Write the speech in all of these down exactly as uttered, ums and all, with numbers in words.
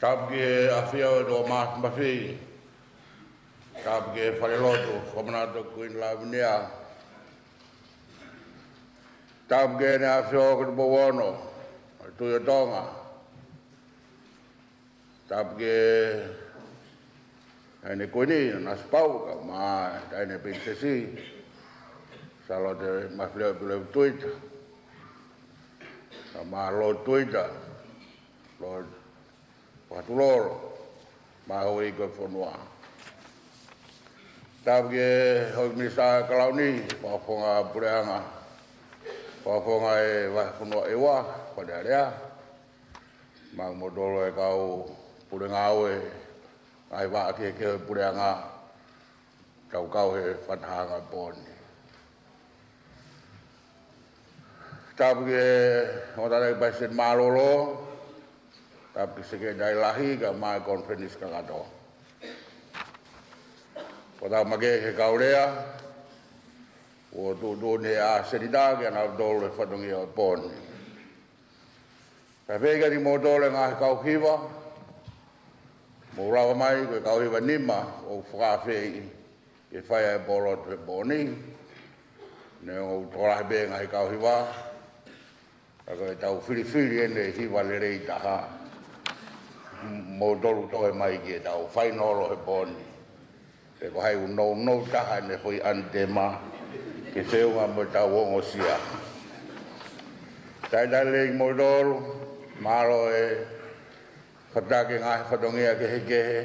Tapu ki he ʻafio ʻa e Toa Māfimafi. Tapu ki he falelotu, fakamanatu Kuini Lavinia. Tapu ki heʻene ʻafio ko Tupou Ono, ʻa e Tuʻi ʻo Tonga. Tapu ki he Taʻahine Kuini, Nanasipauʻu, kae ʻumaʻā e Taʻahine Pilinisesi Sālote Mafileʻo Pilolevu Tuita, kae ʻumaʻā Lord Tuita, Lord Fakatulolo, mo e houʻeiki ʻo e fonua. Tapu ki he houʻeiki Minisitā Kalauni, Fakafofonga Puleʻanga, Fakafofonga ʻo e Vahefonua ʻEua, Fale Alea, mo kimoutolu e kau pule ngāue, ngaahi vaʻa kehekehe ʻo e puleʻanga, ʻoku tau kau he fakatahaʻanga he pō ni. Tapu ki he Ongo Tangataʻeiki Palesiteni Mālōlō, tapu ki he Sekelitali Lahi, kae ʻumaʻā e konifelenisi kakato. Ko ʻetau makehe he kau lea, ʻoku tuʻutuʻuni ʻe he Senitā kiate kinautolu e fatongia ʻo e pō ni. Kae pehē kiate kimoutolu e ngaahi kau hiva, mou lava mai, ko e kau hiva nima ʻoku fakaafeʻi ke fai ʻa e pōlotu he pō ni. Neongo ʻoku tokolahi pē ngaahi kau hiva, ka ko ʻetau filifili ʻeni e hiva lelei taha, moutolu toe mai ki heʻetau fainolo he pō ni. Pe ko hai ʻoku nounou taha ʻene foʻi ʻanitema ke feʻunga mo ʻetau ongosia. Talitali lelei kimoutolu, mālō e fakataki e ngaahi fatongia kehekehe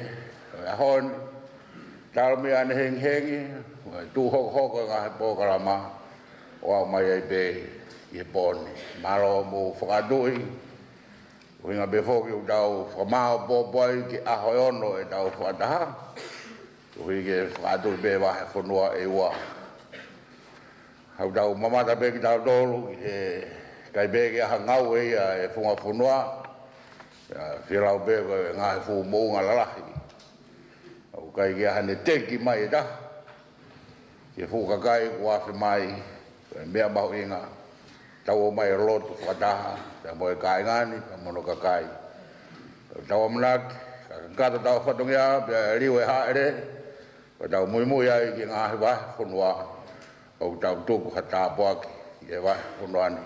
ʻo e ʻaho ni. Talu mei ʻanehe hengihengi, ʻo e tuʻu hokohoko e ngaahi polokalama ʻo aʻu mai ai pē ki he pō ni. Mālō hoʻomou fakatuʻi, ʻuhinga pē foki ʻoku tau fakamāopoopo ai ki he ʻaho ʻe ono ʻetau fakataha, koeʻuhi ke fakatuʻi pē Vahefonua ʻEua. ʻOku tau mamata pē kitautolu ki he ʻikai pē ke ʻi ai ha ngāue ia ʻa e funga fonua, ʻa, fielau pē ko e ngaahi fuʻu moʻunga lalahi. ʻOku ʻikai ke ʻi ai haʻane teki mai ʻe taha ki he fuʻu kakai kuo afe mai, ko e meʻa mahuʻinga, tau ō mai ʻo lotu fakataha, pea mo e kāinga ni, pea mo hono kakai. Tau ʻamanaki, ka kakato ʻetau fatongia, pea liliu e hāʻele, ko ʻetau muimui ai ki he ngaahi vahefonua, ʻoku tau tuku ha tāpuaki ki he vahefonua ni,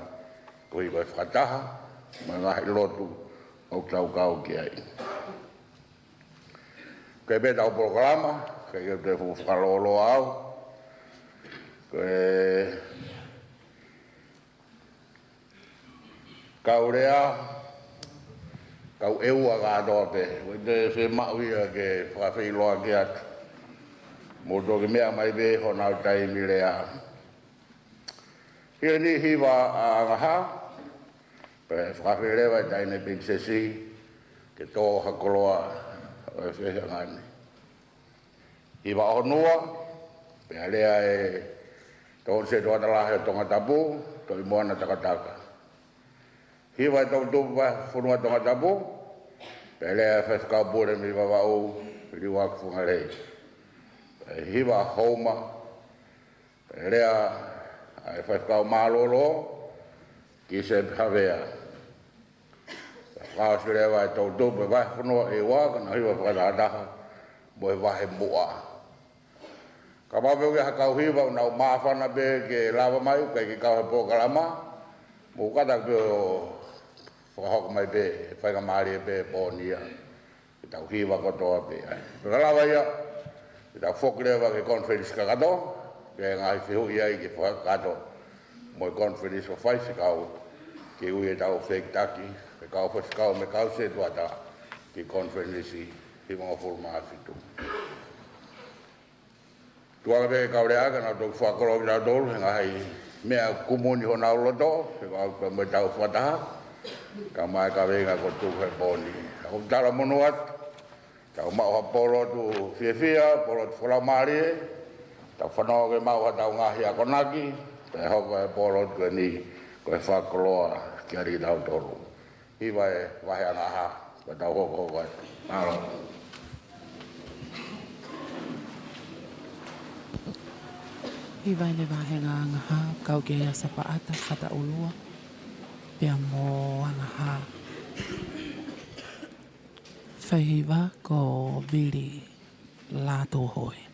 koeʻuhi ko e fakataha mo e ngaahi lotu ʻoku tau kau ki ai. Ko e pē ʻetau polokalama, ʻikai ke u toe fuʻu fakalōloa au. Ko e kau lea, kau ʻEua kātoa pē. ʻOku ʻikai te u fiemaʻu ia ke fakafeʻiloaki atu. Mou toki meʻa mai pē honau taimi lea. Hili e niʻihi hiva ʻa Ngaahi Hā, pea fakaafeʻi leva e Taʻahine Pilinisesi ke tō ha koloa ʻo e feʻunga ni. Hiva ʻo Honua, pea lea e Tokoni Setuata Lahi ʻo Tongatapu, Toʻimoana Takataka. Hiva e Toʻu Tupu Vahefonua Tongatapu, pea lea e Faifekau Pule mei Vavaʻu, Liuaki Fungalei. Hiva ʻo Houma, pea lea ʻa e Faifekau Mālōlō, Kīsepi Havea. Fakaʻosi leva e Toʻu Tupu e Vahefonua ʻEua, ke nau hiva fakatahataha mo e Vahemuʻa. Kapau pē ʻoku ʻi ai ha kau hiva ʻoku nau māfana pē ke lava mai, ʻikai ke kau he polokalama, mou kātaki pē ʻo fakahoko mai pē, faingamālie pē pō ni ia ke tau hiva kotoa pē ai. Pea ka lava ia, ke tau foki leva ki he konifelenisi kakato, ke ngaahi fehuʻi ai ke fakakakato mo e konifelenisi ʻo e faifekau, ke ui ʻetau fehikitaki, e kau faifekau mo e kau setuata ki he konifelenisi hivangofulu mā fitu. Tuku ange pē ki he kau lea ke nau toki fakakoloa kitautolu he ngaahi meʻa ʻoku kumuni honau loto, he ʻoku ʻi ai pē mo ʻetau fakataha, kae ʻumaʻā e kaveinga kuo tuku he pō ni. ʻOku talamonū atu, tau maʻu ha pōlotu fiefia, pōlotu fakalaumālie, tau fanongo ke maʻu haʻatau ngaahi akonaki, pea hoko e pōlotu ko eni ko e fakakoloa kiate kitautolu. Hiva e vahe ʻa Ngaahi Hā, ka tau hokohoko atu. Mālō. Hiva ʻene vahenga ʻa Ngaahi Hā, kau ki ai ʻa Sapaʻata Fataʻulua, pea mo ʻa Ngaahi Hā. Faihiva ko Vili Lātūhoi.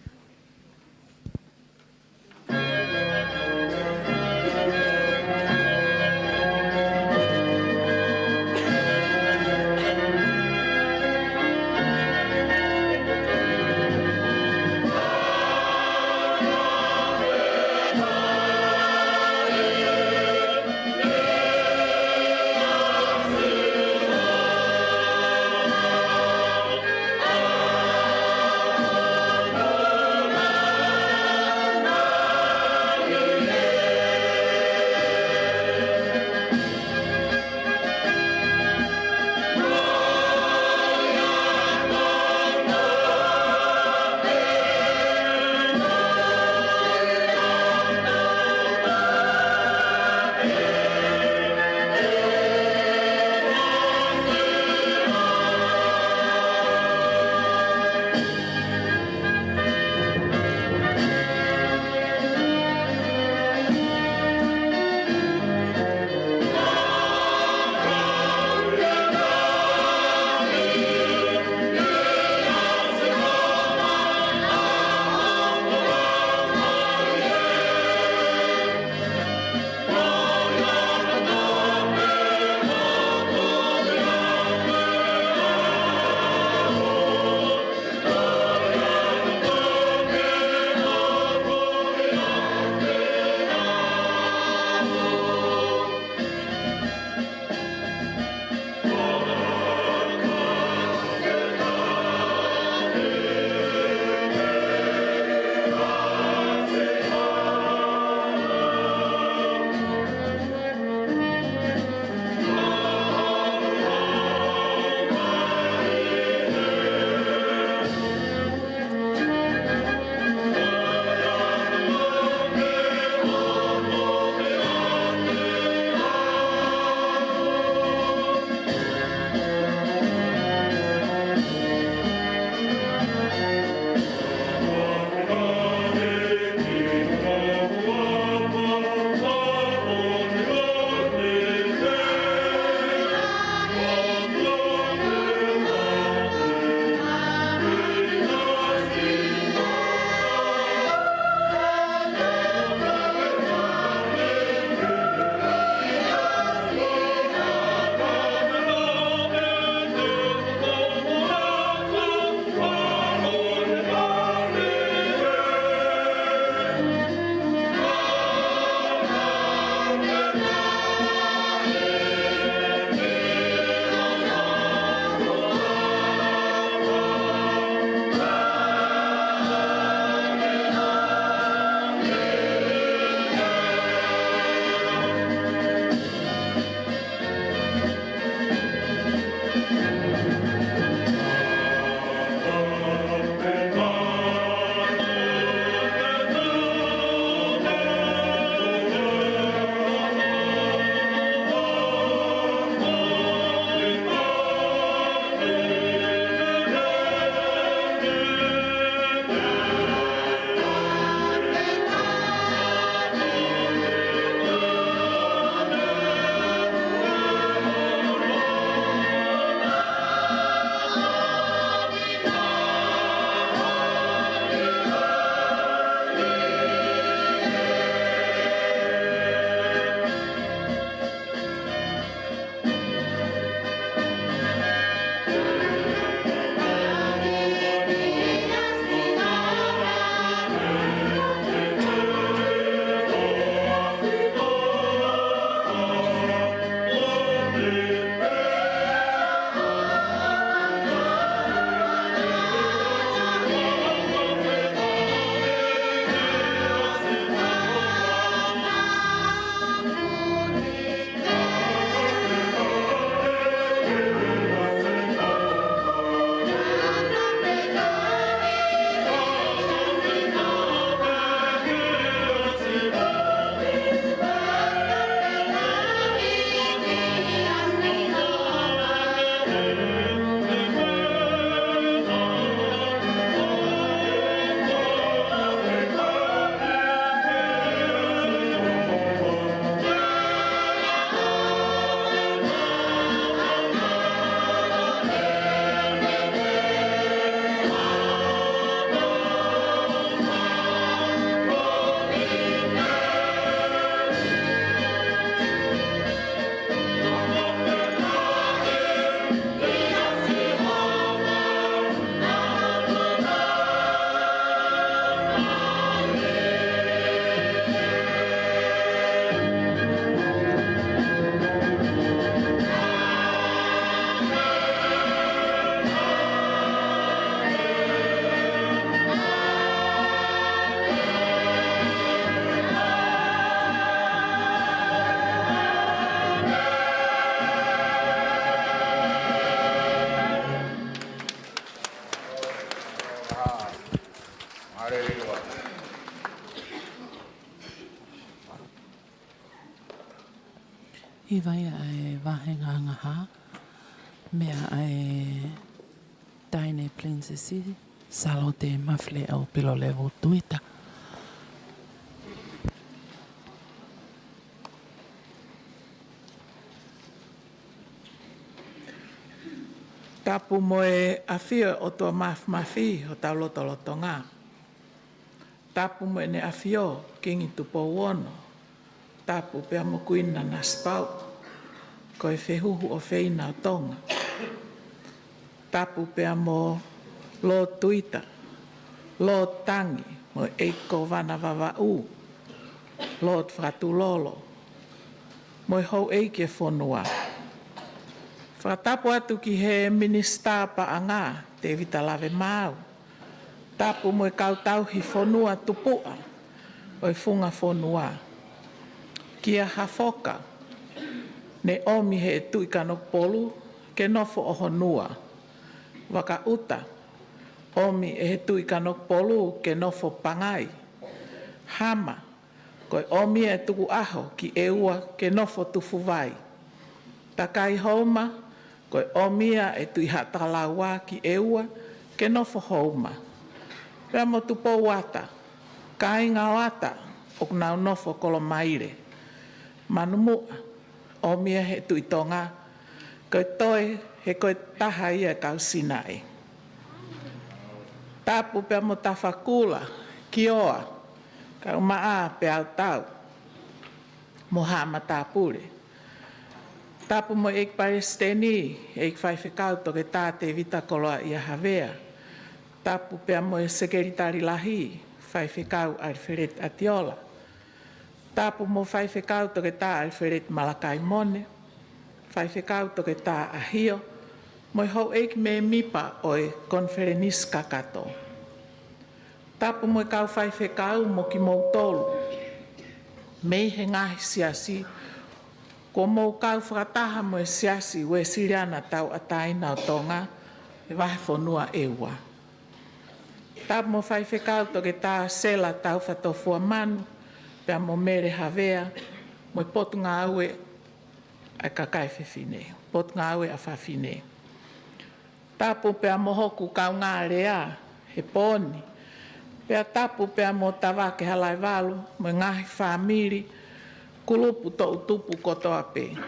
Hiva ia ʻa e vahe ngangahā, meʻa ʻa e Taʻahine Pilinisesi Sālote Mafileʻo Pilolevu Tuita. Tapu mo e ʻafio ʻo e ʻOtua Māfimafi ʻi hotau lotolotonga. Tapu mo ʻEne ʻAfio, Kingi Tupou Ono. Tapu pea mo Kuini Nanasipauʻu, ko e fehuhu ʻofeina ʻo Tonga. Tapu pea mo Lord Tuita, Lord Tangi, mo e ʻEiki Kōvana Vavaʻu, Lord Fakatulolo, mo e houʻeiki ʻo e fonua. Fakatapu atu ki he Minisitā Paʻanga, Tēvita Lavemaau. Tapu mo e kau tauhi fonua tupuʻa ʻo e funga fonua. Kia Hafoka, ne ʻomi ʻe he Tuʻi Kanokupolu ke nofo ʻo Honua. Vakaʻuta, ʻomi ʻe he Tuʻi Kanokupolu ke nofo Pangai. Hama, ko e ʻomi ia ʻe Tukuʻaho ki ʻEua ke nofo Tufuvai. Takaihouma, ko e ʻomi ia ʻe Tuʻi Haʻatakalaua ki ʻEua ke nofo Houma. Pea mo Tupouata, kāinga ʻo Ata ʻoku nau nofo Kolomaile. Manumuʻa, ʻomi ia ʻe he Tuʻi Tonga, ko e toe he ko e taha ia ʻo e kau Sinaʻe. Tapu pea mo Tafakula, Kioa, Kaumaʻa, Peautau, mo Haʻa Matāpule. Tapu mo e ʻEiki Palesiteni, ʻEiki Faifekau Toketā Tēvita Koloaʻia Havea. Tapu pea mo e Sekelitali Lahi, Faifekau ʻAlifeleti ʻAtiola. Tapu mo Faifekau Toketā ʻAlifeleti Malakai Mone, Faifekau Toketā ʻAhio, mo e houʻeiki mēmipa ʻo e konifelenisi kakato. Tapu mo e kau faifekau mo kimoutolu mei he ngaahi siasi, kuo mou kau fakataha mo e Siasi Uēsiliana Tauʻatāina ʻo Tonga, ʻi he vahefonua ʻEua. Tapu mo Faifekau Toketā Sela Taufatofuamanu, pea mo Mele Havea, mo e Potungāue ʻa e Kakai Fefine, Potungāue ʻa Fafine. Tapu pea mo hoku kaungā lea he pō ni, pea tapu pea mo Tavake Halaevalu, mo e ngaahi fāmili, kulupu toʻutupu kotoa pē.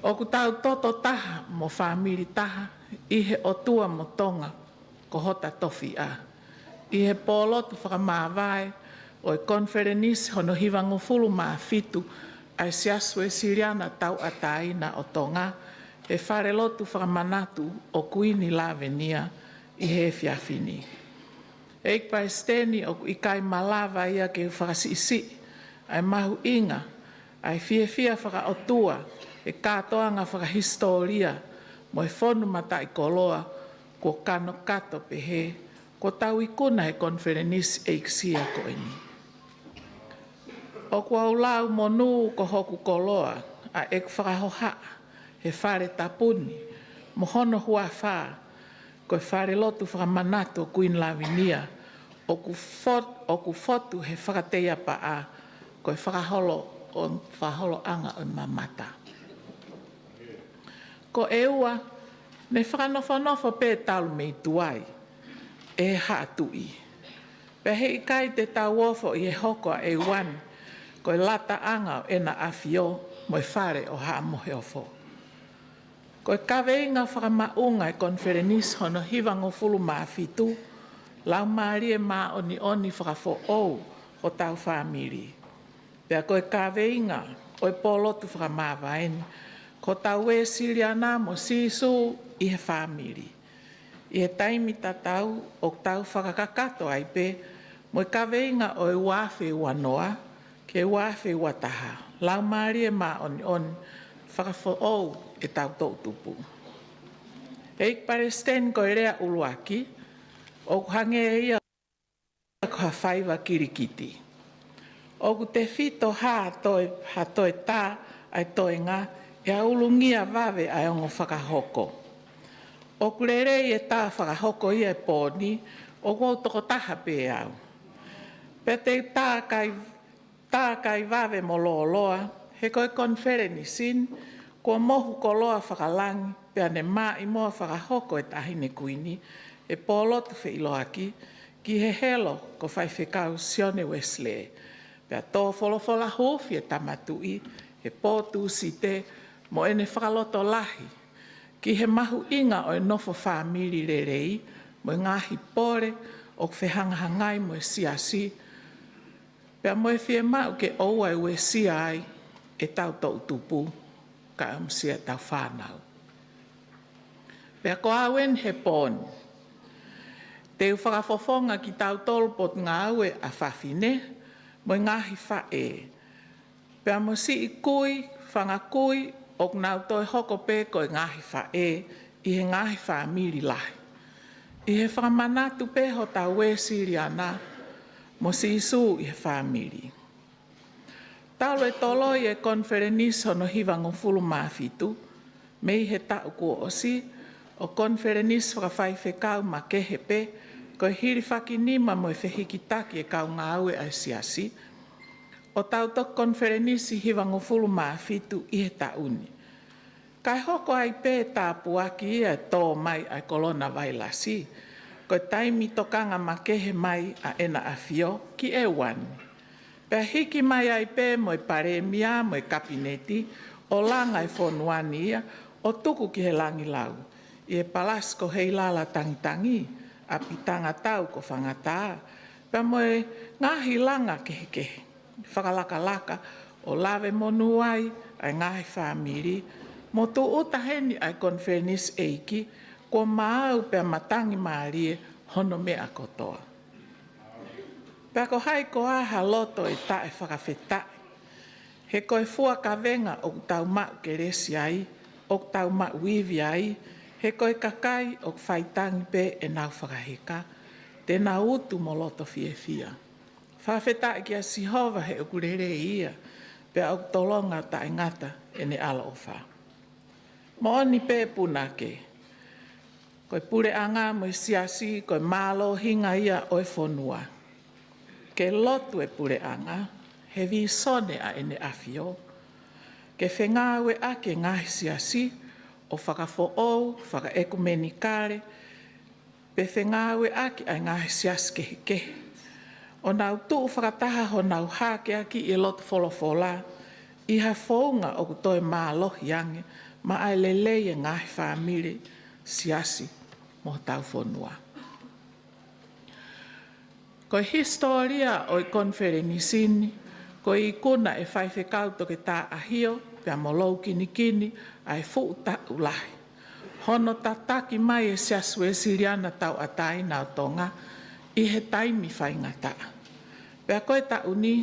ʻOku tau toto taha mo fāmili taha ʻi he ʻOtua mo Tonga ko hota tofiʻa. ʻI he pōlotu fakamāvae ʻo e konifelenisi hono hivangofulu mā fitu ʻa e Siasi Uēsiliana Tauʻatāina ʻo Tonga, he falelotu fakamanatu ʻo Kuini Lavenia ʻi he efiafi ni. ʻEiki Palesiteni, ʻoku ʻikai malava ia ke u fakasiʻisiʻi ʻa e mahuʻinga ʻa e fiefia fakaʻotua, e kātoanga fakahisitōlia, mo e fonu mataʻikoloa kuo kanokato pehē, kuo tau ikuna he konifelenisi ʻeikisia ko eni. ʻOku ou lau monū ko hoku koloa ʻa ʻeku fakahohaʻa he fale tapu ni mo hono huafa, ko e falelotu fakamanatu ʻo Kuini Lavinia, ʻoku fot-, ʻoku fotu he fakateiapaʻa, ko e fakaholo-, ʻo, fakaholoʻanga ʻo e mamata. Ko ʻEua, ne fakanofonofo pē talu mei tuai ʻe he Haʻa Tuʻi. Pea heʻikai te tau ofo ʻi he hoko ʻa ʻEua ni ko e lataʻanga ʻo ʻEna ʻAfio mo e Fale ʻo Haʻa Moheofo. Ko e kaveinga fakamaʻunga ʻo e konifelenisi hono hivangofulu mā fitu, Laumālie Māʻoniʻoni fakafoʻou hotau fāmili. Pea ko e kaveinga ʻo e pōlotu fakamāvae ni, ko hotau Uēsiliana mo Sīsū ʻi he fāmili. ʻI he taimi tatau ʻoku tau fakakakato ai pē mo e kaveinga ʻo e ua afe ua noa ki he ua afe ua taha, Laumālie Māʻoniʻoni fakafoʻou ʻetau toʻutupu. ʻEiki Palesiteni, ko e lea ʻuluaki, ʻoku hangē ia ko ha faiva kilikiti. ʻOku tefito ha toe, ha toe tā ʻa e toenga ʻi ha ulungia vave ʻa e ongo fakahoko. ʻOku lelei e tā fakahoko ia he pō ni, ʻoku ou tokotaha pē au. Pea te u tā kai, Tākai vave mo lōloa, he ko e konifelenisi ni, kuo mohu koloa fakalangi, pea ne maʻimoa fakahoko ʻe Taʻahine Kuini, ʻe Pōlotu Feʻiloaki, ki he helo ko Faifekau Sione Uesilē. Pea tō folofola huufi ʻe Tama Tuʻi, he pō Tūsite, mo ʻene fakalotolahi, ki he mahuʻinga ʻo e nofo fāmili lelei, mo e ngaahi pole ʻoku fehangahangai mo e siasi, pea mo e fiemaʻu ke ʻoua ʻe uesia ai ʻetau toʻutupu, kae ʻumaʻā ʻetau fānau. Pea ko au eni he pō ni, te u fakafofonga kitautolu Potungāue ʻa Fafine, mo e ngaahi faʻē, pea mo siʻi kui, fanga kui, ʻoku nau toe hoko pē ko e ngaahi faʻē ʻi he ngaahi fāmili lahi. ʻI he fakamanatu pē hotau Uēsiliana mo Sīsū ʻi he fāmili. Talu e toloi e konifelenisi hono hivangofulu mā fitu, mei he taʻu kuo ʻosi, ʻo konifelenisi fakafaifekau makehe pē, ko e hilifakinima mo e fehikitaki e kau ngāue ʻa e siasi, ʻo tau toki konifelenisi hivangofulu mā fitu ʻi he taʻu ni. Kae hoko ai pē tāpuaki ia e tō mai ʻa e kolona vailasi, ko e taimi tokanga makehe mai ʻa ʻEne ʻAfio ki ʻEua ni. Pea hiki mai ai pē mo e Palēmia mo e Kapineti ʻo langa e fonua ni ia ʻo tuku ki he langilau, ʻi he Palasi ko Heilala Tangitangi, ʻapi tangatau ko Fangatā, pea mo e ngaahi langa kehekehe fakalakalaka ʻo lave monū ai ʻa e ngaahi fāmili, mo tūʻuta heni ʻa e konifelenisi ʻeiki, kuo maau pea matangi mālie hono meʻa kotoa. Pea ko hai koā ha loto ʻe taʻefakafetaʻi, he ko e fua kavenga ʻoku tau maʻu kelesi ai, ʻoku tau maʻu ivi ai, he ko e kakai ʻoku faitangi pē ʻenau fakaheka, te nau utu mo loto fiefia. Fakafetaʻi kia Sihova he ʻoku lelei ia, pea ʻoku tolonga taʻengata ʻene ʻaloʻofa. Moʻoni pē punake, ko e puleʻanga mo e siasi, ko e mālohinga ia ʻo e fonua. Ke lotu e puleʻanga, he vīsone ʻa ʻEne ʻAfio, ke fengāueʻaki e ngaahi siasi, ʻo fakafoʻou, fakaʻekumenikale, pe fengāueʻaki ʻa e ngaahi siasi kehekehe, ʻo nau tuʻu fakataha honau hākeakiʻi e loto folofola, ʻi ha founga ʻoku toe mālohi ange, maʻa e lelei e ngaahi fāmili, siasi, mo hotau fonua. Ko e hisitōlia ʻo e konifelenisi ni, ko e ikuna ʻe Faifekau Toketā ʻAhio, pea mo Loukinikini, ʻa e fuʻu taʻu lahi hono tataki mai e Siasi Uēsiliana Tauʻatāina ʻo Tonga ʻi he taimi faingataʻa. Pea ko e taʻu ni,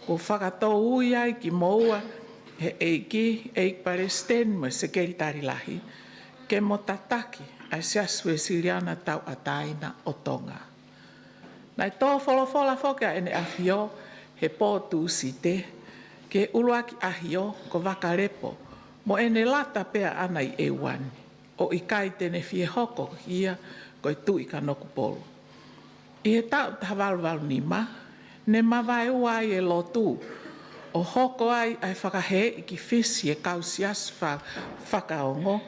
kuo fakatouʻi ai kimoua he ʻEiki, ʻEiki Palesiteni mo e Sekelitali Lahi, ke mo tataki ʻa e Siasi Uēsiliana Tauʻatāina ʻo Tonga. Naʻe tō folofola foki ʻa ʻEne ʻAfio he pō Tūsite, ki he ʻuluaki ʻahio ko Vakalepo, mo ʻene lata pē ʻaʻana ʻi ʻEua ni, ʻo ʻikai te ne fie hoko ia ko e Tuʻi Kanokupolu. ʻI he taʻu taha valu valu nima, ne mavaeua ai e lotu, ʻo hoko ai ʻa e fakahēʻi ki Fisi e kau siasi fa-, fakaongo,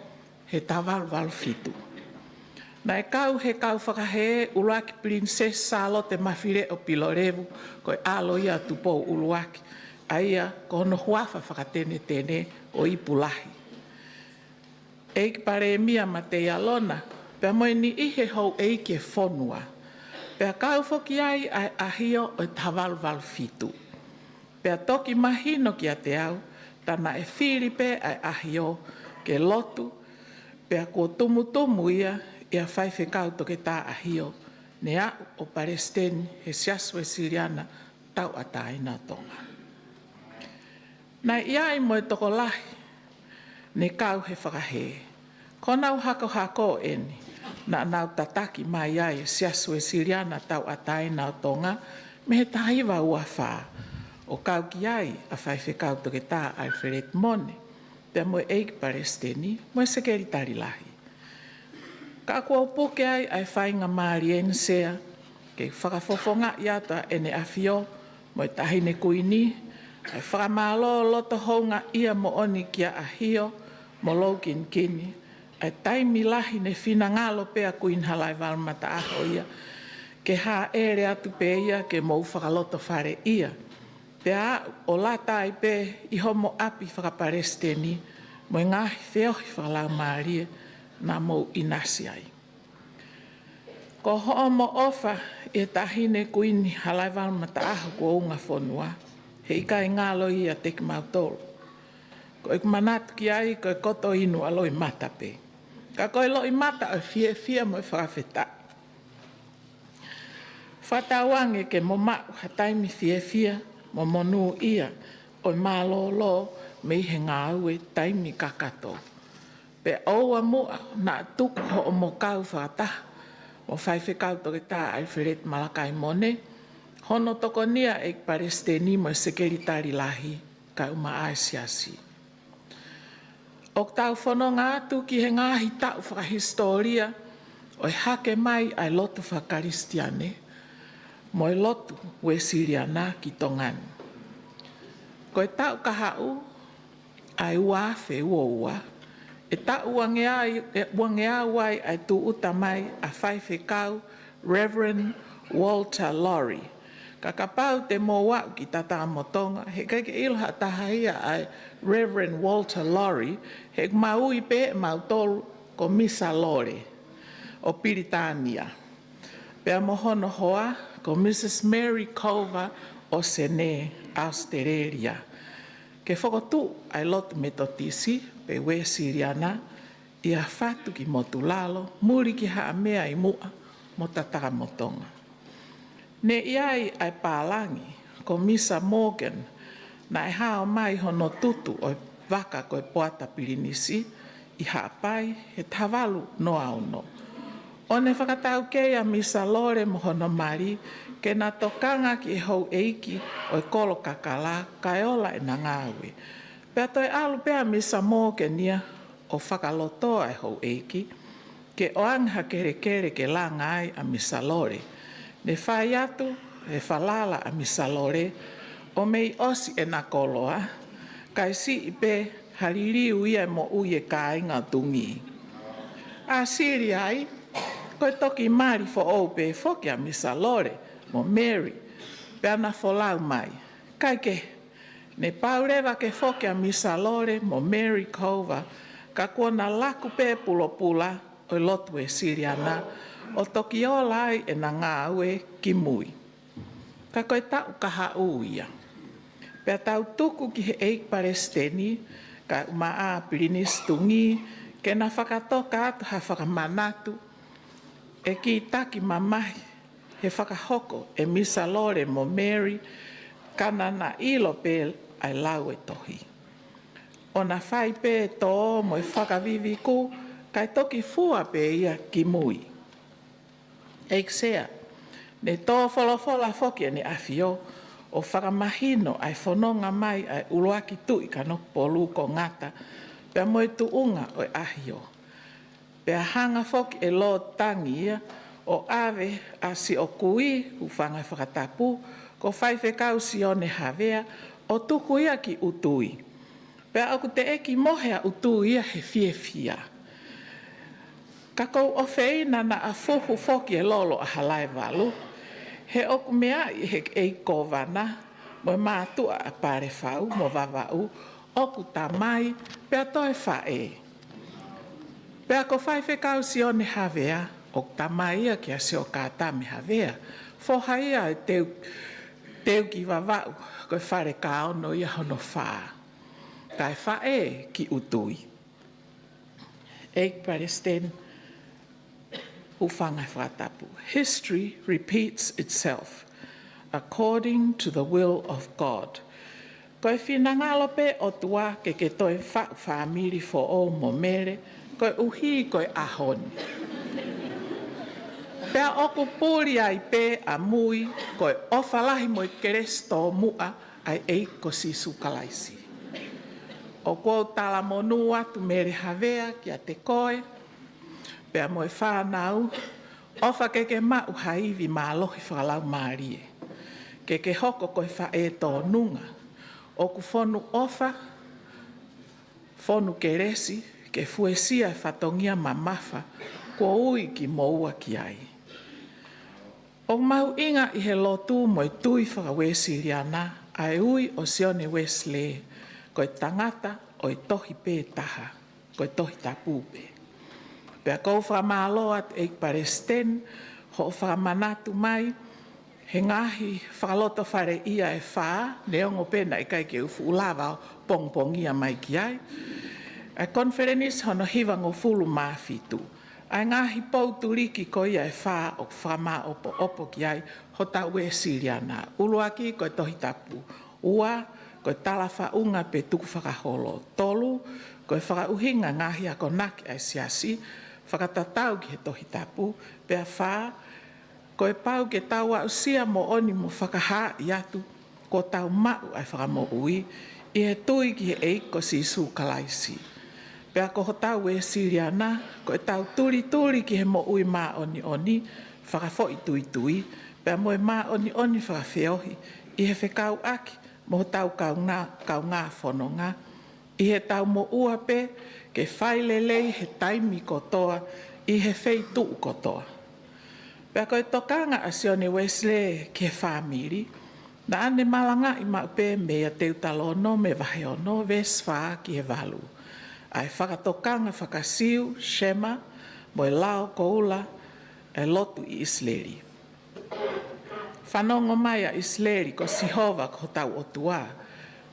he taha valu valu fitu. Naʻe kau he kau fakahē ʻuluaki Pilinisesi Sālote Mafileʻo Pilolevu, ko e ʻalo ia ʻo Tupou ʻUluaki, ʻa ia ko hono huafa fakatenetene ko Ipulahi. ʻEiki Palēmia Mateialona, pea mo e niʻihi e houʻeiki e fonua. Pea kau foki ai ʻa e ʻahio ʻo e taha valu valu fitu. Pea toki mahino kiate au, tā naʻe fili pē ʻa e ʻahio ke lotu, pea kuo tumutumu ia ʻia Faifekau Toketā ʻAhio, ne aʻu ʻo Palesiteni he Siasi Uēsiliana Tauʻatāina ʻo Tonga. Naʻe ʻi ai mo e tokolahi ne kau he fakahē. Ko honau hakohako eni, naʻa nau tataki mai ai e Siasi Uēsiliana Tauʻatāina ʻo Tonga mei he taha hiva ua fā, ʻo kau ki ai ʻa Faifekau Toketā ʻAlifeleti Mone, pea mo e ʻEiki Palesiteni mo e Sekelitali Lahi. Ka kuo puke ai ʻa e faingamālie ni, Sea, ke fakafofongaʻi atu ʻa ʻEne ʻAfio mo e Taʻahine Kuini, ʻa e fakamālō loto houngaʻia moʻoni kia ʻAhio mo Lou Kinikini, ʻa e taimi lahi ne finangalo pē ʻa Kuini Halaevalu Mataʻaho ia, ke hāʻele atu pē ia ke mou fakalotofaleʻia, pea aʻu ʻo lata ai pē ʻi homo ʻapi fakapalesiteni mo e ngaahi feohi fakalaumālie naʻa mou ʻinasi ai. Ko hoʻomo ʻofa ʻi he Taʻahine Kuini Halaevalu Mataʻaho kuo unga fonua, heʻikai ngalo ia ʻiate kimautolu. Ko ʻeku manatu ki ai ko e koto inu ʻa Loʻimata pē. Ka ko e Loʻimata ʻo e fiefia mo e fakafetaʻi. Fakatauange ke mo maʻu ha taimi fiefia mo monūʻia ʻo e mālōlō mei he ngāue taimi kakato. Pea ʻoua muʻa naʻa tuku hoʻomo kau fakataha mo Faifekau Toketā ʻAlifeleti Malakai Mone, hono tokonia ʻEiki Palesiteni mo e Sekelitali Lahi kae ʻumaʻā e Siasi. ʻOku tau fononga atu ki he ngaahi taʻu fakahisitōlia ʻo e hake mai ʻa e lotu fakakalisitiane mo e lotu Uēsiliana ki Tonga ni. Ko e taʻu kahaʻu ʻa e ua afe ua ua, ʻe taʻu uangeau ai, ʻe uangeau ai ʻa e tūʻuta mai ʻa Faifekau Reverend Walter Lowrie. Ka kapau te mou aʻu ki Tatamotonga, heʻikai ke ʻilo ha taha ia ʻa e Reverend Walter Lowrie, he ʻoku mau ui pē ʻe mautolu ko Misa Lole ʻo Pilitānia. Pea mo hono hoa ko Mrs Mary Culver ʻo Senē, ʻAositelēlia. Ke fokotuʻu ʻa e lotu Metotisi pe Uēsiliana ʻi Hafatu ki Motulalo, muli ki Haʻamea ʻi Muʻa mo Tatamotonga. Ne ʻi ai ʻa e pālangi ko Misa Morgan, naʻe hao mai hono tutu ʻo e vaka ko e Poata Pilinisi ʻi Haʻapai he taha valu noa ono. ʻO ne fakataukei ʻa Misa Lole mo hono mali ke na tokanga ki he houʻeiki ʻo e Kolo Kakala kae ola ʻena ngāue. Pea toe ʻalu pē ʻa Misa Morgan ia ʻo fakalotoa e houʻeiki ke ʻoange ha kelekele ke langa ai ʻa Misa Lole. Ne fai atu e falala ʻa Misa Lole ʻo mei ʻosi ʻena koloa, kae siʻi pē ha liliu ia ʻe moʻui e kāinga ʻo Tungī. ʻAsili ai, ko e toki mali foʻou pē foki ʻa Misa Lole mo Mary, pea na folau mai. Kaekehe, ne pau leva ke foki ʻa Misa Lole mo Mary Culver, ka kuo na laku pē pulopula ʻo e lotu Uēsiliana ʻo toki ola ai ʻena ngāue ki mui. Ka ko e taʻu kahaʻu ia. Pea tau tuku ki he ʻEiki Palesiteni kae ʻumaʻā Pilinisi Tungī ke na fakatoka atu ha fakamanatu ʻe kītaki mamahi he fakahoko ʻe Misa Lole mo Mary, ka naʻa na ʻilo pē ʻa e lau e tohi. ʻO na fai pē tō mo e fakaviviku, kae toki fua pē ia ki mui. ʻEiki Sea, ne tō folofola foki ʻEne ʻAfio ʻo fakamahino ʻa e fononga mai ʻa e ʻuluaki Tuʻi Kanokupolu ko Ngata, pea mo e tuʻunga ʻo e ʻAhio. Pea hanga foki ʻe Lord Tangi ia ʻo ʻave ʻa siʻo kui, hūfanga he fakatapu, ko Faifekau Sione Havea, ʻo tuku ia ki ʻUtui. Pea ʻoku teʻeki mohe ʻa ʻUtui ia he fiefia. Ka ʻoku ou ʻofeina naʻa fuhu foki e lolo ʻa Halaevalu, he ʻoku meaʻi he ʻEiki Kōvana mo e mātuʻa ʻa Palefau mo Vavaʻu, ʻoku tamai pea toe faʻē. Pea ko Faifekau Sione Havea, ʻoku tamai ia kia Siokatame Havea, foha ia ʻo e Teu-, Teuki Vavaʻu, ko e Falekaono ia hono fā. Kae faʻē ki ʻUtui. ʻEiki Palesiteni, hūfanga he fakatapu. History repeats itself according to the will of God. Ko e finangalo pē ʻOtua ke ke toe faʻu fāmili foʻou mo Mele, koeʻuhi ko e ʻaho ni. Pea ʻoku puli ai pē ʻamui ko e ʻofa lahi mo e kelesi tōmuʻa ʻa e ʻEiki ko Sīsū Kalaisi. ʻOku ou talamonū atu Mele Havea kiate koe, pea mo e fānau, ʻofa ke ke maʻu ha ivi mālohi fakalaumālie. ke ke hoko ko e faʻē tōnunga ʻoku fonu ʻofa, fonu kelesi, ke fuesia e fatongia mamafa kuo ui kimoua ki ai. ʻOku mahuʻinga ʻi he lotu mo e tui faka-Uēsiliana ʻa e ui ʻo Sione Uesilē ko e tangata ʻo e tohi pē taha, ko e Tohi Tapu pē. Pea ʻoku ou fakamālō atu ʻEiki Palesiteni hoʻo fakamanatu mai he ngaahi fakalotofaleʻia ʻe fā, neongo pē naʻe ʻikai ke u fuʻu lava ʻo pongipongia mai ki ai, ʻa e konifelenisi hono hivangofulu mā fitu. ʻA e ngaahi pou tuliki ko ia ʻe fā ʻoku fakamāʻopoʻopo ki ai hotau Uēsiliana. ʻUluaki ko e Tohi Tapu. Ua, ko e talafaʻunga pe tukufakaholo. Tolu, ko e fakaʻuhinga ngaahi akonaki ʻa e Siasi fakatatau ki he Tohi Tapu. Pea fā, ko e pau ke tau aʻusia moʻoni mo fakahaaʻi atu kuo tau maʻu ʻa e fakamoʻui ʻi he tui ki he ʻEiki ko Sīsū Kalaisi. Pea ko hotau Uēsiliana, ko ʻetau tulituli ki he moʻui māʻoniʻoni fakafoʻituitui, pea mo e māʻoniʻoni fakafeohi ʻi he fekauʻaki mo hotau kaungā, kaungā fononga, ʻi heʻetau moʻua pē ke fai lelei he taimi kotoa, ʻi he feituʻu kotoa. Pea ko e tokanga ʻa Sione Uesilē ki he fāmili, naʻa ne malangaʻi maʻu pē meia Teutalōnome vahe ono, veesi fā ki he valu, ʻa e fakatokanga faka-Siu, Shema, mo e lao koula ʻa e lotu ʻi ʻIsileli. Fanongo mai ʻa ʻIsileli, ko Sihova ko hotau ʻOtua,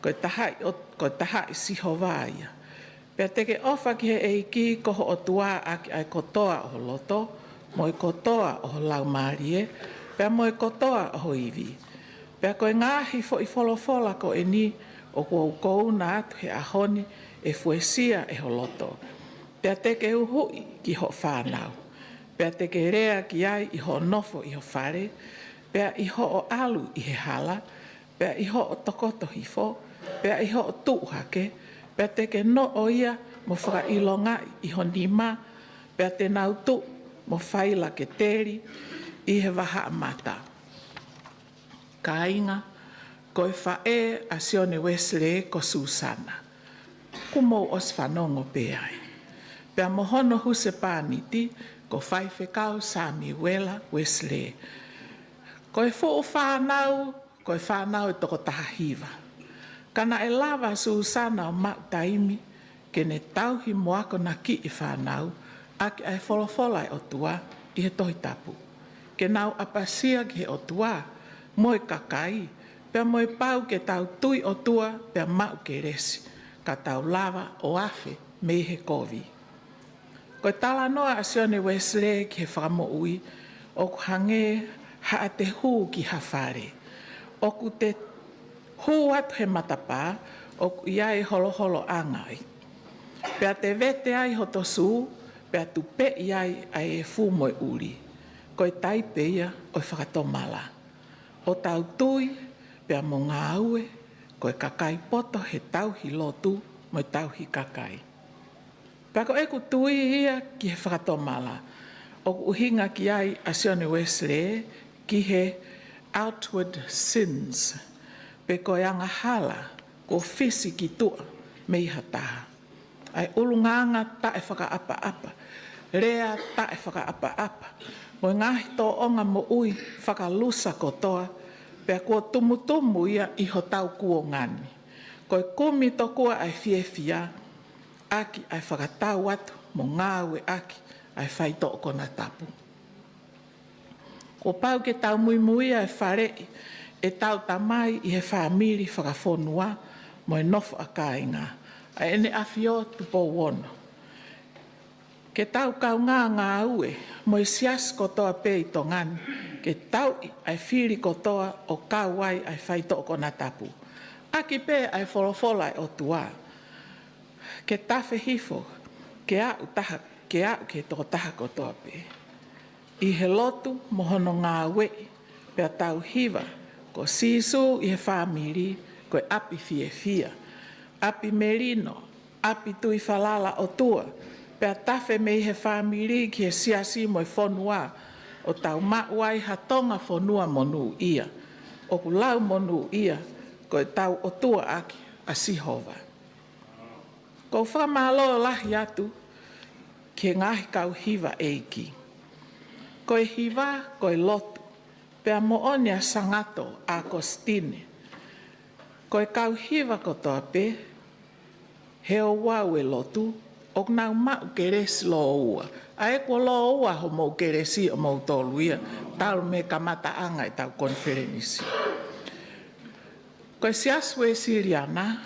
ko e tahaʻi ʻo, ko e tahaʻi Sihova ia. Pea te ke ʻofa ki he ʻEiki ko ho ʻOtua ʻaki ʻa e kotoa ʻo ho loto, mo e kotoa ʻo ho laumālie, pea mo e kotoa ʻo ho ivi. Pea ko e ngaahi foʻi folofola ko eni ʻoku ou kouna atu he ʻaho ni ʻe fuesia ʻe ho loto. Pea te ke uhuʻi ki hoʻo fānau. Pea te ke lea ki ai ʻi hoʻo nofo ʻi ho fale, pea ʻi hoʻo ʻalu ʻi he hala, pea ʻi hoʻo tokoto hifo, pea ʻi hoʻo tuʻu hake, pea te ke noʻo ia mo fakaʻilongaʻi ʻi ho nima, pea te nau tuʻu mo faila ke teli ʻi he vahaʻa mata. Kāinga, ko e faʻē ʻa Sione Uesilē ko Susana. Kuo mou ʻosi fanongo pē ai. Pea mo hono husepāniti ko Faifekau Samiuela Uesilē. Ko e fuʻu fānau, ko e fānau ʻe toko taha hiva. Ka naʻe lava ʻa Susana ʻo maʻu taimi ke ne tauhi mo akonakiʻi e fānau ʻaki ʻa e folofola ʻa e ʻOtua ʻi he Tohi Tapu, ke nau ʻapasia ki he ʻOtua mo e kakai, pea mo e pau ke tau tui ʻOtua pea maʻu kelesi, ka tau lava ʻo afe mei he kovi. Ko e talanoa ʻa Sione Uesilē ki he fakamoʻui ʻoku hangē haʻate hū ki ha fale. ʻOku te hū atu he matapā ʻoku ʻi ai e holoholoʻanga ai. Pea te vete ai hoto sū, pea tupeʻi ai ʻa e efu mo e ʻuli. Ko e taipe ia ʻo e fakatomala. ʻO tau tui, pea mo ngāue, ko e kakai poto he tauhi lotu mo e tauhi kakai. Pea ko ʻeku tui ia ki he fakatomala ʻoku ʻuhinga ki ai ʻa Sione Uesilē ki he outward sins, pe ko e angahala kuo fisi ki tuʻa mei ha taha. ʻA e ʻulungaanga taʻefakaʻapaʻapa, lea taʻefakaʻapaʻapa, mo e ngaahi tōʻonga moʻui fakalusa kotoa, pea kuo tumutumu ia ʻi hotau kuonga ni. Ko e kumi tokua ʻa e fiefia ʻaki ʻa e fakatau atu mo ngāueʻaki ʻa e faitoʻo konatapu. Kuo pau ke tau muimuia e faleʻi ʻetau Tamai ʻi he fāmili fakafonua mo e nofo ʻa kāinga, ʻa ʻEne ʻAfio Tupou Ono. Ke tau kaungā ngāue mo e siasi kotoa pē ʻi Tonga ni, ke tauʻi ʻa e fili kotoa ʻo kau ai ʻa e faitoʻo konatapu. ʻAki pē ʻa e folofola ʻa e ʻOtua. Ke tafe hifo, ke aʻu taha, ke aʻu ki he tokotaha kotoa pē. ʻI he lotu mo hono ngāueʻi, pea tau hiva, ko Sīsū ʻi he fāmili, ko e ʻapi fiefia, ʻapi melino, ʻapi tui falala ʻOtua, pea tafe mei he fāmili ki he siasi mo e fonua, ʻo tau maʻu ai ha Tonga fonua monūʻia. ʻoku lau monūʻia ko ʻetau ʻOtua ʻaki ʻa Sihova. ʻOku ou fakamālō lahi atu ki he ngaahi kau hiva ʻeiki. Ko e hiva, ko e lotu, pea moʻoni ʻa Sangato ʻAkositine. Ko e kau hiva kotoa pē, he ouau e lotu, ʻoku nau maʻu kelesi lōua. ʻA ē kuo lōua hoʻomou kelesi ʻomoutolu ia, talu mei he kamataʻanga ʻetau konifelenisi. Ko e Siasi Uēsiliana,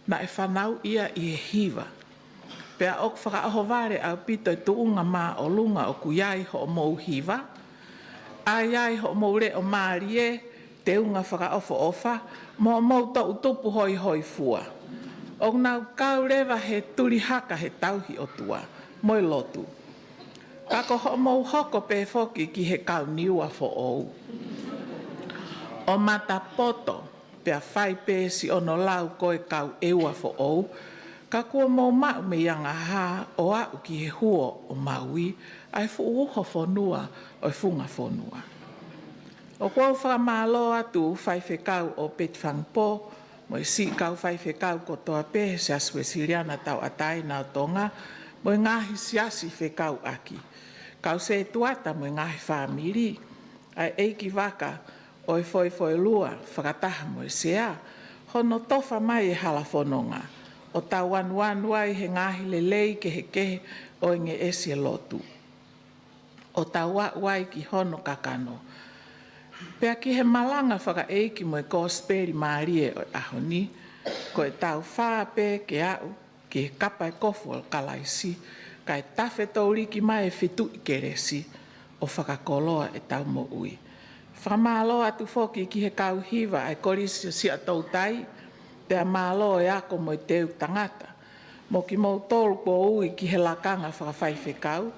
naʻe fanauʻi ia ʻi he hiva. Pea ʻoku fakaʻohovale ʻaupito e tuʻunga māʻolunga ʻoku ʻi ai hoʻomou hiva, ʻa ia ʻi ai hoʻomou leʻo mālie, teunga fakaʻofoʻofa, mo hoʻomou toʻutupu hoihoifua. ʻOku nau kau leva he tuli haka he tauhi ʻOtua, mo e lotu. Ka ko hoʻomou hoko pē foki ki he kau Niua foʻou, ʻo matapoto, pea fai pē siʻono lau ko e kau ʻEua foʻou, ka kuo mou maʻu mei Angahā ʻo aʻu ki he huo ʻo Maui, ʻa e fuʻu uho fonua ʻo e funga fonua. ʻOku ou fakamālō atu Faifekau ʻo Peti Fangipō, mo e siʻi kau faifekau kotoa pē he Siasi Uēsiliana Tauʻatāina ʻo Tonga, mo e ngaahi siasi fekauʻaki, kau sētuata mo e ngaahi fāmili, ʻa e ʻeikivaka ʻo e foefoelua fakataha mo e sea, hono tofa mai e hala fononga, ʻo tau anuanu ai he ngaahi lelei kehekehe ʻo e ngeʻesi e lotu, ʻo tau aʻu ai ki hono kakano. Pea ki he malanga fakaʻeiki mo e kosipeli mālie ʻo e ʻaho ni, ko ʻetau fā pē ke aʻu ki he kapa e kofu ʻo Kalaisi, kae tafe touliki mai e fetuʻu kelesi ʻo fakakoloa ʻetau moʻui. Fakamālō atu foki ki he kau hiva ʻa e Kolisi ʻo Siaʻatoutai, pea mālō e ako mo e teu tangata, mo kimoutolu kuo ui ki he lakanga fakafaifekau,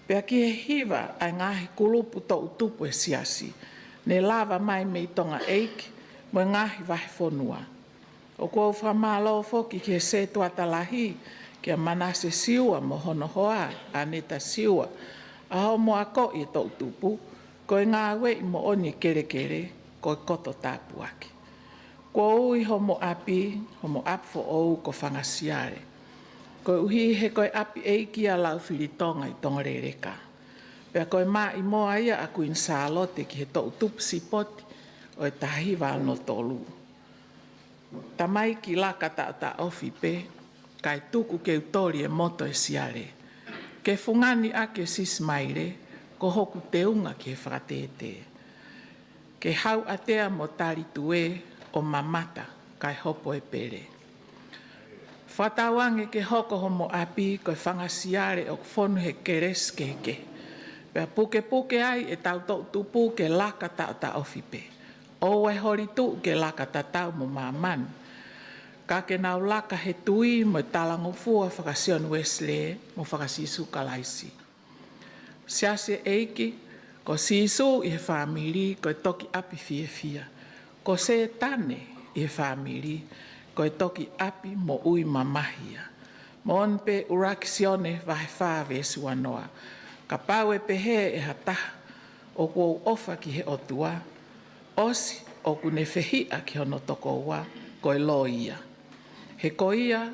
pea ki he hiva ʻa e ngaahi kulupu toʻutupu e siasi, ne lava mai mei Tonga ʻeiki mo e ngaahi vahefonua. ʻOku ou fakamālō foki ki he sētuata lahi, kia Manase Siua mo hono hoa, ʻAneta Siua, ʻa hoʻomo akoʻi e toʻutupu, ko e ngāueʻi moʻoni e kelekele, ko e koto tāpuaki. Kuo ui hoʻomo ʻapi, hoʻomo ʻapi foʻou ko Fangasiale, koeʻuhi he ko e ʻapi ʻeiki ʻa Laufilitonga ʻi Tongaleleka. Pea ko e maʻimoa ia ʻa Kuini Sālote ki he toʻutupu sipoti ʻo e taha hiva ono tolu. Tamaiki laka taʻotaʻofi pē, kae tuku ke u toli e moto e siale. Ke fungani ʻaki e sisimaile, ko hoku teunga ki he fakatētē. Ke hauʻatea mo tali tuē ʻo mamata, kae hopo e pele. Fakatauange ke hoko hoʻomo ʻapi ko e Fangasiale ʻoku fonu he kelesi kehekehe. Pea pukepuke ai ʻetau toʻutupu ke laka taʻotaʻofi pē. ʻOua ʻe holi tuʻu ke laka tatau mo māmani, ka ke nau laka he tui mo e talangofua faka-Sione Uēsilī mo faka-Sīsū Kalaisi. Siasi ʻeiki, ko Sīsū ʻi he fāmili ko e toki ʻapi fiefia. Ko Sētane ʻi he fāmili ko e toki ʻapi moʻui mamahi ia. Moʻoni pē ʻuluaki Sione vahe fā veesi uanoa. Kapau ʻe pehē ʻe ha taha, ʻoku ou ʻofa ki he ʻOtua, ʻosi ʻoku ne fehiʻa ki hono tokoua, ko e loi ia. He ko ia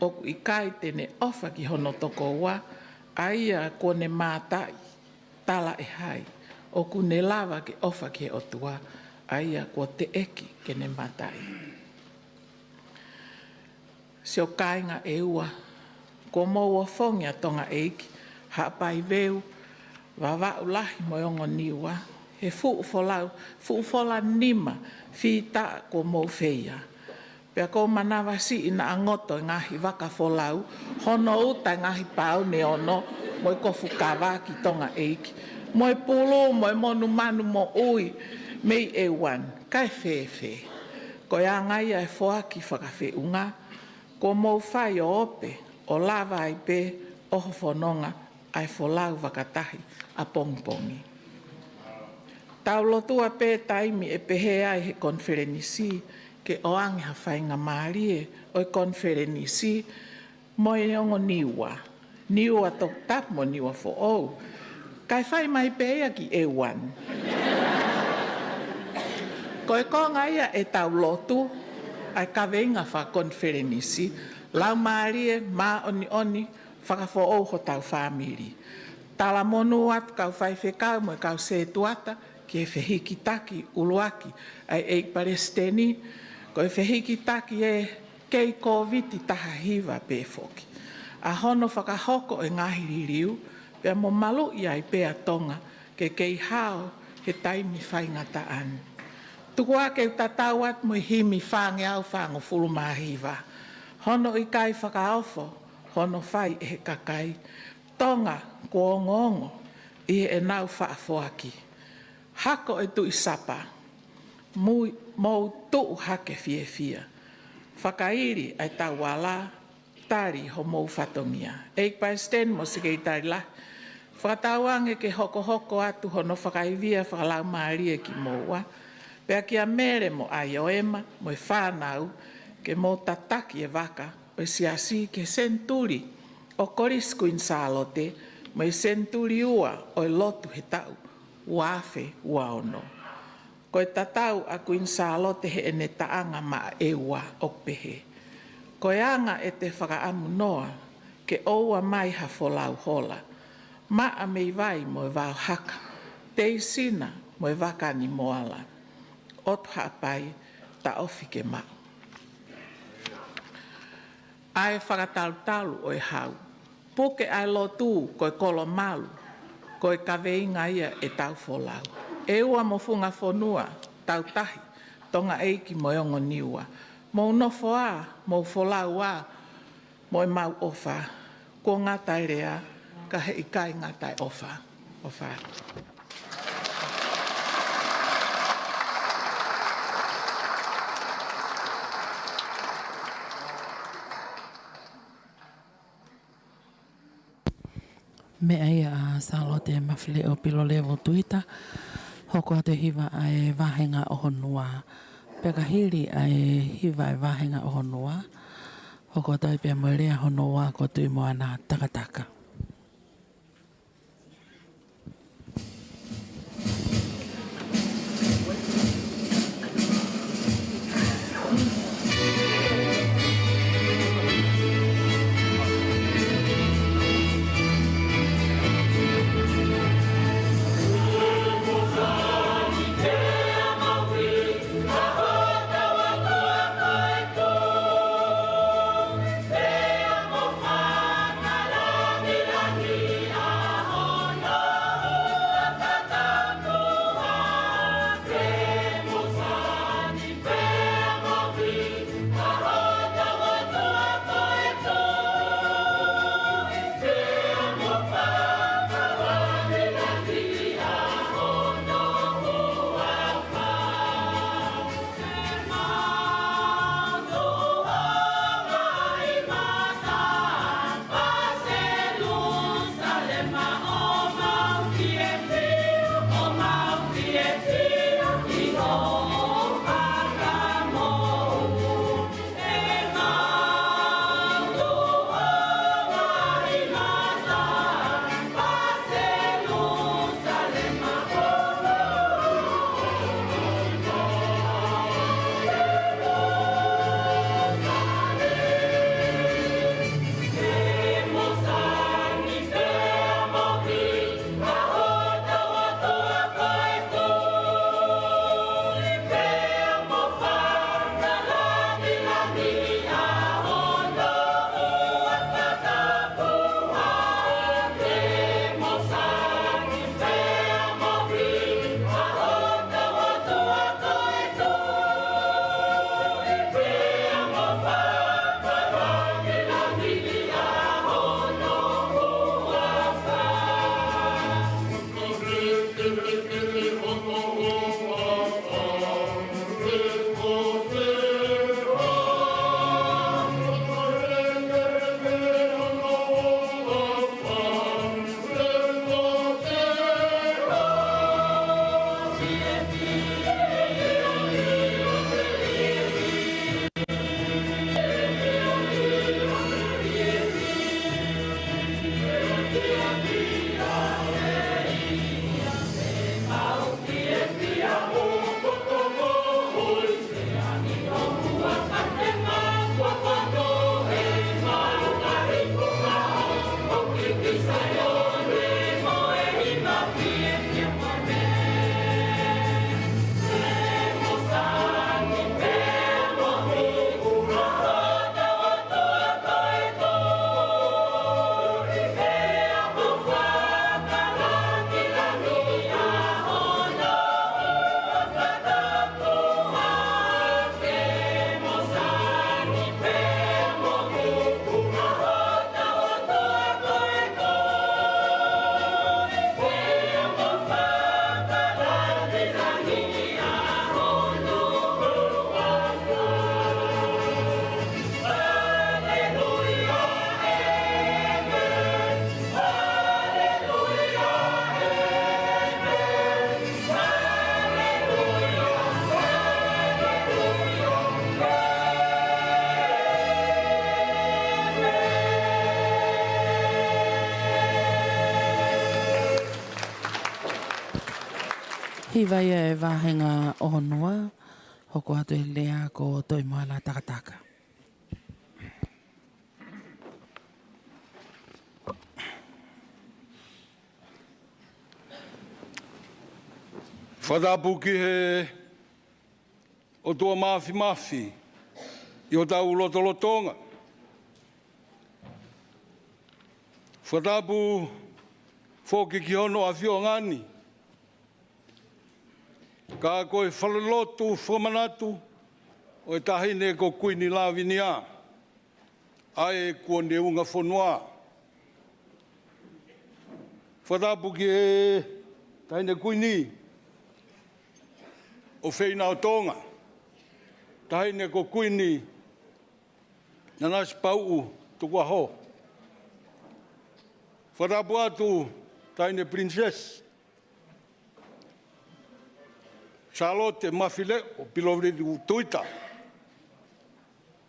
ʻoku ʻikai te ne ʻofa ki hono tokoua, ʻa ia kuo ne mātaʻi, tala ʻe hai ʻoku ne lava ke ʻofa ki he ʻOtua, ʻa ia kuo teʻeki ke ne mātaʻi. Siʻo kāinga ʻEua, kuo mou ofongi ʻa Tonga ʻeiki, Haʻapai Veu, Vavaʻu Lahi mo e ongo Niua, he fuʻu folau, fuʻu fola nima fītaʻa kuo mou feia. Pea ʻoku ou manavasiʻi naʻa ngoto e ngaahi vaka folau, hono uta e ngaahi pāuni ono, mo e kofu kava ki Tonga ʻeiki, mo e pulu, mo e monumanu moʻui mei ʻEuani, kae fēfē. Ko e anga ia e foaki fakafeʻunga, kuo mou fai ʻo ope, ʻo lava ai pē ʻo ho fononga ʻa e folau vakatahi ʻapongipongi. Tau lotua pē taimi ʻe pehē ai he konifelenisi, ke ʻoange ha faingamālie ʻo e konifelenisi mo e ongo Niua, Niua Toputapu mo Niua Foʻou, kae fai mai pē ia ki ʻEuani. Ko e konga ia ʻetau lotu, ʻa e kaveinga fakakonifelenisi, Laumālie Māʻoniʻoni, fakafoʻou hotau fāmili. Talamonū atu kau faifekau mo e kau sētuata ki he fehikitaki ʻuluaki ʻa e ʻEiki Palesiteni, ko e fehikitaki ʻe kei Kōviti taha hiva pē foki. ʻA hono fakahoko e ngaahi liliu, pea mo maluʻi ai pē ʻa Tonga ke kei hao he taimi faingataʻa ni. Tuku ā ke u tatau atu mo e himi fāngeau fāngofulu mā hiva. Hono ʻikai fakaofo hono fai ʻe he kakai. Tonga kuo ongoongo ʻi heʻenau faʻa foaki. Hako e Tuʻi Sapa, mui, mou tuʻu hake fiefia. Fakaili ʻa e tauala, tali homou fatongia. ʻEiki Palesiteni mo Sekelitali Lahi, fakatauange ke hokohoko atu hono fakaivia fakalaumālie kimoua, pea kia Mele mo ʻAioema mo e fānau, ke mou tataki e vaka ʻo e Siasi ki he senituli ʻo Kolisi Kuini Sālote mo e senituli ua ʻo e lotu he taʻu ua afe ua ono. Ko e tatau ʻa Kuini Sālote heʻene taʻanga maʻa ʻEua ʻoku pehē: Ko e anga ʻete fakaʻamu noa ke ʻoua mai ha folau hola, maʻa mei vai mo e vao haka, teisina mo e vaka ni moala. ʻOtu Haʻapai, taʻofi ke maʻu. ʻA e fakatalutalu ʻo e hau. Puke ʻa e lotu ko e kolomalu, ko e kaveinga ia ʻetau folau. ʻEua mo Funga Fonua, Tautahi, Tonga ʻEiki mo e Ongo Niua. Mou nofo ā, mou folau ā, mo ʻemau ʻofa. Kuo ngata e lea, ka heʻikai ngata e ʻofa. ʻOfa. Meʻa ia ʻa Sālote Mafileʻo Pilolevu Tuita, hoko atu e hiva ʻa e vāhenga ʻo hono ua. Pea ka hili ʻa e hiva ʻa e vāhenga ʻo hono ua, hoko atu ai pea mo e lea hono ua ko Tuʻimoana Takataka. Hiva ia e vāhenga ʻo Honua, hoko atu e lea ko Toimoana Takataka. Fakatapu ki he ʻOtua Māfimafi ʻi hotau lotolotonga. Fakatapu foki ki hono ʻafioʻanga ni, ka ko e falelotu fakamanatu ʻo e Taʻahine ko Kuini Lavinia, ʻa ē kuo ne unga fonua. Fakatapu ki he Taʻahine Kuini ʻofeina ʻo Tonga, Taʻahine ko Kuini Nanasipauʻu Tukuʻaho. Fakatapu atu Taʻahine Princess Sālote Mafileʻo Pilovileti Tuita.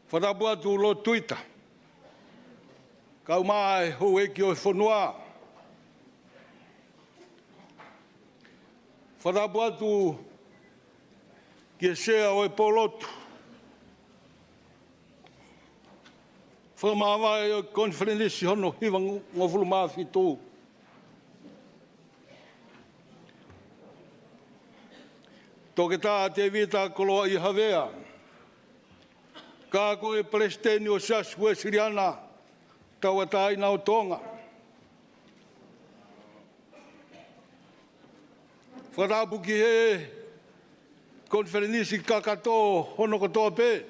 Fakatapu atu Lord Tuita, kaeʻumaʻā e houʻeiki ʻo e fonua. Fakatapu atu ki he Sea ʻo e Pōlotu, Fakamāvae ʻo e Konifelenisi hono hivangofulu mā fitu, Toketā Tēvita Koloaʻia Havea, ka ko e Palesiteni ʻo e Siasi Uēsiliana Tauʻatāina ʻo Tonga. Fakatapu ki he Konifelenisi kakato hono kotoa pē.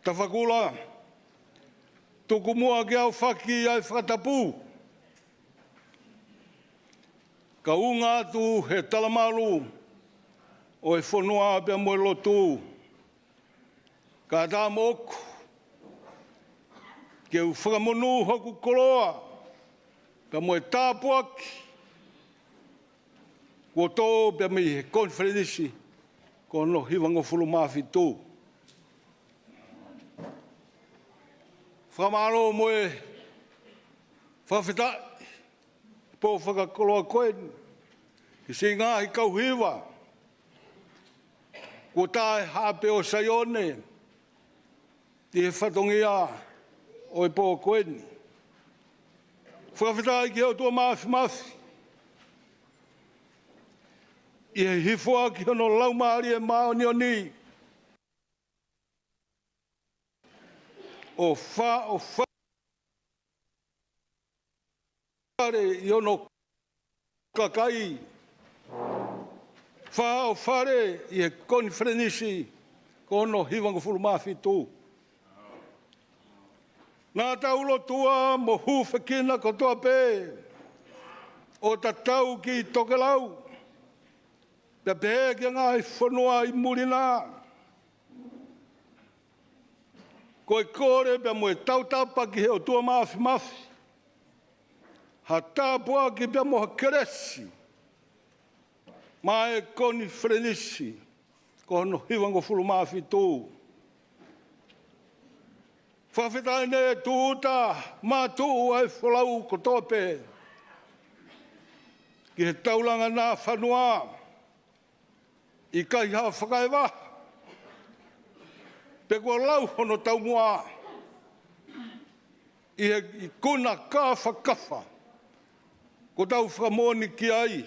Tafakula, tuku muʻa ke u aofaki ʻa e fakatapu, kae ʻumaʻā atu he talamalu ʻo e fonua pea mo e lotu. Kae ʻatā moʻoku ke u fakamonū hoku koloa pea mo e tāpuaki kuo tō pea mei he Konifelenisi ko hono hivangofulu mā fitu. Fakamālō mo e fakafetaʻi pō fakakoloa ko eni ki he siʻi ngaahi kau hiva kuo tā e Haʻape ʻo Saione ʻi he fatongia ʻo e pō ko eni. Fakafetaʻi ki he ʻOtua Māfimafi ʻi he hifo ʻaki hono Laumālie Māʻoniʻoni ʻo fa-, ʻo fa-, fale ʻi hono kakai, fale ʻi he Konifelenisi ko hono hivangofulu mā fitu. Naʻa tau lotua mo hūfekina kotoa pē ʻo tatau ki tokelau, pea pehē ki he ngaahi fonua ʻi muli na. Ko e kole pea mo e tautapa ki he ʻOtua Māfimafi ha tāpuaki pea mo ha kelesi maʻa e Konifelenisi ko hono hivangofulu mā fitu. Fakafetaʻi ne tūʻuta mātuʻu ʻa e folau kotoa pē ki he taulanga na fanua, ʻikai ha fakaevaha, pe kuo lau hono taumuʻa ʻi he ikuna kafakafa kuo tau fakamoʻoni ki ai,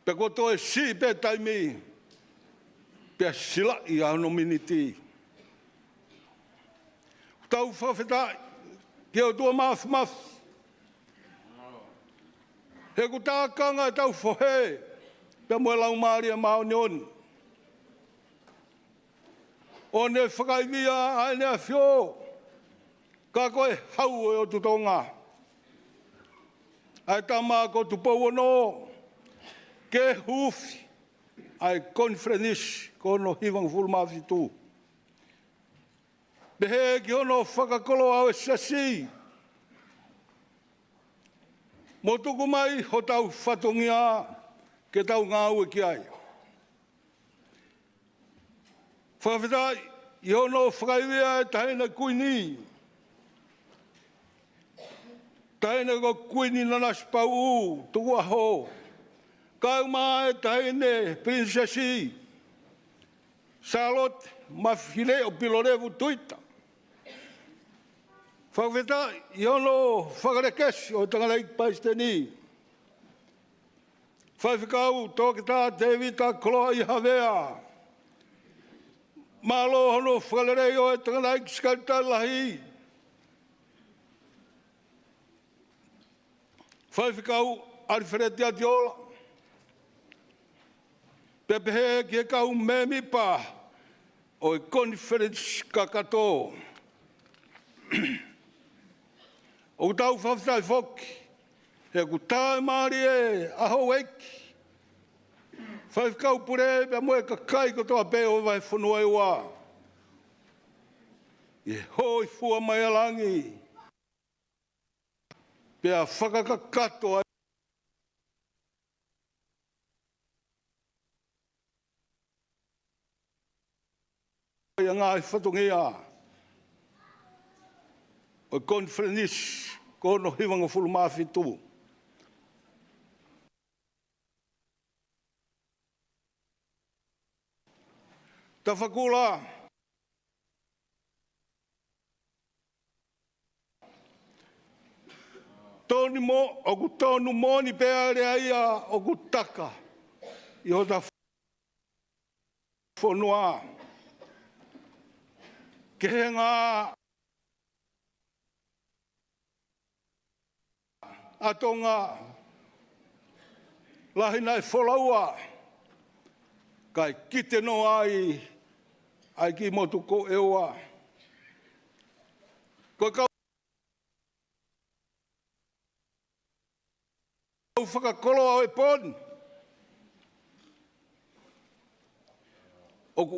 pe kuo toe siʻi pē taimi pea silaʻi ʻa hono miniti. Tau fakafetaʻi ki he ʻOtua Māfimafi he kuo tākanga ʻetau fohe pea mo e Laumālie Māʻoniʻoni, ʻo ne fakaivia ʻa ʻEne ʻAfio, ka ko e Hau ʻo e ʻOtu Tonga, ʻa e Tama ko Tupou Ono, ke huufi ʻa e Konifelenisi ko hono hivangofulu mā fitu. Pehē ki hono fakakoloa ʻo e Siasi, mo tuku mai hotau fatongia ke tau ngāue ki ai. Fakafetaʻi ʻi hono fakaivia e Taʻahine Kuini, Taʻahine ko Kuini Nanasipauʻu Tukuʻaho, kae ʻumaʻā e Taʻahine Pilinisesi Sālote Mafihineʻo Pilolevu Tuita. Fakafetaʻi ʻi hono fakalekesi ʻo e Tangataʻeiki Palesiteni, Faifekau Toketā Tēvita Koloaʻia Havea. Mālō hono fakaleleiʻi ʻo e Tangataʻeiki Sekelitali Lahi, Faifekau ʻAlifeleti ʻAtiola, pea pehē ki he kau mēmipa ʻo e konifelenisi kakato. ʻOku tau fakafetaʻi foki he ʻoku tāmālie ʻa houʻeiki, faifekau pule pea mo e kakai kotoa pē ʻo e vahefonua ʻe ua ʻi he hōifua mai ʻa langi, pea fakakakato ai ʻa e ngaahi fatongia ʻo e konifelenisi ko hono hivangofulu mā fitu. Tafakula, tonu mo, ʻoku tonu moʻoni pē ʻa e lea ia ʻoku taka ʻi hota fonua. Kehe ngā ʻa Tonga, lahi naʻe folaua, kae kite noa ai ʻa e kiʻi motu ko ʻEua. Ko e kau fakakoloa ʻo e pō ni ʻoku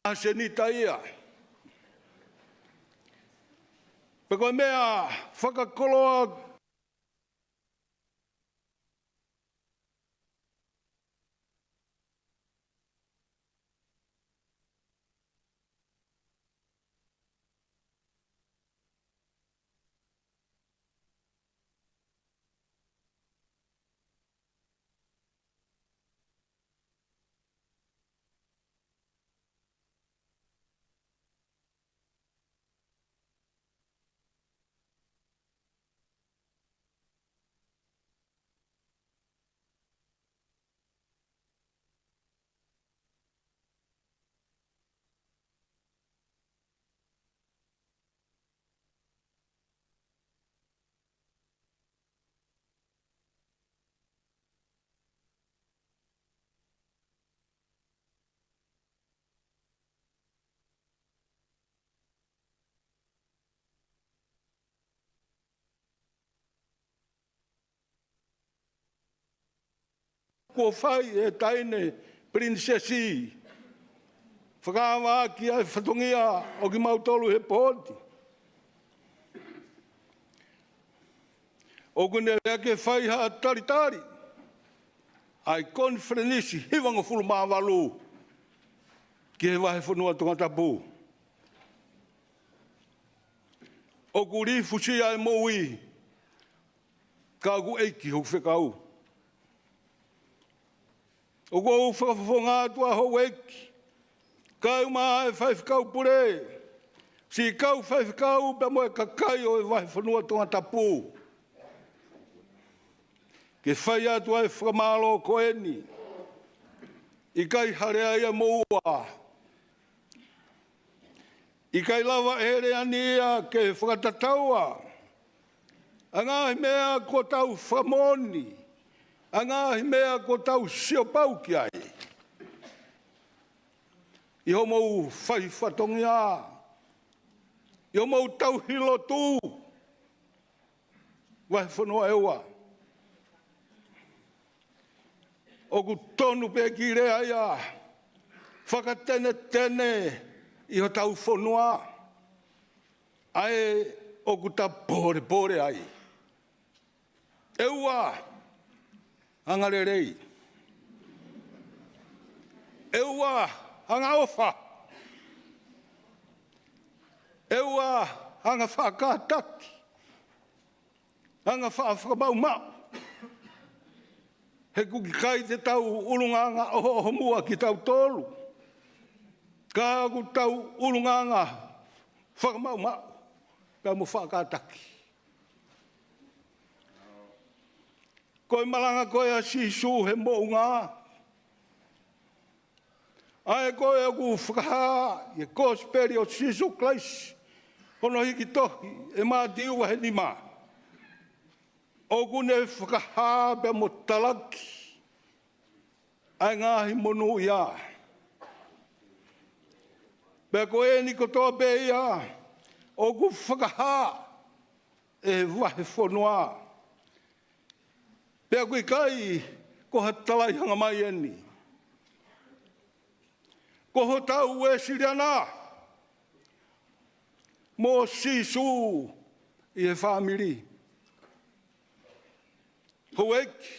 ʻasenita ia. Pea ko e meʻa fakakoloa kuo fai ʻe he Taʻahine Pilinisesi, fakaava ʻaki ʻa e fatongia ʻo kimautolu he pō ni. ʻOku ne lea ke fai ha talitali ʻa e konifelenisi hivangofulu mā valu ki he vahefonua Tongatapu. ʻOku lifusi ʻa e moʻui, ka ʻoku ʻeiki hoku fekau. ʻOku ou fakafofonga atu ʻa houʻeiki, kae ʻumaʻā e faifekau pule, siʻi kau faifekau pea mo e kakai ʻo e vahefonua Tongatapu, ke fai atu ʻa e fakamālō ko eni. ʻIkai ha lea ia moʻua. ʻIkai lava ʻe he lea ni ia ke fakatatau ʻa e ngaahi meʻa kuo tau fakamoʻoni, ʻa e ngaahi meʻa kuo tau sio pau ki ai ʻi hoʻomou fai fatongia, ʻi hoʻomou tauhi lotu, vahefonua ʻEua. ʻOku tonu pē kiʻi lea ia fakatenetene ʻi hotau fonua, ʻa ē ʻoku ta pōlepole ai. ʻEua, angalelei. ʻEua, angaʻofa. ʻEua, anga faʻa kātaki, anga faʻa fakamaʻumaʻu. He ʻoku ʻikai te tau ʻulungaanga ʻohoʻoho muʻa kitautolu, ka ʻoku tau ʻulungaanga fakamaʻumaʻu pea mo faʻa kātaki. Ko e malanga ko ē ʻa Sīsū he moʻunga, ʻa ē ko ē ʻoku fakahā ʻi he Kosipeli ʻo Sīsū Kalaisi, hono hiki tohi ʻe Mātiu vahe nima, ʻoku ne fakahā pea mo talaki ʻa e ngaahi monūʻia. Pea ko eni kotoa pē ia ʻoku fakahā ʻe he vahefonua. Pea ʻoku ʻikai ko ha talaihangamai eni. Ko hotau Uēsiliana mo Sīsū ʻi he fāmili. Houʻeiki,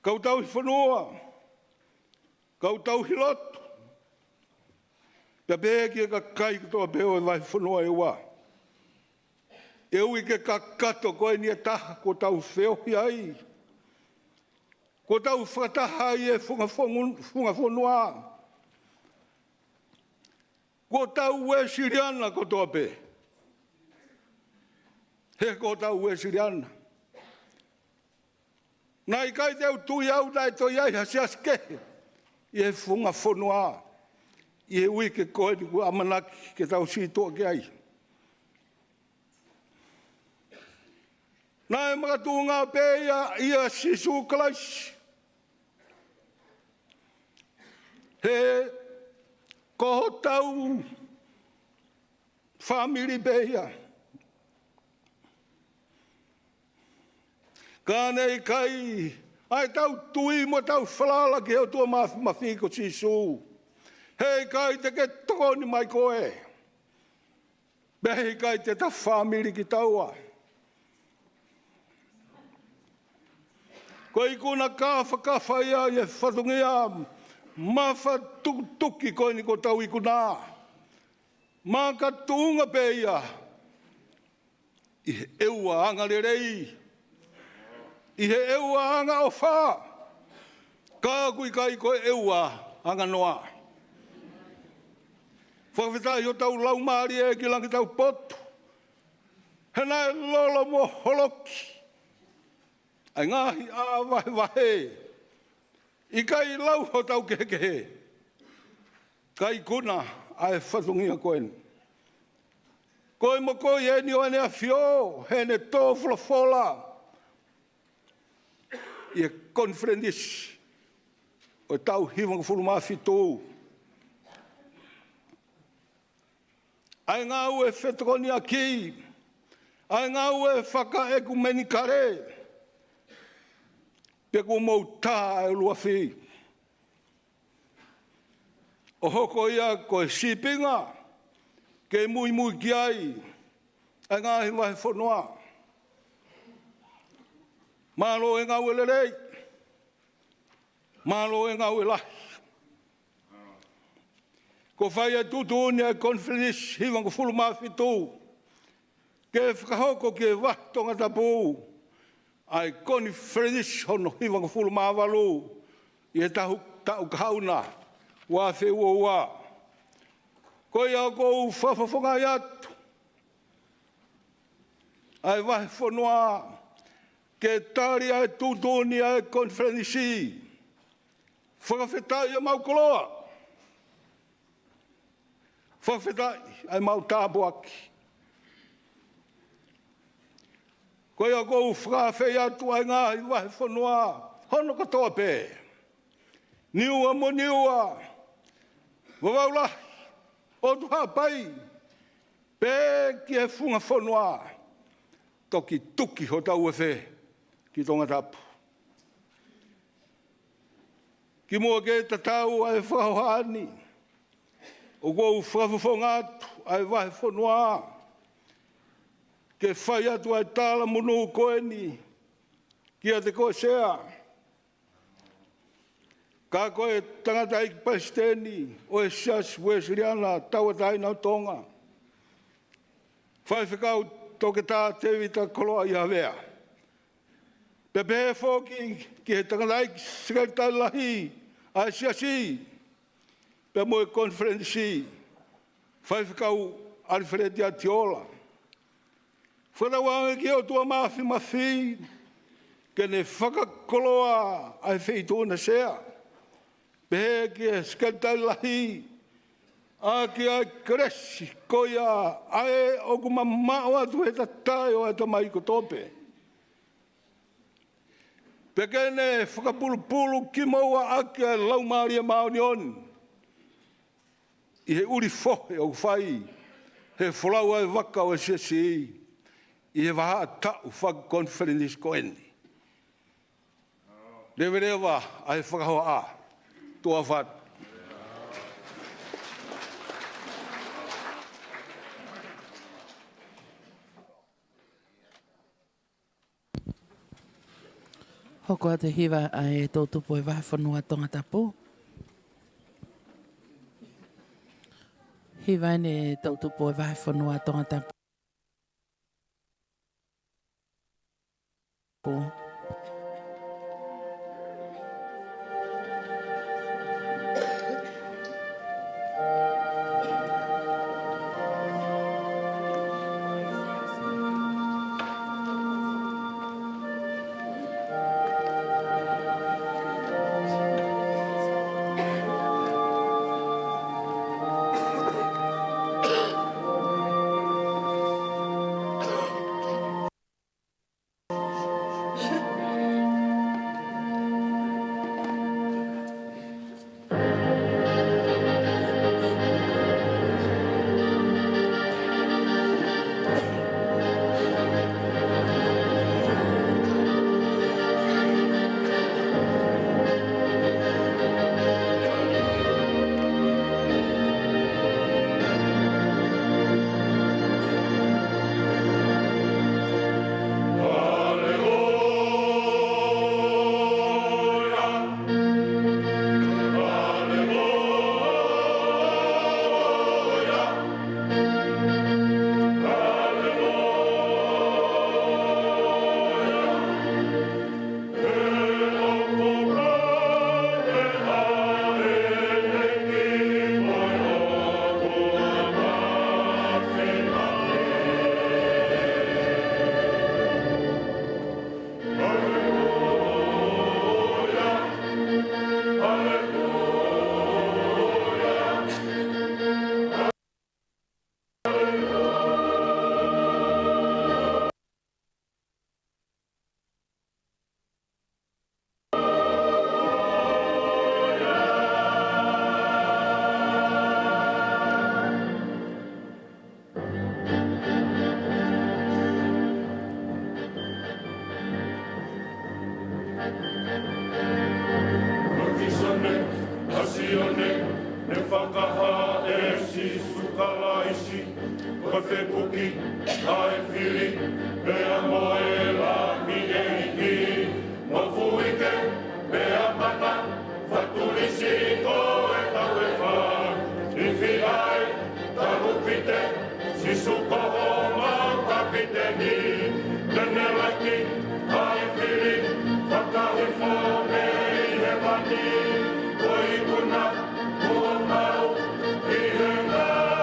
kau tauhi fonua, kau tauhi lotu, pea pehē ki he kakai kotoa pē ʻo e vahefonua ʻe ua. ʻE ui ke kakato ko eni e taha kuo tau feohi ai, kuo tau fakataha ai e funga fongu-, funga fonua. Ko hotau Uēsiliana kotoa pē. He ko hotau Uēsiliana. Naʻe ʻikai te u tui au naʻe toe ʻi ai ha siasi kehe ʻi he funga fonua ʻi he uike ko eni kuo ʻamanaki ke tau sītuʻa ki ai. Naʻe makatuʻunga pē ia ʻia Sīsū Kalaisi. He ko hotau fāmili pē ia. Ka naʻe ʻikai ʻa ʻetau tui mo ʻetau falala ki he ʻOtua Māfimafi ko Sīsū. He ʻikai te ke tokoni mai koe. Pea he ʻikai te ta fāmili kitaua. Ko e ikuna kāfakafa ia ʻi he fatongia mafatukituki ko eni ko hotau ikuna. Makatuʻunga pē ia ʻi he ʻEua anga lelei, ʻi he ʻEua anga ʻofa, ka ʻoku ʻikai ko e ʻEua anga noa. Fakafetaʻi hotau laumālie ki langi taupotu, he naʻe lolo mo holoki ʻa e ngaahi ʻā vahevahe. ʻIkai lau hotau kehekehe, ka ikuna ʻa e fatongia ko eni. Ko e mokoi eni ʻo ʻEne ʻAfio heʻene tō folofola ʻi he konifelenisi ʻo e taʻu hivangofulu mā fitu. ʻA e ngāue fetokoniʻaki, ʻa e ngāue fakaʻekumenikale, pea kuo mou tā ʻa e ʻuluafi ʻo hoko ia ko e sīpinga ke muimui ki ai ʻa e ngaahi vahefonua. Mālō e ngāue lelei. Mālō e ngāue lahi. Kuo fai e tuʻutuʻuni ʻa e konifelenisi hivangofulu mā fitu ke fakahoko ki he vahe Tongatapu ʻa e konifelenisi hono hivangofulu mā valu ʻi he taʻu, taʻu kahaʻu na ua afe ua ua. Ko ia ʻoku ou fakafofongaʻi atu ʻa e vahefonua ke tali ʻa e tuʻutuʻuni ʻa e konifelenisi. Fakafetaʻi ʻemau koloa. Fakafetaʻi ʻemau tāpuaki. Ko ia ʻoku ou fakaafeʻi atu ʻa e ngaahi vahefonua hono kotoa pē, Niua mo Niua, Vavaʻu Lahi, ʻOtu Haʻapai, pea ki he funga fonua, toki tuki hotau efe ki Tongatapu. Kimuʻa ke tatau ʻa e fakahohaʻa ni, ʻoku ou fakafofonga atu ʻa e vahefonua ke fai atu ʻa e talamonū ko eni kiate koe Sea, ka ko e tangataʻeiki palesiteni ʻo e Siasi Uēsiliana Tauʻatāina ʻo Tonga, Faifekau Toketā Tēvita Koloaʻia Havea. Pea pehē foki ki he tangataʻeiki sekelitali lahi ʻa e Siasi, pea mo e konifelenisi, Faifekau ʻAlifeleti ʻAtiola. Fakatauange ki he ʻOtua Māfimafi ke ne fakakoloa ʻa e feituʻu na sea. Pehē ki he sekelitali lahi, ʻaki ʻa e kelesi ko ia ʻa ē ʻoku mamaʻo atu he tatae ʻo e Tamai kotoa pē. Pea ke ne fakapulupulu kimoua ʻaki ʻa e Laumālie Māʻoniʻoni ʻi he ʻuli fohe ʻoku fai he folau ʻa e vaka ʻo e Siasi ʻi he vahaʻa taʻu fakakonifelenisi ko eni. Leveleva ʻa e fakahohaʻa. Tuʻa ʻofa atu. Hoko atu e hiva ʻa e toʻutupu ʻo e Vahefonua Tongatapu. Hiva eni e toʻutupu ʻo e Vahefonua Tongatapu. Ko Sīsū ne, ʻa Sīsū ne, ne fakahā ʻe Sīsū Kalaisi, ko e fepuki ʻa e fili, pea mo e Lami ʻEiki, mo fuike, pea mana, fatulisi ko e tau e fa, i fi ai, Talupite, Sīsū ko homau kapiteni, ne ne laiki ʻa e fili, fakahifo mei hēvani, ko e ikuna, kuo mau ʻi he ngāue.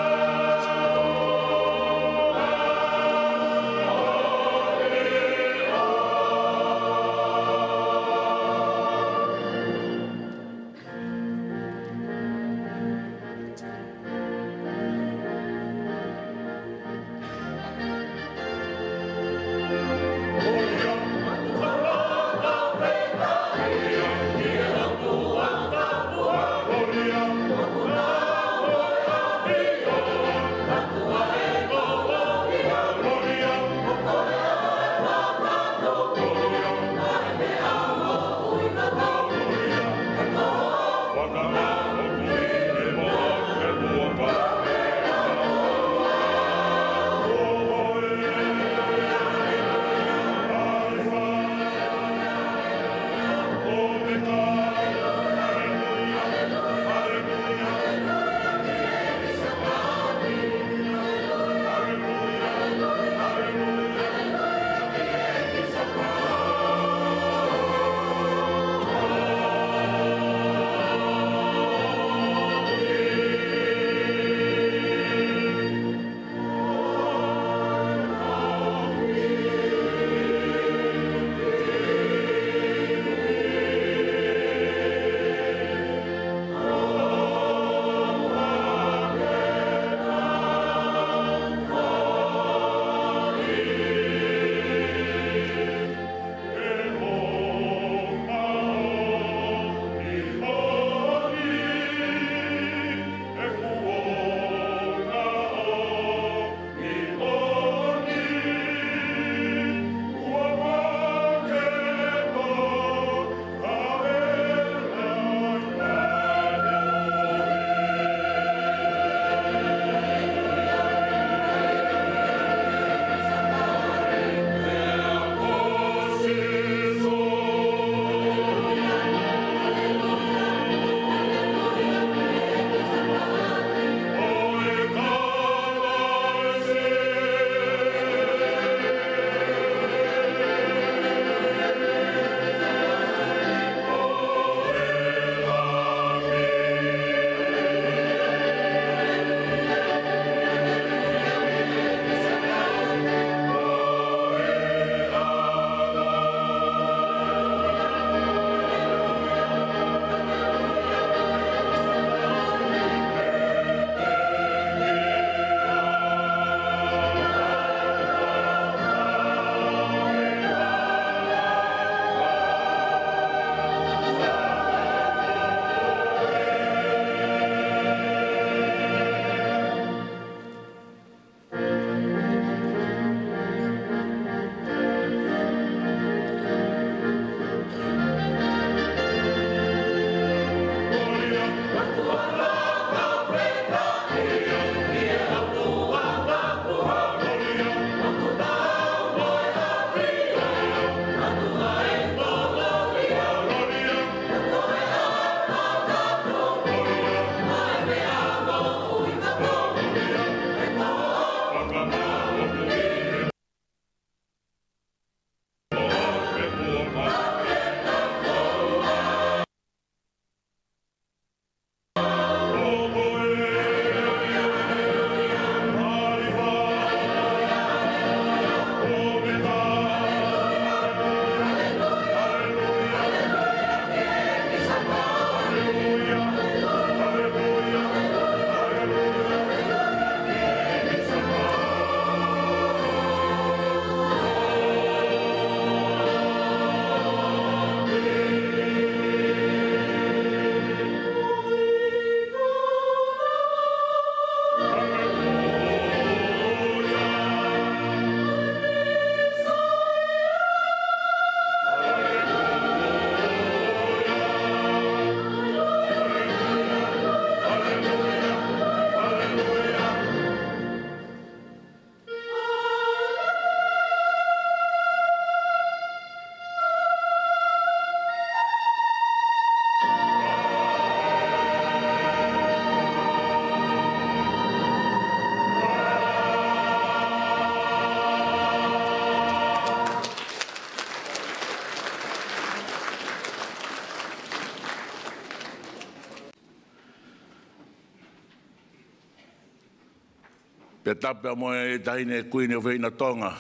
Pea tapu mo e Taʻahine Kuini ʻofeina Tonga,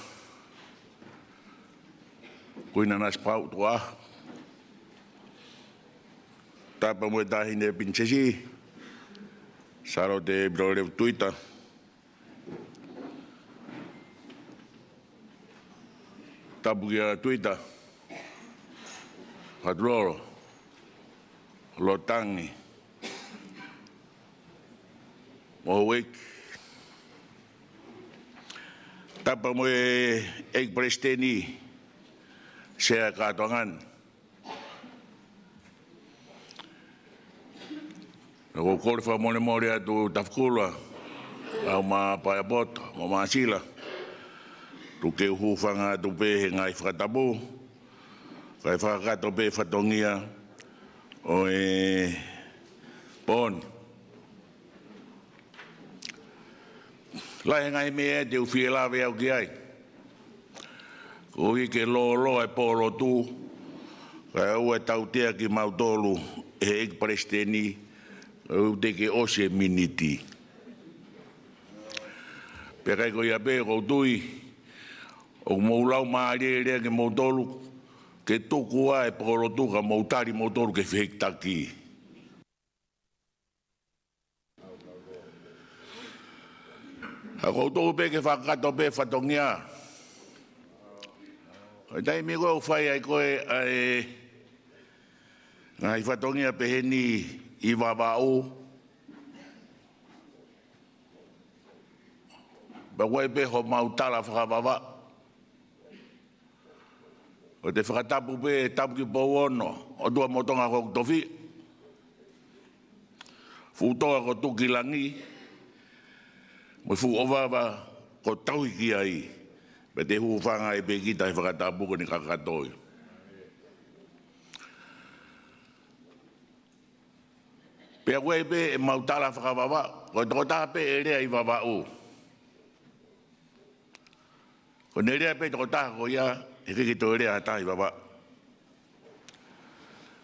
Kuini Nanasipauʻu Tukuʻaho. Tapu mo e Taʻahine Pilinisesi, Sālote Pito Levu Tuita. Tapu kia Tuita, Fatulolo, Lotangi, mo e ʻEiki. Tapu mo e ʻEiki Palesiteni, Sea Katoangani. Pea ʻoku ou kole fakamolemole atu Tafakura, ʻa Mapaepoto, mo Masila, tuku ke u hūfanga atu pē he ngaahi fakatapu, kae fakakakato pē fatongia ʻo e pō ni. Lahi e ngaahi meʻa te u fie lave au ki ai. Koeʻuhi ke lōloa e pōlotu, kae ʻoua ʻe tautea kimautolu ʻe he ʻEiki Palesiteni, ʻoku teʻeki ke ʻosi e miniti. Pea ʻikai ko ia pē, ʻoku ou tui ʻoku mou laumālie lelei kimoutolu ke tuku ā e pōlotu ka mou tali moutolu ke fehikitaki. ʻA, ʻoku ou tui pē ke fakakakato pē fatongia. Ko e taimi ko ē ʻoku fai ai ko ē ʻa e ngaahi fatongia peheni ʻi Vavaʻu, pea ʻoku ʻi ai pē homau tala fakavavā. ʻOku te fakatapu pē, tapu ki Pouono, ʻOtua mo Tonga ko hoku tofiʻa. Fuʻu toa ko Tukilangi, mo e fuʻu ʻovava ko Tauhi ki ai. Pea te u hūfanga ai pē kita he fakatapu ko eni kakato ia. Pea ʻoku ʻi ai pē ʻemau tala fakavavā, ko e tokotaha pē ʻe lea ʻi Vavaʻu. Ko ʻene lea pē tokotaha ko ia, he ʻikai ke toe lea ha taha ʻi Vavaʻu.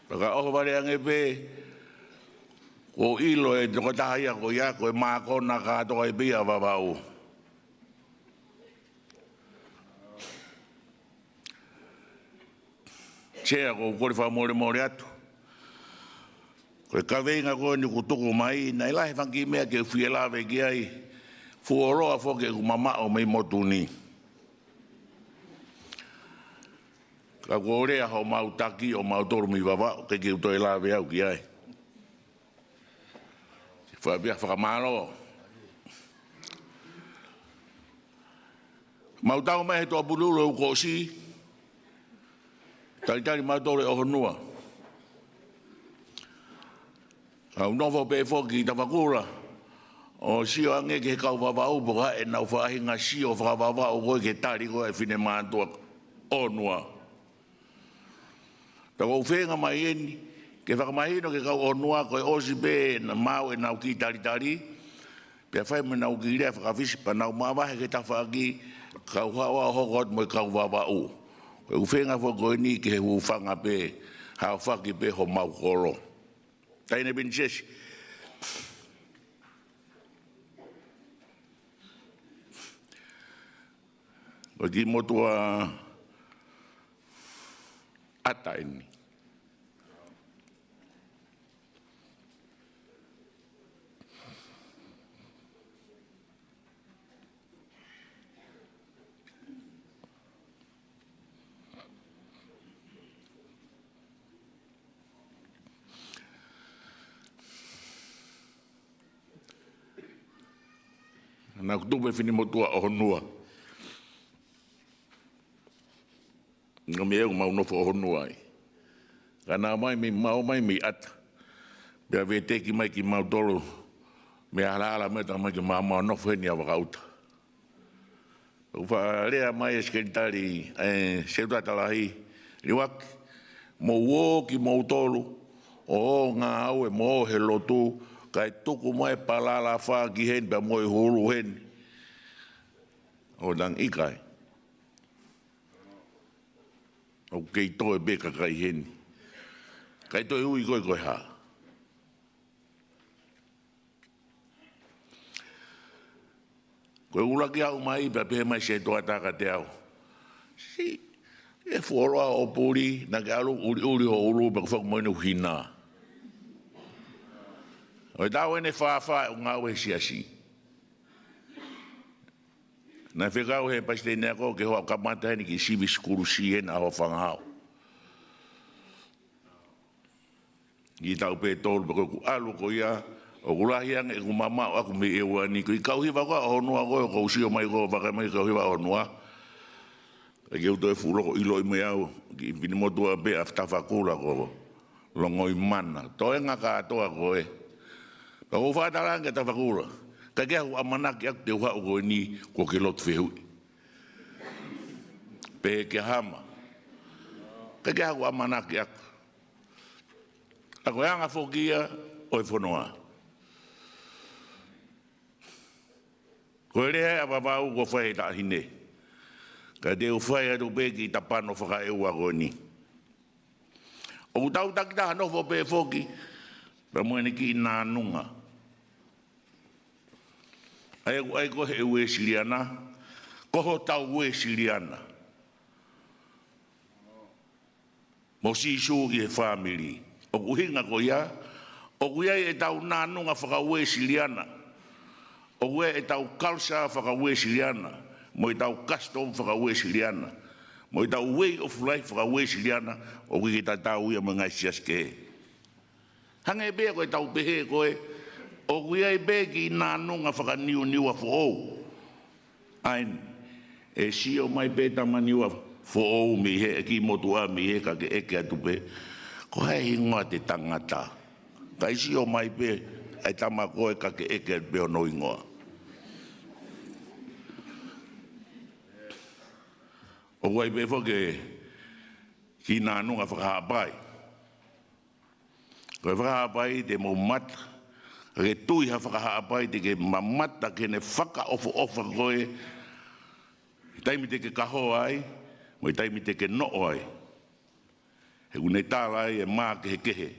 Pea ka ʻohovale ange pē, ʻoku ou ʻilo e tokotaha ia ko ia, ko e mākona kātoa ia pē ia ʻa Vavaʻu. Sea, ʻoku ou kole fakamolemole atu. Ko e kaveinga ko eni kuo tuku mai, naʻe lahi e fanga kiʻi meʻa ke u fie lave ki ai, fuoloa foki ʻeku mamaʻo mei motu ni. Ka kuo lea homau taki ʻo mautolu mei Vavaʻu, ʻikai ke u toe lave au ki ai. Faʻa pea fakamālō. Mau tau mai he Tuʻapululu ʻo e uike kuo ʻosi, talitali mautolu ʻe ʻOhonua. Kau nofo pē foki ʻi Tafakura ʻo sio ange ki he kau Vavaʻu pe ko e hā ʻenau faʻahinga sio fakavavaʻu ko ē ki he tali ko ē ʻa e finemātuʻa ʻOhonua. Pea ʻoku ou feinga mai eni ke fakamahino ki he kau ʻOhonua kuo ʻosi pē ʻenau maʻu ʻenau kiʻi talitali, pea fai mo ʻenau kiʻi lea faka-Fisi pea nau mavahe ki he tafaʻaki, kau haʻu ʻo hoko atu mo e kau Vavaʻu. Ko ʻeku feinga foki ko eni ke hūfanga pē, haofaki pē homau kolo. Taʻahine Pilinisesi. Ko e kiʻi motuʻa ʻata eni. Naʻa ku tupu he finemotuʻa ʻOhonua. Ngaahi meʻa ʻoku mau nofo ʻOhonua ai. Ka naʻa mau ō mai mei, mau ō mai mei ʻAta. Pea veteki mai kimautolu mei Alaala mo e tama ke mau, mau nofo heni ʻa Vakaʻuta. ʻOku faʻa lea mai e Sekelitali, ʻe, Sekelitali Lahi, Liuaki, mou ō kimoutolu ʻo ngāue mo ō he lotu, kae tuku mai e palalafa ki heni pea mo e hulu heni. ʻO tangi ʻikai. ʻOku kei toe pē kakai heni. ʻIkai toe ui koe ko e hā. Ko e ʻuluaki aʻu mai pea pehē mai Setuata kiate au, "Siʻi, ʻe fuoloa hoʻo puli, naʻa ke ʻalu ʻuliʻuli ho ʻulu pea ko e foki mo inu hina." ʻOku taau eni e fāfā ʻeku ngāue he siasi. Naʻe fekau he palesiteni ako ke u kamata heni ki he sivi sikulu siena ʻo Fangahau. Ki he taʻu pē ʻe tolu pē ko ʻeku ʻalu ko ia, ʻoku lahi ange ʻeku mamaʻo ʻaku mei ʻEua ni. Ko e kau hiva ko ē ʻa Honua ko ē, ʻoku ou sio mai ko ē, vakai mai kau hiva ʻa Honua. Ka ke u toe fuʻu loko ʻiloʻi mai au, ki he finemotuʻa pē ʻa Tafakula ko Longoimana. Toenga kātoa ko ē. Ka ʻoku ou fakatalanga kia Tafakula, ʻikai ke ʻi ai haku ʻamanaki ʻaku te u haʻu ko eni kuo ke lotu fehuʻi. Pehē kia Hama, ʻikai ke ʻi ai haku ʻamanaki ʻaku. Ka ko e anga foki ia ʻo e fonua. Ko e lea ʻa Vavaʻu kuo fai he taʻahine. Ka te u fai atu pē ki he tapano fakaʻEua ko eni. ʻOku tau takitaha nofo pē foki pea mo ʻene kiʻi nānunga. ʻA ia ʻoku ʻai ko ē he Uēsiliana, ko hotau Uēsiliana. Mo Sīsū ʻi he fāmili. ʻOku ʻuhinga ko ia, ʻoku ʻi ai ʻetau nānunga faka-Uēsiliana. ʻOku ʻi ai ʻetau culture faka-Uēsiliana. Mo ʻetau custom faka-Uēsiliana. Mo ʻetau way of life faka-Uēsiliana. ʻOku ʻikai ke tatau ia mo e ngaahi siasi kehe. Hangē pē ko ʻetau pehē ko ē, ʻoku ʻi ai pē kiʻi nānunga faka-Niu-, Niua foʻou. ʻA eni, ʻe sio mai pē tama Niua foʻou mei hē, kiʻi motuʻa mei hē, ka ke ʻeke atu pē, ko e hā e hingoa ʻo e tangata. Kae sio mai pē ʻa e tama ko ē ka ke ʻeke atu pē hono hingoa. ʻOku ʻi ai pē foki e kiʻi nānunga faka-Haʻapai. Ko e faka-Haʻapai te mou mamata, ka ke tui ha faka-Haʻapai te ke mamata ki heʻene fakaʻofoʻofa ko ē, taimi te ke kahoa ai, mo e taimi te ke noʻo ai. He ʻoku ne tala ai e mā kehekehe.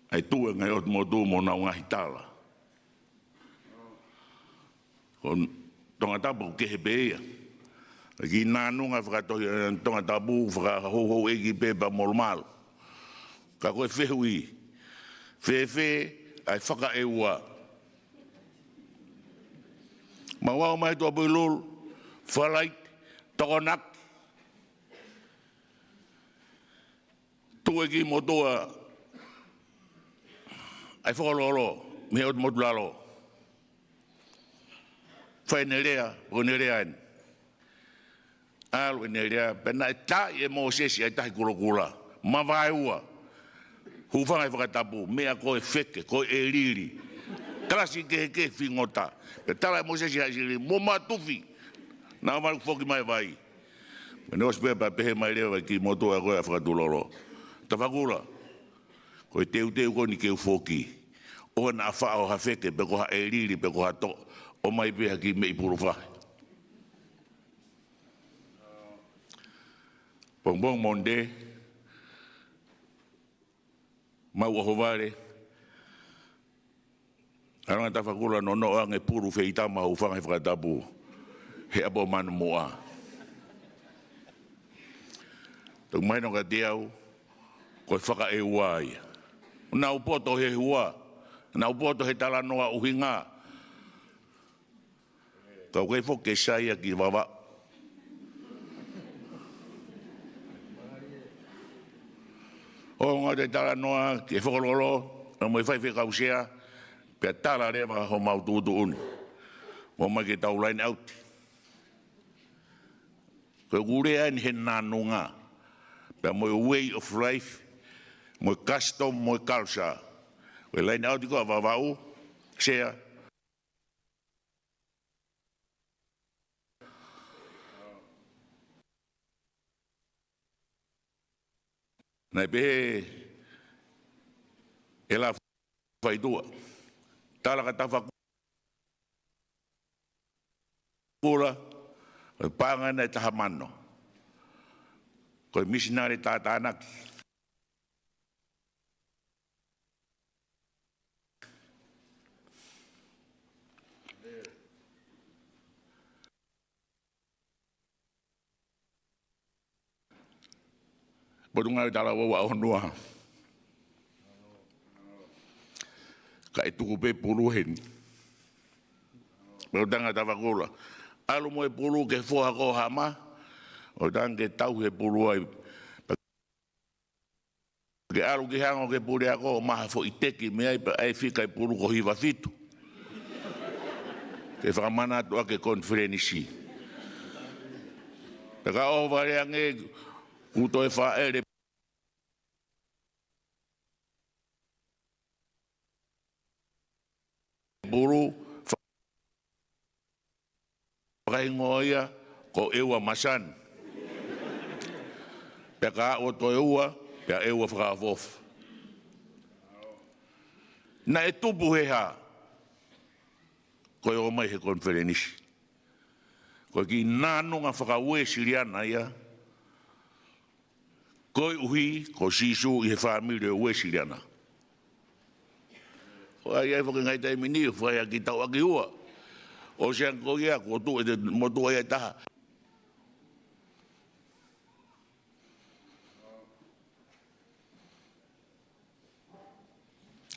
ʻA e tuʻu e ngaahi ʻotu motu mo honau ngaahi tala. Ko Tongatapu ʻoku kehe pē ia. Kiʻi nānunga fakatohi, ē, Tongatapu, fakahouhouʻeiki pē pea molumalu. Ka ko e fehuʻi, fēfē ʻa e fakaʻEua? Mau aʻu mai Tuʻapulelulu, Falaite, Tokonaki, tuʻu e kiʻi motuʻa ʻa e Fokololo mei he ʻotu motu lalo. Fai ʻene lea, ko ʻene lea eni. ʻAlu ʻene lea, pea naʻe taaʻi ʻe Mōsese ʻa e Tahi Kulokula. Mavaeua. Hūfanga he fakatapu, meʻa ko e feke, ko e ʻelili. Kalasi kehekehe fingota. Pea tala ʻe Mōsese ʻa e sili, mo matufi. Naʻa mau foki mai vai. Pea ne ʻosi pē pea pehē mai leva e kiʻi motuʻa ko ē ʻa Fakatulolo, Tafakula, ko e teuteu ko eni ke u foki. ʻOua naʻa faʻo ha feke, pe ko ha ʻelili, pe ko ha toʻo. ʻOmai pē ha kiʻi meʻi pulu fahe. Pongipongi Mōnite, mau ʻohovale, ʻalu ange Tafakula nonoʻo ange pulu feitama hūfanga he fakatapu he ʻapi ʻo Manumoʻa. Toki mahino kiate au, ko e fakaʻEua ia. Naʻa ku poto he hua, naʻa ku poto he talanoa ʻuhinga. Ka ʻoku ʻikai foki ke sai ia ki Vavaʻu. ʻO ngata e talanoa ki he Fokololo, ʻa mo e faifekau sea, pea tala leva homau tuʻutuʻuni. Mo mai ke tau line out. Ko ʻeku lea eni he nānunga. Pea mo e way of life, mo e custom, mo e culture. Ko e line out ko ē ʻa Vavaʻu, sea. Naʻe pehē ʻe Lafaituʻa, tala kia Tafakula, ko e paʻanga ena ʻe taha mano. Ko e misinale tātānaki. ʻOtu Ngāue Talavoa ua ono ua. Kae tuku pē pulu heni. Pea u tanga tavakula. ʻAlu mo e pulu ki he foha ko Hama. ʻO tanga ke tau he pulu ai. Ke ʻalu ki he hango ki he puleako ʻo maha foʻi teki mei ai pea ʻai fika e pulu ko hiva fitu. Ke fakamanatu ʻaki e konifelenisi. Pea ka ʻohovale ange kuo toe fāʻele pulu fakahingoa ia ko ʻEua Masani. Pea ka ʻoua toe ua, pea ʻEua Fakaʻofoʻofa. Naʻe tupu he hā? Ko e ō mai he konifelenisi. Ko e kiʻi nānunga faka-Uēsiliana ia. Koeʻuhi ko Sīsū ʻi he fāmili ʻo e Uēsiliana. ʻOku ʻi ai foki e ngaahi taimi ni, fai ʻaki tau ʻaki ua. ʻOsi ange ko ia, kuo tuʻu ʻete motuʻa ia ʻe taha.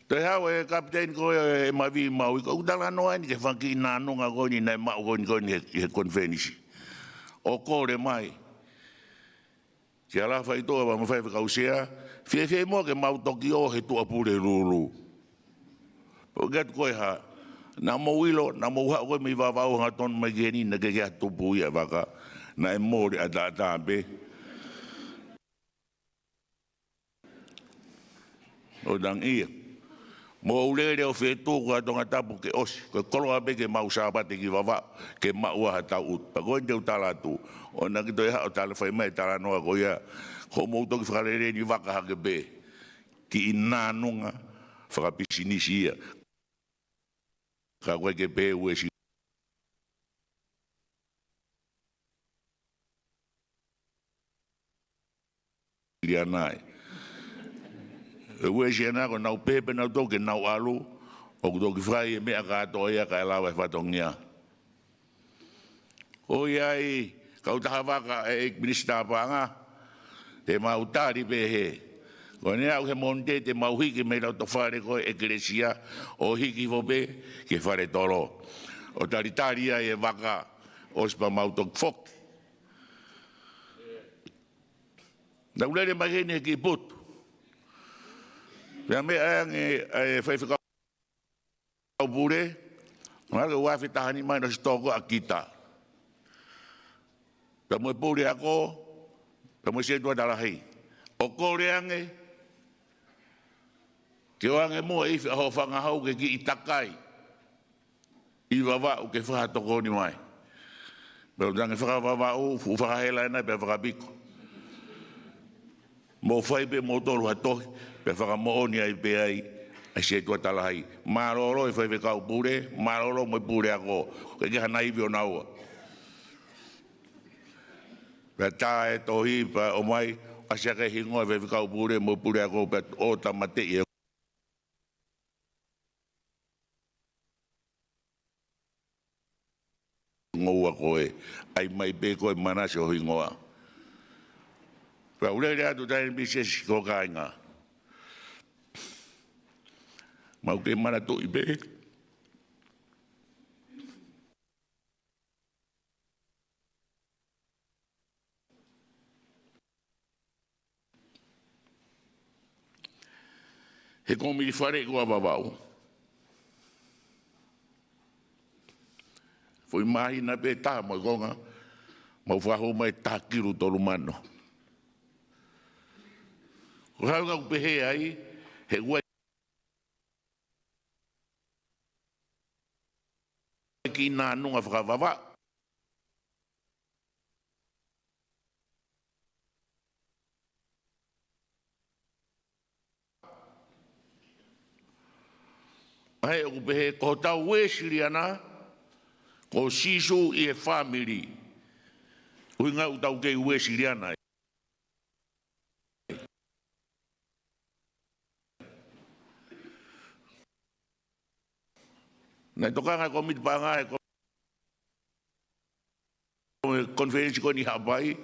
Toe haʻu e kapiteni ko ē ʻo e M V Maui, ʻoku talanoa eni ki he fanga kiʻi nānunga ko eni naʻe maʻu ko eni ko eni he, he konifelenisi. ʻO kole mai kia Lafaitoa pea mo e faifekau sea, fiefia muʻa ke mau toki ō he Tuʻapulelulu. Pea u ʻeke atu ko e hā, naʻa mou ʻilo, naʻa mou haʻu ko ē mei Vavaʻu hangatonu mai ki heni, naʻe ʻikai ke tupu ia e vaka, naʻe mole ʻataʻatā pē. ʻO tangi ia. Mou lele ʻo fetuku ʻa Tongatapu ke ʻosi. Ko e koloa pē ke mau Sāpate ki Vavaʻu, ke maʻu ha tau ʻutu. Pea ko eni te u tala atu. ʻOua naʻa ke toe haʻu ʻo tala fai mai e talanoa ko ia. Ko hoʻomou toki fakalele eni vaka hake pē. Kiʻi nānunga fakapisinisi ia. Ka ʻoku ʻikai ke pehē Uēsiliana ai. E Uēsiliana ko ʻenau pehē pē ʻenau tō ke nau ʻalu, ʻoku toki fai e meʻa kātoa ia kae lava e fatongia. ʻOku ʻi ai e kau taha vaka ʻe he Minisitā Paʻanga, te mau tali pē hē. Ko ʻene aʻu he Mōnite te mau hiki mei he loto fale ko ē ʻekelesia ʻo hiki hifo pē ki he fale tolo. ʻO talitali ai e vaka ʻosi pea mau toki foki. Naʻa ku lele mai heni he kiʻi putu. Pea meʻa ange ʻa e faifekau pule, mahalo ko e ua afe taha nima naʻe ʻosi tō ko ē ʻa kita. Pea mo e puleako, pea mo e setuata lahi. ʻO kole ange, ke ʻoange muʻa e ifi ʻa hoʻo fanga hau ke kiʻi takai ʻi Vavaʻu ke fakatokoni mai. Pea u tangi faka-Vavaʻu, fuʻu fakahela ena pea fakapiko. Mou fai pē moutolu ha tohi, pea fakamoʻoni ai pē ai, ʻa e setuata lahi. Mālōlō e faifekau pule, mālōlō mo e puleako, ʻoku ʻikai ke ʻi ai hano ivi ʻo naua. Pea tā e tohi, pea ʻomai, ʻasi ʻaki e hingoa e faifekau pule, mo e puleako, pea ʻo tāmateʻi e hingoa ko ē. ʻAi mai pē ko e Manase hoʻo hingoa. Pea u lele atu taimi ni Sesi ko e kāinga. Mau kei manatuʻi pē. He komiti faleʻi ko ē ʻa Vavaʻu. Foʻi māhina pē taha mo e konga, mau fakahū mai taha kilu tolu mano. Ko e hā ʻoku pehē ai, he ʻoku ʻi ai e kiʻi nānunga faka-Vavaʻu. ʻA ē ʻoku pehē ko hotau Uēsiliana, ko Sīsū ʻi he fāmili. ʻUhinga ʻoku tau kei Uēsiliana. Naʻe tokanga e komiti paʻanga he ko-, konifelenisi ko eni Haʻapai,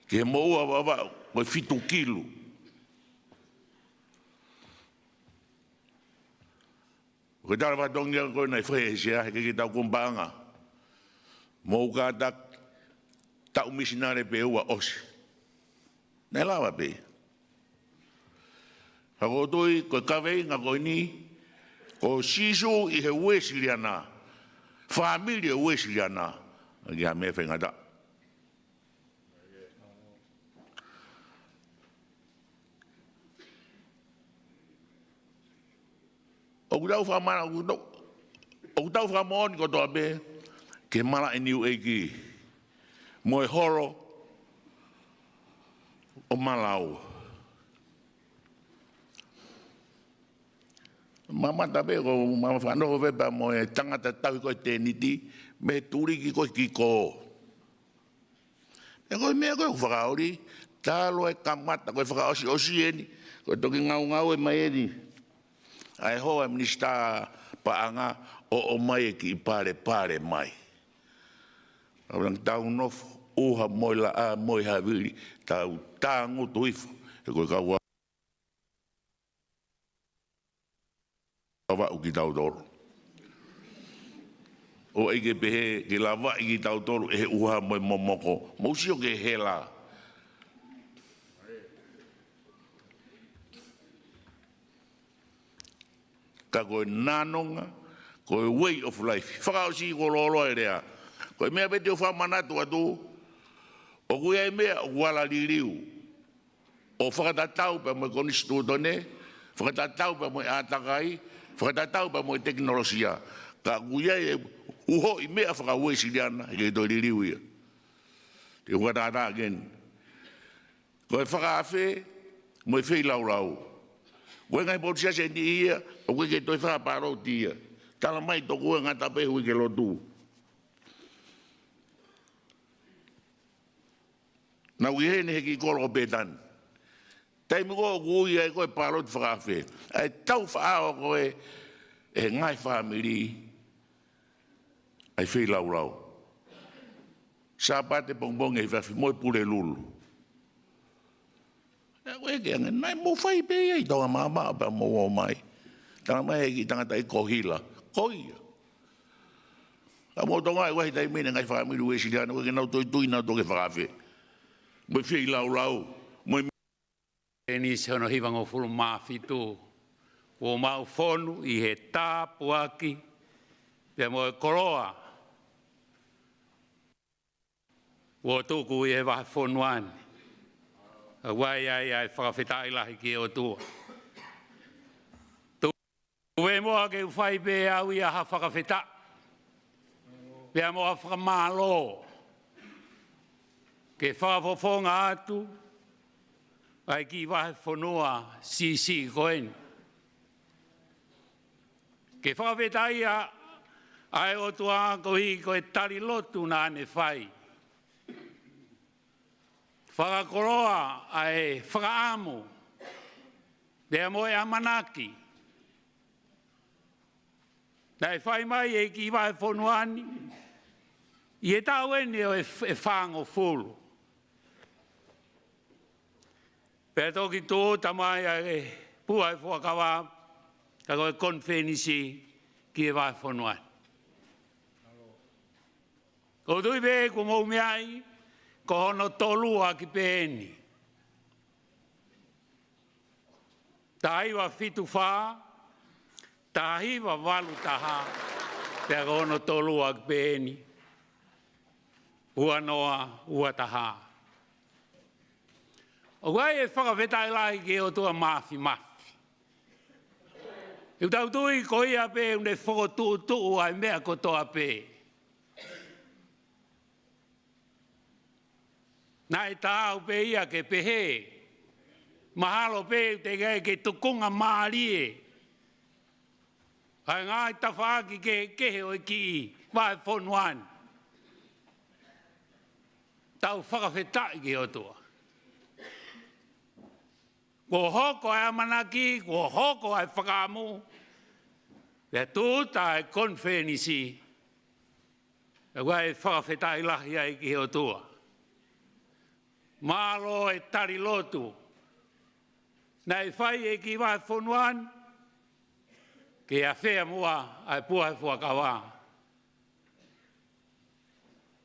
Ki he moʻua Vavaʻu, ko e fitu kilu. Ko e tala fatongia ko ē naʻe fai ʻe he sea, he ʻikai ke tau kumi paʻanga. Mou kātaki, taʻu misinale pē ʻoku ʻosi. Naʻe lava pē. Ka ʻoku ou tui ko e kaveinga ko eni, ko Sīsū ʻi he Uēsiliana, fāmili ʻo e Uēsiliana, ʻikai ha meʻa faingataʻa. ʻOku tau fakamana-, ʻoku tau, ʻoku tau fakamoʻoni kotoa pē ki he malaʻe Niuʻeiki mo e holo ʻo Malau. Mamata pē ko ma fanongo pē pea mo e tangata tauhi ko ē tēniti, mei he tuliki ko ē ki kō. Pea ko e meʻa ko ē ʻoku fakaoli, talu e kamata ko e fakaʻosiʻosi eni, ko e toki ngaungaue mai eni ʻa e hoa minisitā paʻanga ʻo ʻomai e kiʻi palepale mai. ʻOku tau nofo ʻuha mo e laʻā mo e havili, tau tangutu hifo, he ko e kau Vavaʻu kitautolu. ʻOku ʻikai ke pehē ke lavaʻi kitautolu ʻe he ʻuha mo e momoko. Mou sio ki he hela. Ka ko e nanonga, ko e way of life. Fakaʻosi kuo lōloa e lea. Ko e meʻa pē te u fakamanatu atu, ʻoku ʻi ai e meʻa ʻoku ala liliu. ʻO fakatatau pea mo e konisitūtone, fakatatau pea mo e ʻātakai, fakatatau pea mo e tekinolosia. Ka ʻoku ʻi ai e uhoʻi meʻa faka-Uēsiliana, ʻikai ke toe liliu ia. Te u fakatātā again. Ko e fakaafe mo e feilaulau. Ko e ngaahi potu siasi ʻe niʻihi ia, ʻoku ʻikai ke toe fakapaloti ia. Tala mai tokua ngata pē ʻoku ʻikai ke lotu. Naʻa ku ʻi heni he kiʻi kolo ko Pētani. Taimi ko ē ʻoku ui ai ko ē paloti fakaafe. ʻA e tau faʻao ko ē ʻe he ngaahi fāmili ʻa e feilaulau. Sāpate pongipongi ʻi he efiafi mo e Pulelulu. ʻE, ko e ke ange, naʻe mou fai pē ia ʻi Tonga māmani pea mou ō mai. Tala mai ʻe he kiʻi tangata ʻi Kohila. Ko ia. Ka mou Tonga ʻi he vahe taimi ni ngaahi fāmili Uēsiliana, ʻoku ʻikai ke nau toe tui, nau toe fakaafe. Mo e feilaulau, mo e eni se ono hivangofulu mā fitu. Kuo mau fonu ʻi he tāpuaki, pea mo e koloa. Kuo tuku ʻi he vahe fonua ni. ʻOku ʻi ai ʻa e fakafetaʻi lahi ki he ʻOtua. Tuku pē muʻa ke u fai pē au ia ha fakafetaʻi. Pea mo ha fakamālō. Ke fakafofonga atu ʻa e kiʻi vahe fonua siʻisiʻi ko eni. Ke fakafetaʻia ʻa e ʻOtua koeʻuhi ko e tali lotu naʻa ne fai. Fakakoloa ʻa e fakaʻamu, pea mo e ʻamanaki. Naʻe fai mai ʻe he kiʻi vahe fonua ni, ʻi he taʻu eni ʻo e f-, ʻe fāngofulu. Pea toki tūʻuta mai ʻa e pua ʻo e fuakava, ka ko e konifelenisi ki he vahe fonua ni. ʻOku ou tui pē kuo mou meaʻi, ko hono tolu ʻaki pē eni. Taha hiva fitu fā, taha hiva valu taha, pea ko hono tolu ʻaki pē eni. Ua noa, ua taha. ʻOku ʻi ai e fakafetaʻi lahi ki he ʻOtua Māfimafi. ʻOku tau tui ko ia pē ʻoku ne fokotuʻutuʻu ʻa e meʻa kotoa pē. Naʻe taau pē ia ke pehē. Mahalo pē teʻeki ai ke tukunga mālie ʻa e ngaahi tafaʻaki kehekehe ʻo e kiʻi vahe fonua ni. Tau fakafetaʻi ki he ʻOtua. Kuo hoko ʻa e ʻamanaki, kuo hoko ʻa e fakaʻamu, pea tūʻuta ʻa e konifelenisi, ʻoku ʻi ai e fakafetaʻi lahi ai ki he ʻOtua. Mālō e tali lotu naʻe fai ʻe he kiʻi vahefonua ni ke afea muʻa ʻa e puha ʻo e fuakava.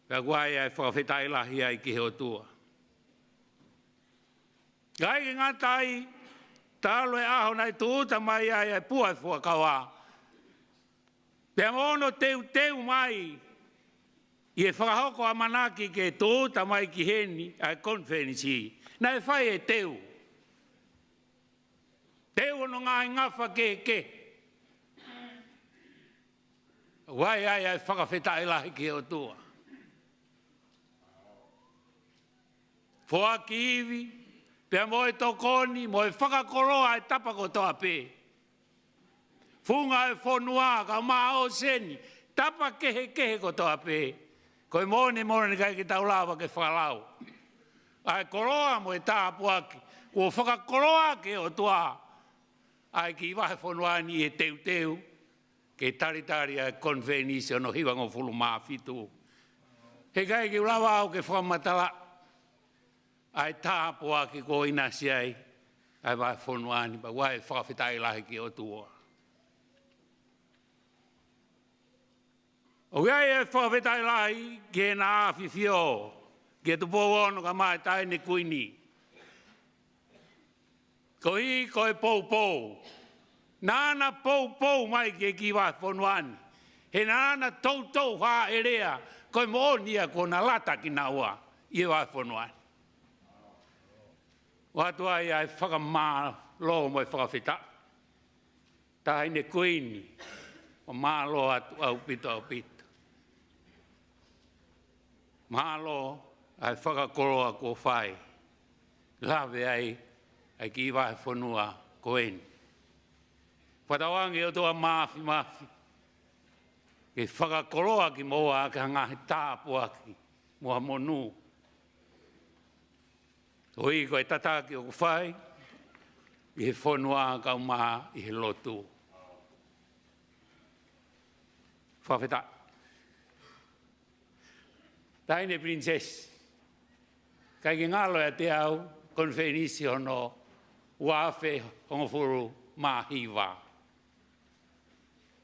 Pea ʻoku ʻi ai ʻa e fakafetaʻi lahi ai ki he ʻOtua. ʻIkai ke ngata ai, talu e ʻaho naʻe tūʻuta mai ai ʻa e puha ʻo e fuakava, pea mo hono teuteu mai ʻi he fakahoko ʻamanaki ke tūʻuta mai ki heni ʻa e konifelenisi, naʻe fai e teu. Teu hono ngaahi ngafa kehekehe. ʻOku ʻi ai ʻa e fakafetaʻi lahi ki he ʻOtua. Foaki ivi, pea mo e tokoni, mo e fakakoloa ʻa e tapa kotoa pē. Funga ʻo e fonua, kaeʻumaʻā ʻōseni, tapa kehekehe kotoa pē. Ko e moʻoni, moʻoni ʻikai ke tau lava ke fakalau ʻa e koloa mo e tāpuaki kuo fakakoloa ʻe he ʻOtua ʻa e kiʻi vahefonua ni ʻi he teuteu ke talitali ʻa e konifelenisi hono hivangofulu mā fitu. Heʻikai ke u lava au ke fakamatala ʻa e tāpuaki kuo ʻinasi ai ʻa e vahefonua ni, pea ʻoku ʻi ai e fakafetaʻi lahi ki he ʻOtua. ʻOku ʻi ai e fakafetaʻi lahi ki heʻena ʻAfifio, kia Tupou Ono kaeʻumaʻā e Taʻahine Kuini. Koeʻuhi ko e poupou naʻá na poupou mai ki he kiʻi vahefonua ni, he naʻá na toutou hāʻelea ko e moʻoni ia kuo na lata kinaua ʻi he vahefonua ni. ʻOatu ai ʻa e fakamālō mo e fakafetaʻi. Taʻahine Kuini, ʻoku mālō atu ʻaupito, ʻaupito. Mālō ʻa e fakakoloa kuo fai, lave ai ʻa e kiʻi vahefonua ko eni. Fakatauange ʻe he ʻOtua Māfimafi ke fakakoloa kimoua ʻaki ha ngaahi tāpuaki mo ha monū, koeʻuhi ko e tataki ʻoku fai ʻi he fonua kaeʻumaʻā ʻi he lotu. Fakafetaʻi. Taʻahine Pilinisesi, ʻikai ke ngalo ʻiate au, konifelenisi hono ua afe hongofulu mā hiva.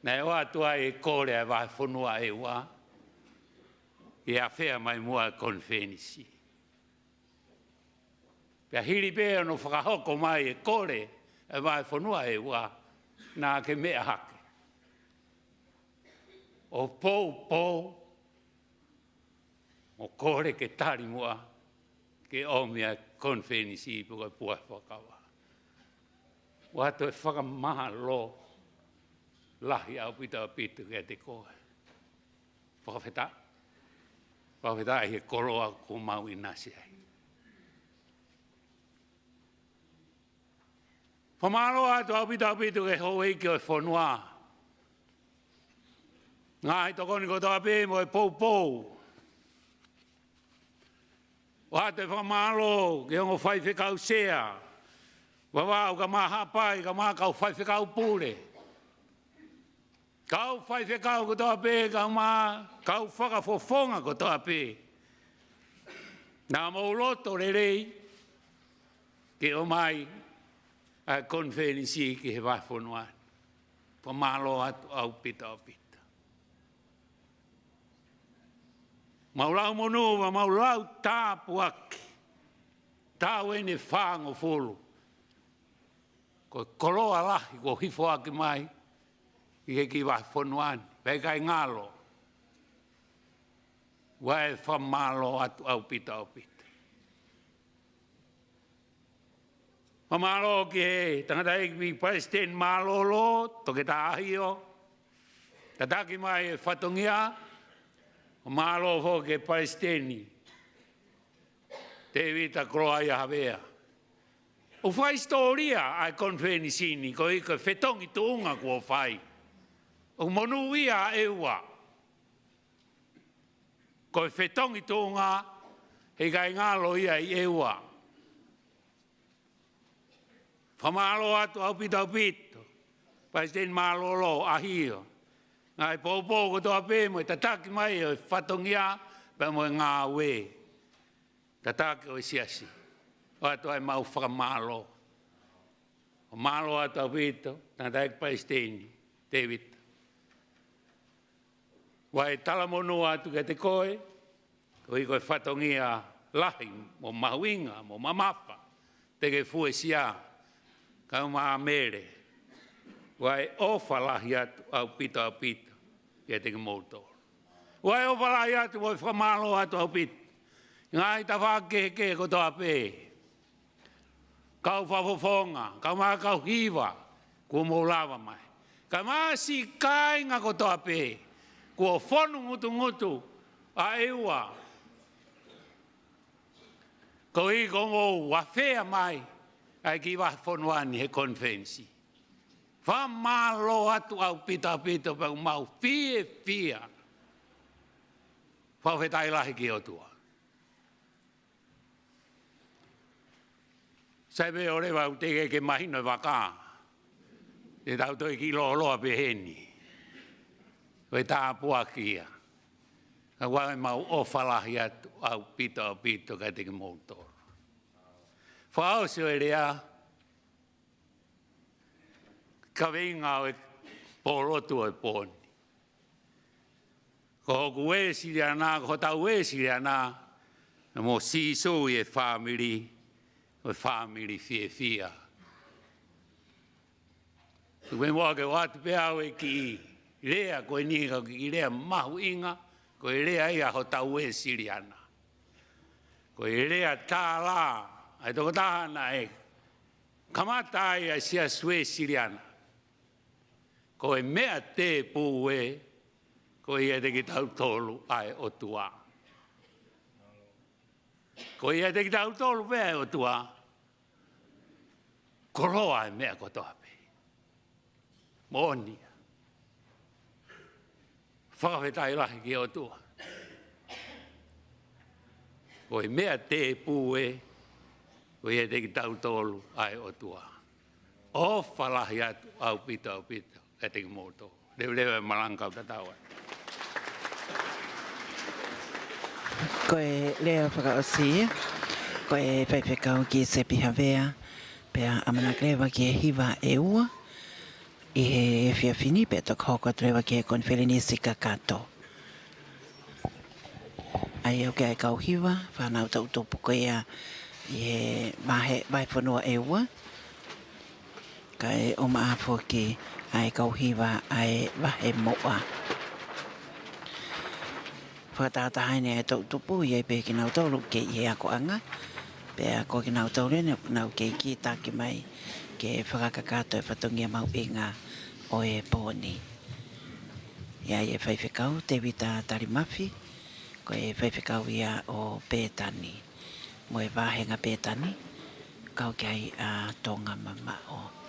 Naʻe ʻoatu ai e kole ʻa e vahefonua ʻe ua ke afea mai muʻa e konifelenisi. Pea hili pē hono fakahoko mai e kole ʻa e vahefonua ʻe ua, naʻá ke meʻa hake ʻo poupou mo kole ke tali muʻa ke ʻomi ʻa e konifelenisi pe ko e puha ʻo e fuakava. ʻOatu e fakamālō lahi ʻaupito, ʻaupito kiate koe. Fakafetaʻi. Fakafetaʻi he koloa kuo mau ʻinasi ai. Fakamālō atu ʻaupito, ʻaupito ki he houʻeiki ʻo e fonua, ngaahi tokoni kotoa pē mo e poupou. ʻOatu e fakamālō ki he ongo faifekau sea, Vavaʻu kaeʻumaʻā Haʻapai, kaeʻumaʻā kau faifekau pule, kau faifekau kotoa pē, kaeʻumaʻā kau fakafofonga kotoa pē. Naʻa mou loto lelei ke ʻomai ʻa e konifelenisi ki he vahefonua ni. Fakamālō atu ʻaupito, ʻaupito. Mau lau monū, mau lau tāpuaki. Taʻu eni ʻe fāngofulu. Ko e koloa lahi kuo hifo ʻaki mai ʻi he kiʻi vahefonua ni, pea ʻikai ngalo. ʻOatu e fakamālō atu ʻaupito, ʻaupito. Fakamālō ki he tangataʻeiki Palesiteni mālōlō, Toketā ʻAhio, tataki mai e fatongia. Fakamālō foki ki he Palesiteni, Tēvita Koloaʻia Havea. ʻOku fakahisitōlia ʻa e konifelenisi ni, koeʻuhi ko e fetongi tuʻunga kuo fai. ʻOku monūʻia ʻa ʻEua. Ko e fetongi tuʻunga, heʻikai ngalo ia ʻi ʻEua. Fakamālō atu ʻaupito, ʻaupito, Palesiteni mālōlō ʻAhio, ngaahi poupou kotoa pē mo e tataki mai ʻo e fatongia pea mo e ngāue. tataki ʻo e siasi, ʻoatu ai ʻemau fakamālō. ʻO mālō atu ʻaupito, Tangataʻeiki Palesiteni Tēvita. ʻOku ou talamonū atu kiate koe, koeʻuhi ko e fatongia lahi mo mahuʻinga mo mamafa te ke fuesia, kae ʻumaʻā Mele. ʻOku ou ʻofa lahi atu ʻaupito ʻaupito kiate kimoutolu. ʻOku ou ʻofa lahi atu mo fakamālō atu ʻaupito ki he ngaahi tafaʻaki kehekehe kotoa pē, kau fakafofonga, kae ʻumaʻā kau hiva kuo mou lava mai, kae ʻumaʻā siʻi kāinga kotoa pē kuo fonu ngutungutu ʻa ʻEua, koeʻuhi ko hoʻomou afea mai ʻa e kiʻi vahefonua ni he konifelenisi. Fakamālō atu ʻaupito ʻaupito, pea ʻoku mau fiefia. Fakafetaʻi lahi ki he ʻOtua. Sai pē ʻoku leva ʻoku teʻeki ke mahino e vaka, te tau toe kiʻi lōloa pē heni. Ko e tāpuaki ia. Ka ʻoku mau ʻofa lahi atu ʻaupito ʻaupito kiate kimoutolu. Fakaʻosi ʻo e lea, kaveinga ʻo e pōlotu ʻo e pō ni. Ko hoku Uēsiliana, ko hotau Uēsiliana, mo Sīsū ʻi he fāmili, ko e fāmili fiefia. Tuku muʻa ke u ʻoatu pē ʻe au e kiʻi lea ko eni, ko e kiʻi lea mahuʻinga, ko e lea ia hotau Uēsiliana. Ko e lea tālā ʻa e tokotaha naʻe kamata ai ʻa e Siasi Uēsiliana. Ko e meʻa tēpū ē, ko ia ʻiate kitautolu ʻa e ʻOtua. Ko ia ʻiate kitautolu pē ʻa e ʻOtua, koloa e meʻa kotoa pē. Moʻoni ia. Fakafetaʻi lahi ki he ʻOtua. Ko e meʻa tēpū ē, ko ia ʻiate kitautolu ʻa e ʻOtua. ʻOfa lahi atu ʻaupito ʻaupito kiate kimoutolu. Leveleva e malanga kau tatau ai. Ko e lea fakaʻosi ia, ko e faifekau Kīsepi Havea, pea ʻamanaki leva ki he hiva ʻe ua ʻi he efiafi ni, pea toki hoko atu leva ki he konifelenisi kakato. ʻA ia ʻoku ʻi ai e kau hiva, fānau toʻutupu ko ia ʻi he vahe, vahefonua ʻe ua. Kae ʻumaʻā foki ʻa e kau hiva ʻa e vahemoʻa. Fakatahataha eni ʻa e toʻutupu, ʻi ai pē kinautolu kei ʻi he akoʻanga, pea ko kinautolu eni ʻoku nau kei kītaki mai ke fakakakato e fatongia mahuʻinga ʻo e pō ni. ʻI ai e faifekau Tēvita Talimafi, ko e faifekau ia ʻo Pētani, mo e vāhenga Pētani, kau ki ai ʻa Tonga Mamaʻo.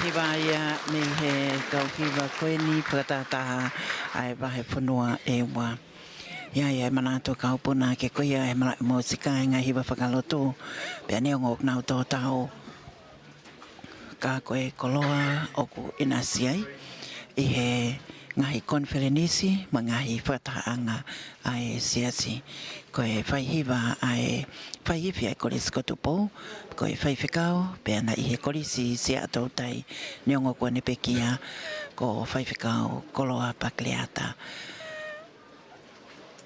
Hiva ia mei he kau hiva ko eni fakatahataha ʻa e vahefonua ʻe ua. ʻI ai ʻa e manatu ʻa e kau puna ke ko ia ʻe malaʻe mo sika e ngaahi hiva fakalotu, pea neongo ʻoku nau tō tau, ka ko e koloa ʻoku ʻinasi ai ʻi he ngaahi konifelenisi mo e ngaahi fakatahaʻanga ʻa e siasi. Ko e faihiva ʻa e faiifi ʻa e Kolisi ko Tupou, ko e faifekau, pea naʻe ʻi he Kolisi Siaʻatoutai, Tautai, neongo kuo ne pekia, ko Faifekau Koloa Pakeleata.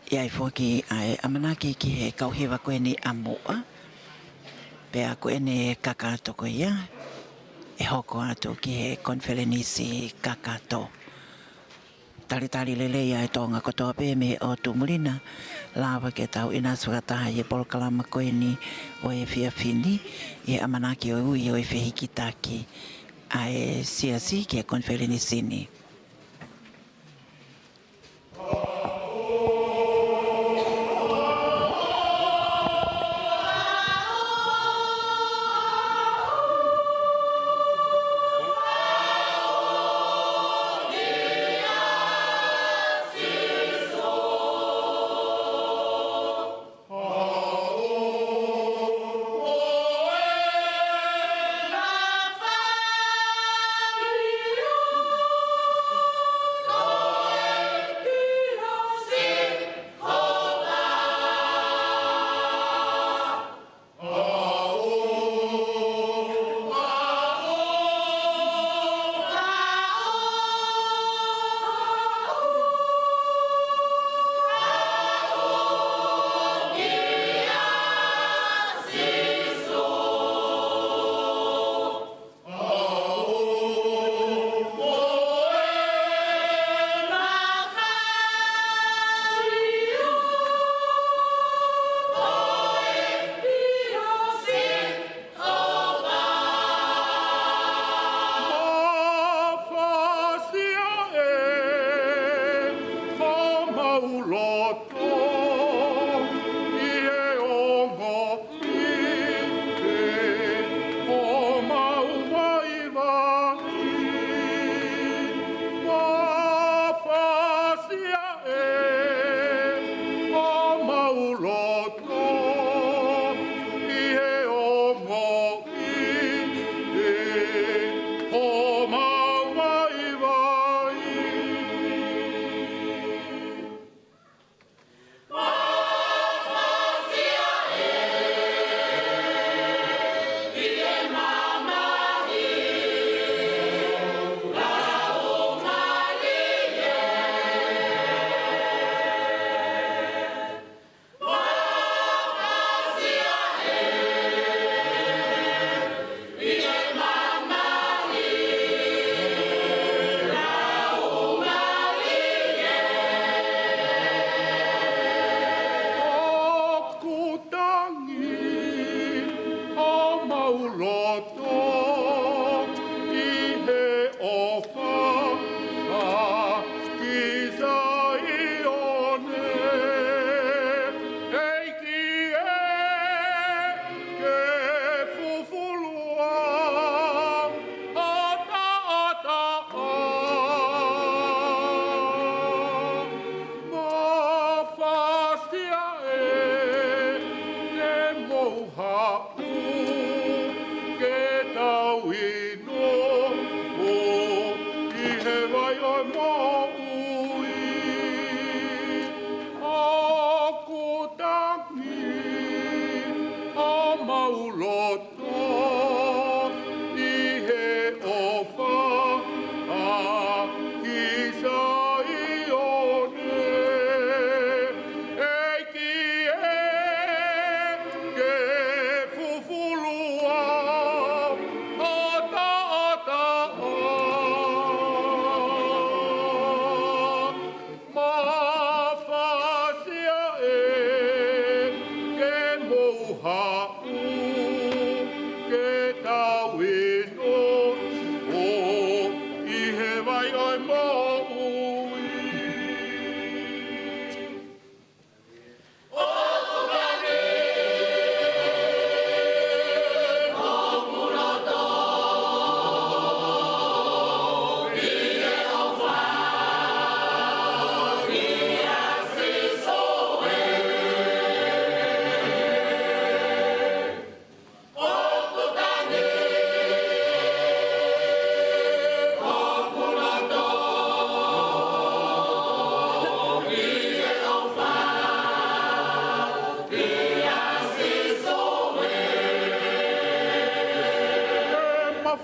ʻI ai foki ʻa e ʻamanaki ki he kau hiva ko eni ʻa muʻa, pea ko ʻene kakato ko ia ʻe hoko atu ki he konifelenisi kakato. Talitali lelei ʻa e Tonga kotoa pē mei he ʻotu muli na, lava ke tau ʻinasi fakataha ʻi he polokalama ko eni ʻo e efiafi ni, ʻi he ʻamanaki ʻo e ui ʻo e fehikitaki ʻa e siasi ki he konifelenisi ni. ʻOku tangi homau loto ʻi he ʻofa ʻa ki Saione. ʻEiki ē, ke fufulu ʻa ʻataʻatā. Mafasia ē, ne mou haʻu ke tau ʻi noʻo ʻi he vai ʻo e moʻui. ʻOku tangi homau loto ʻi he ʻofa ʻa ki Saione. ʻEiki ē, ke fufulu ʻa ʻata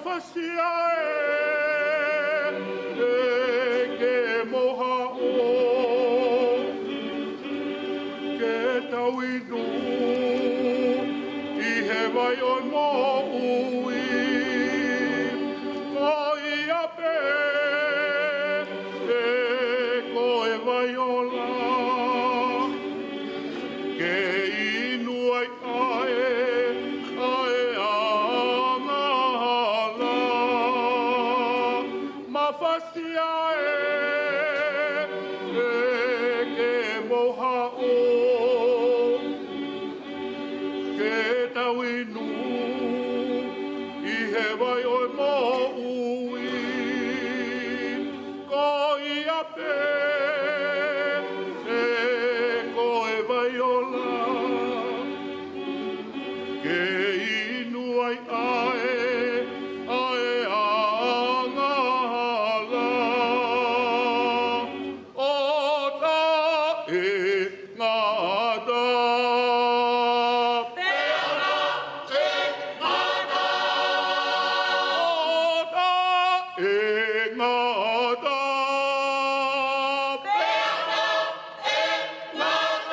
Fasia ē, ē ke mou haʻu, ke tau inu ʻi he vai ʻo e moʻui. Ko ia pē, ē ko e vai ola, ke inu ai ʻa e, ʻa e angahala. Mafasia ē, ē ke mou haʻu, ke tau inu ʻi he vai ʻo e moʻui. Ko ia pē, ē ko e vai ola, ke inu ai ʻa e, ʻa e angahala. ʻO taʻengata. Pea taʻengata. ʻO taʻengata. Pea taʻengata.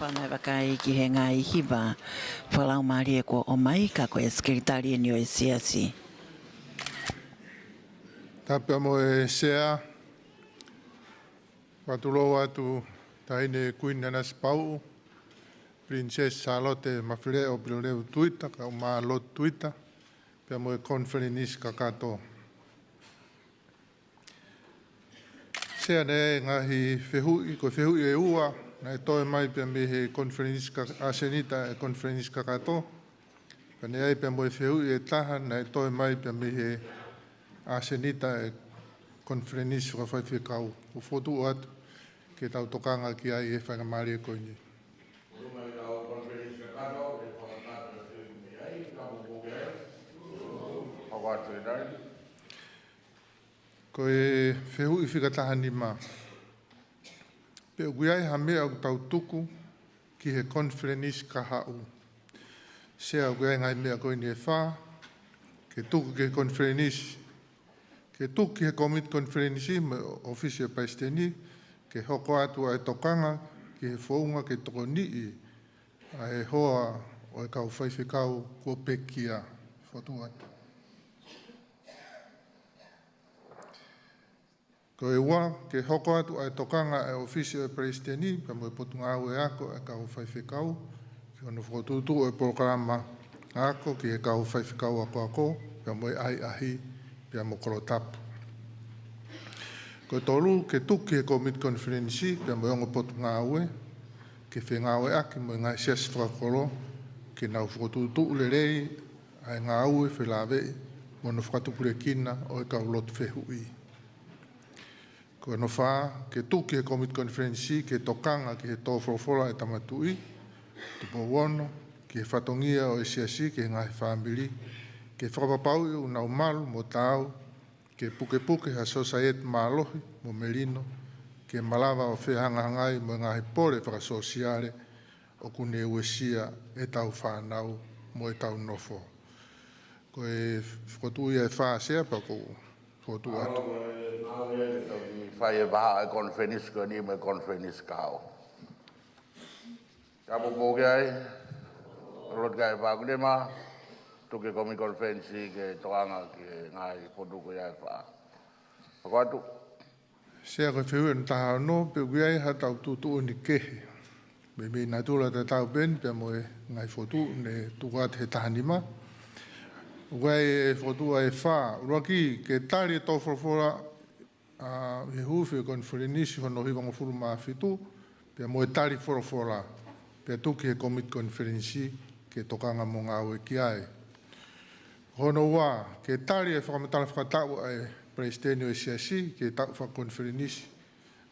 Naʻe vakai ki he ngaahi hiva fakalaumālie kuo ʻomai, ka ko e Sekelitali eni ʻo e Siasi. Tapu mo e Sea, fakatulou atu Taʻahine Kuini Nanasipauʻu, Princess Sālote Mafileʻo Pilolevu Tuita, kae ʻumaʻā Lord Tuita, pea mo e konifelenisi kakato. Sea, naʻe ngaahi fehuʻi, ko e fehuʻi ʻe ua naʻe toe mai pea mei he konifelenisi ka-, ʻasenita ʻa e konifelenisi kakato. Pea naʻe ʻi ai pea mo e fehuʻi ʻe taha naʻe toe mai pea mei he ʻasenita ʻa e konifelenisi fakafaifekau. ʻOku fokotuʻu atu ke tau tokanga ki ai he faingamālie ko eni. Ko e fehuʻi fika taha nima. Pe ʻoku ʻi ai ha meʻa ʻoku tau tuku ki he konifelenisi kahaʻu? Sea, ʻoku ʻi ai e ngaahi meʻa ko eni ʻe fā: ke tuku ki he konifelenisi, ke tuku ki he komiti konifelenisi mo e ʻōfisi ʻo e Palesiteni, ke hoko atu ʻa e tokanga ki he founga ke tokoniʻi ʻa e hoa ʻo e kau faifekau kuo pekia. Fokotuʻu atu. Ko e ua, ke hoko atu ʻa e tokanga ʻa e ʻōfisi ʻo e Palesiteni pea mo e Potungāue Ako ʻa e kau faifekau ki hono fokotuʻutuʻu ʻo e polokalama ako ki he kau faifekau akoako, pea mo e ʻahiʻahi, pea mo Kolotapu. Ko e tolu, ke tuku ki he komiti konifelenisi pea mo e ongo potungāue ke fengāueʻaki mo e ngaahi siasi fakakolo ke nau fokotuʻutuʻu lelei ʻa e ngāue felāveʻi mo hono fakatupulekina ʻo e kau lotu fehuʻi. Ko hono fā, ke tuku ki he komiti konifelenisi ke tokanga ki he tō folofola ʻa e Tama Tuʻi. Tupou ono, ki he fatongia ʻo e siasi ki he ngaahi fāmili, ke fakapapauʻi ʻoku nau malu mo taau ke pukepuke ha sosaieti mālohi mo melino, ke malava ʻo fehangahangai mo e ngaahi pole fakasōsiale ʻoku ne uesia ʻetau fānau mo ʻetau nofo. Ko e fokotuʻu ia ʻe fā, Sea, pea ʻoku ou fokotuʻu atu. Fai e vahaʻa e konifelenisi ko eni mo e konifelenisi kahaʻu. Ka poupou ki ai, Lord, kae fakaʻuhinga mai, tuku ki he komiti konifelenisi ke tokanga ki he ngaahi fokotuʻu ko ia ʻe fā. Hoko atu. Sea, ko e fehuʻi hono taha ono, pe ʻoku ʻi ai haʻatau tuʻutuʻuni kehe meimei natula tatau pē eni pea mo e ngaahi fokotuʻu ne tuku atu he taha nima. ʻOku ʻi ai e fokotuʻu ʻe fā. ʻUluaki, ke tali e tō folofola ʻa e huufi ʻo e konifelenisi hono hivangofulu mā fitu, pea mo e tali folofola, pea tuku ki he komiti konifelenisi ke tokanga mo ngāue ki ai. Hono ua, ke tali e fakamatala fakataʻu ʻa e Palesiteni ʻo e siasi ki he taʻu fakakonifelenisi,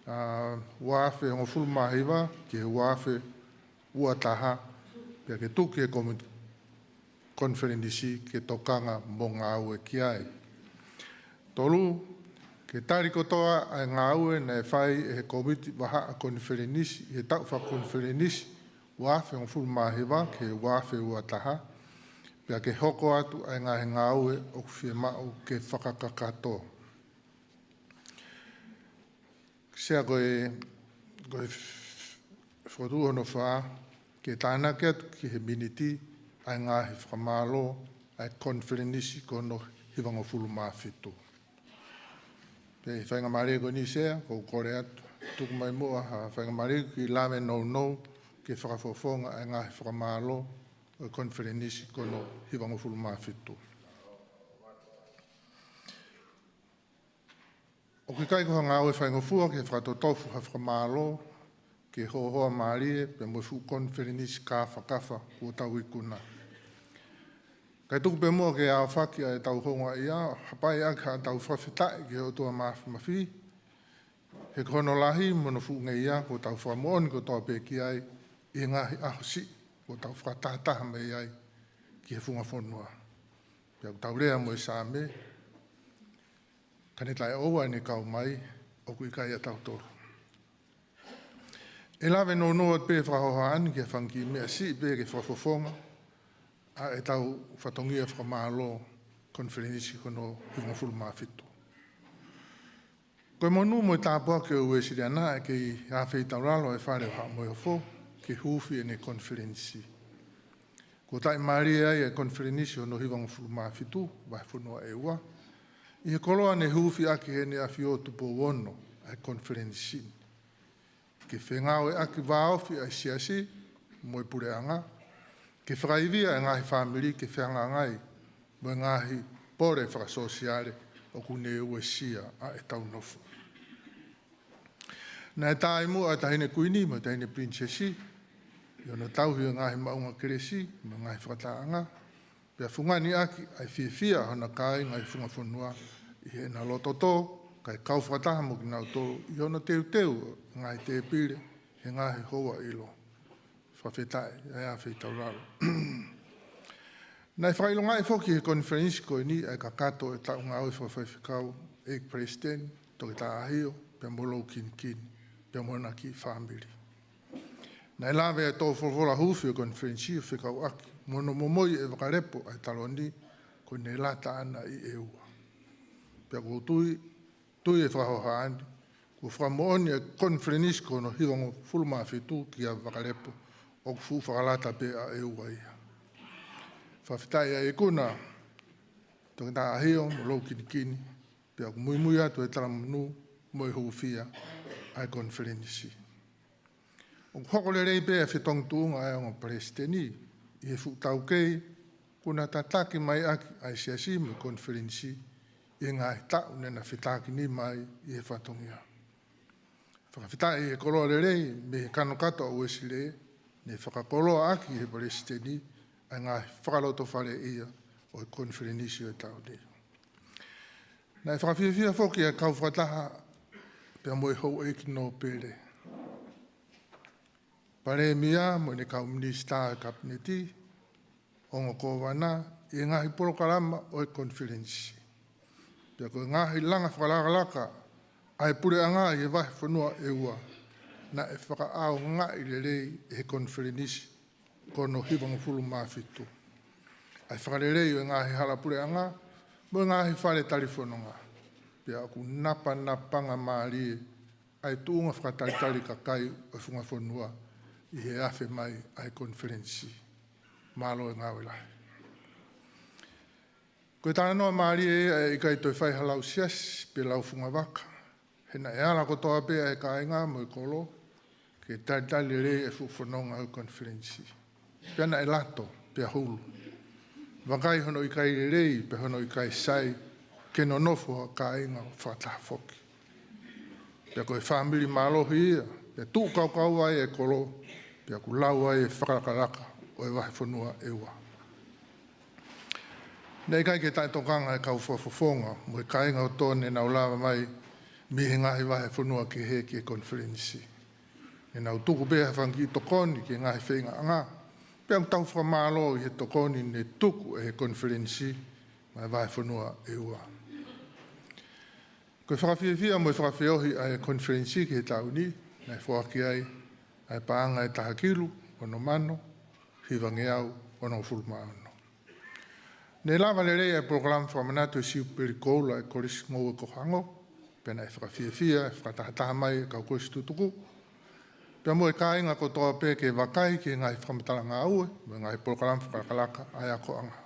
ʻa, ua afe hongofulu mā hiva ki he ua afe ua taha, pea ke tuku ki he komiti konifelenisi ke tokanga mo ngāue ki ai. Tolu, ke tali kotoa ʻa e ngāue naʻe fai ʻe he komiti vahaʻa konifelenisi ʻi he taʻu fakakonifelenisi ua afe hongofulu mā hiva ki he ua afe ua taha, pea ke hoko atu ʻa e ngaahi ngāue ʻoku fiemaʻu ke fakakakato. Sea, ko e, ko e f-, fokotuʻu hono fā, ke tānaki atu ki he miniti ʻa e ngaahi fakamālō ʻa e konifelenisi ko hono hivangofulu mā fitu. Pea ʻi he faingamālie ko eni, Sea, ʻoku ou kole atu, tuku mai muʻa ha faingamālie ki Lave Nounou ke fakafofonga ʻa e ngaahi fakamālō ʻo e konifelenisi ko hono hivangofulu mā fitu. ʻOku ʻikai ko ha ngāue faingofua ke fakatotofu ha fakamālō ki he hohoa mālie pea mo e fuʻu konifelenisi kāfakafa kuo tau ikuna. Kae tuku pē muʻa ke aofaki ʻa ʻetau houngaʻia, hapai ʻaki haʻatau fakafetaʻi ki he ʻOtua Māfimafi, he ko hono lahi mo hono fuʻu ngeia kuo tau fakamoʻoni kotoa pē ki ai ʻi he ngaahi ʻaho siʻi kuo tau fakatahataha mei ai ki he funga fonua. Pea ʻoku tau lea mo e Saame, ka ne taʻeʻoua ʻene kau mai, ʻoku ʻikai ʻatautolu. ʻE lave nounou atu pē fakahohaʻa ni ki he fanga kiʻi meʻa siʻi pē ke fakafofonga ʻa ʻetau fatongia fakamālō konifelenisi ko hono hivangofulu mā fitu. Ko e monū mo e tāpuaki ʻo e Uēsiliana ʻe kei ʻafeitaulalo e Fale ʻo Haʻa Moheofo, ke huufi ʻene konifelenisi. Kuo taʻimālie ai e konifelenisi hono hivangofulu mā fitu, vahefonua ʻEua, ʻi he koloa ne huufi ʻaki ʻe Heʻene ʻAfio Tupou Ono ʻa e konifelenisi ni, ke fengāueʻaki vāofi ʻa e siasi mo e puleʻanga, ke fakaivia e ngaahi fāmili ke fehangahangai mo e ngaahi pole fakasōsiale ʻoku ne uesia ʻa ʻetau nofo. Naʻe taʻimuʻa e Taʻahine Kuini mo e Taʻahine Pilinisesi ʻi hono tauhi e ngaahi maʻunga kelesi mo e ngaahi fakatahaʻanga, pea fungani ʻaki ʻa e fiefia ʻa hona kāinga ʻi he funga fonua ʻi heʻena loto tō, kae kau fakataha mo kinautolu ʻi hono teuteu e ngaahi tēpile he ngaahi houa ʻilo. Fakafetaʻi ʻa e afe ʻi taulalo. Naʻe fakaʻilongaʻi foki he konifelenisi ko eni ʻa e kakato e taʻu ngāue fakafaifekau ʻEiki Palesiteni, Toketā ʻAhio, pea mo Loukinikini, pea mo hona kiʻi fāmili. Naʻe lave ʻa e tō folofola huufi e konifelenisi ʻo fekauʻaki mo hono momoi e vakalepo ʻa e taloni ko ʻene lata ʻana ʻi ʻEua. Pea ʻoku ou tui, tui e fakahohaʻa ni, kuo fakamoʻoni e konifelenisi ko hono hivangofulu mā fitu ki ha vakalepo ʻoku fuʻu fakalata pē ʻa ʻEua ia. Fakafetaʻi ʻa e ikuna, Toketā ʻAhio mo Loukinikini, pea ʻoku muimui atu e talamonū mo e hūfia ʻa e konifelenisi. ʻOku hoko lelei pē e fetongi tuʻunga ʻa e ongo palesiteni ʻi he fuʻu taukei kuo na tataki mai ʻaki ʻa e siasi mo e konifelenisi ʻi he ngaahi taʻu ne na fetākinima ai ʻi he fatongia. Fakafetaʻi he koloa lelei mei he kanokato ʻa Uēsilē, ne fakakoloa ʻaki ʻe he palesiteni ʻa e ngaahi fakalotofaleʻia ʻo e konifelenisi ʻo e taʻu ni. Naʻe fakafiefia foki e kau fakataha pea mo e houʻeiki nōpele, Palēmia mo ʻene kau minisitā ʻo e Kapineti, ongo kōvana, ʻi he ngaahi polokalama ʻo e konifelenisi. Pea ko e ngaahi langa fakalakalaka ʻa e puleʻanga ʻi he vahefonua ʻEua, naʻe fakaʻaongaʻi lelei ʻe he konifelenisi ko hono hivangofulu mā fitu. ʻA e fakalelei ʻo e ngaahi hala puleʻanga mo e ngaahi fale talifononga. Pea ʻoku napanapanga mālie ʻa e tuʻunga fakatalitali kakai ʻo e funga fonua ʻi he afe mai ʻa e konifelenisi. Mālō e ngāue lahi. Ko e talanoa mālie ia ʻe ʻikai toe fai ha lau siasi pe lau fungavaka, he naʻe ala kotoa pē ʻa e kāinga mo e kolo ke talitali lelei e fuʻu fononga ʻo e konifelenisi. Pea naʻe lato pea hulu. Vakai hono ʻikai lelei pea hono ʻikai sai ke nonofo ha kāinga ʻo fakataha foki. Pea ko e fāmili mālohi ia, pea tuʻu kaukaua ai e kolo, pea ʻoku lau ai e fakalakalaka ʻo e vahefonua ʻEua. Naʻe ʻikai ke taʻetokanga e kau fakafofonga mo e kāinga kotoa ne nau lava mai mei he ngaahi vahefonua kehe ki he konifelenisi. Ne nau tuku pē ha fanga kiʻi tokoni ki he ngaahi feingaʻanga, pea ʻoku tau fakamālō ʻi he tokoni ne tuku ʻe he konifelenisi maʻa e vahefonua ʻEua. Ko e fakafiefia mo e fakafeohi ʻa e konifelenisi ki he taʻu ni, naʻe foaki ai ʻa e paʻanga ʻe taha kilu ono mano hivangeau onongofulu mā ono. Ne lava lelei ʻa e polokalama fakamanatu e Siupeli Koula ʻa e Kolisi Ngoue ko Hango, pea naʻe fakafiefia e fakatahataha mai e kau kolisi tutuku pea mo e kāinga kotoa pē ke vakai ki he ngaahi fakamatala ngāue mo e ngaahi polokalama fakalakalaka ʻa e akoʻanga.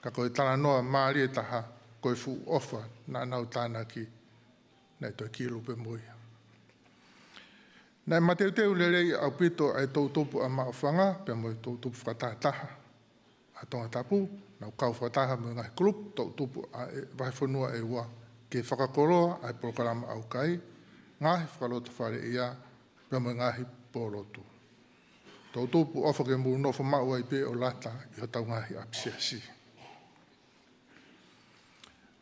Ka ko e talanoa mālie taha, ko e fuʻu ʻofa naʻa nau tānaki, naʻe toe kilu pē mo ia. Naʻe mateuteu lelei ʻaupito ʻa e toʻutupu ʻa Maʻufanga pea mo e toʻutupu fakatahataha ʻa Tongatapu, nau kau fakataha mo e ngaahi kulupu toʻutupu ʻa e vahefonua ʻEua ke fakakoloa ʻa e polokalama ʻaukai, ngaahi fakalotofaleʻia, pea mo e ngaahi pōlotu. Toʻutupu, ʻofa ke mou nofo maʻu ai pē ʻo lata ʻi hotau ngaahi ʻapisiasi.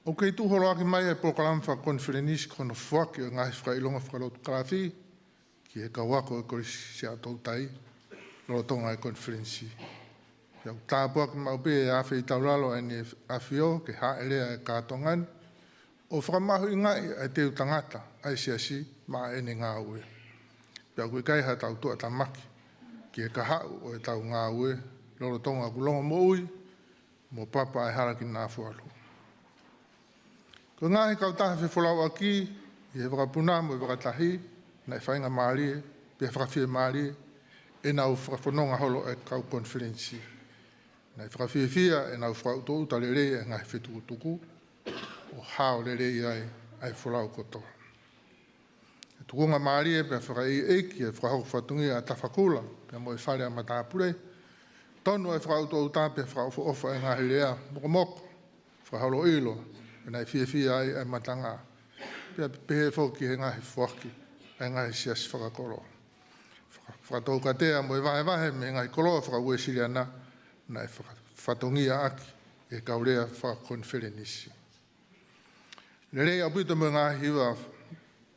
ʻOku kei tuʻu holoaki mai e polokalama fakakonifelenisi ko hono foaki ʻo e ngaahi fakaʻilonga fakalotu kalafi ki he kau ako ʻo e Kolisi Siaʻatoutai lolotonga e konifelenisi. Pea ʻoku tāpuaki maʻu pē ʻe he afe ʻi taulalo ʻa ʻEne ʻAfio ke hāʻelea e kātoanga ni ʻo fakamahuʻingaʻi ʻa e teu tangata ʻa e siasi maʻa ʻene ngāue. Pea ʻoku ʻikai haʻatau tuʻutāmaki ki he kahaʻu ʻo ʻetau ngāue lolotonga ʻoku longomoʻui mo papa ʻa e hala ki Nafualu. Ko e ngaahi kautaha fefolauʻaki ʻi he vakapuna mo e vakatahi naʻe faingamālie pea fakafiemālie ʻenau fakafononga holo ʻa e kau konifelenisi. Naʻe fakafiefia ʻenau fakaʻutoʻuta lelei ʻa e ngaahi fetukutuku, ʻo hao lelei ai ʻa e folau kotoa. ʻE tukunga mālie pea fakaʻeiʻeiki ʻa e fakahoko fatongia ʻa Tafakula pea mo e fale ʻa matāpule. Tonu ʻa e fakaʻutoʻuta pea fakaʻofoʻofa ʻa e ngaahi lea mokomoko, fakaholo ʻilo, pea naʻe fiefia ai ʻa e matanga. Pea pehē foki he ngaahi foaki ʻa e ngaahi siasi fakakolo. Faka-, fakatoukatea mo e vahevahe mei he ngaahi koloa faka-Uēsiliana naʻe faka-, fatongia ʻaki ʻe he kau lea fakakonifelenisi. Lelei ʻaupito mo e ngaahi hiva,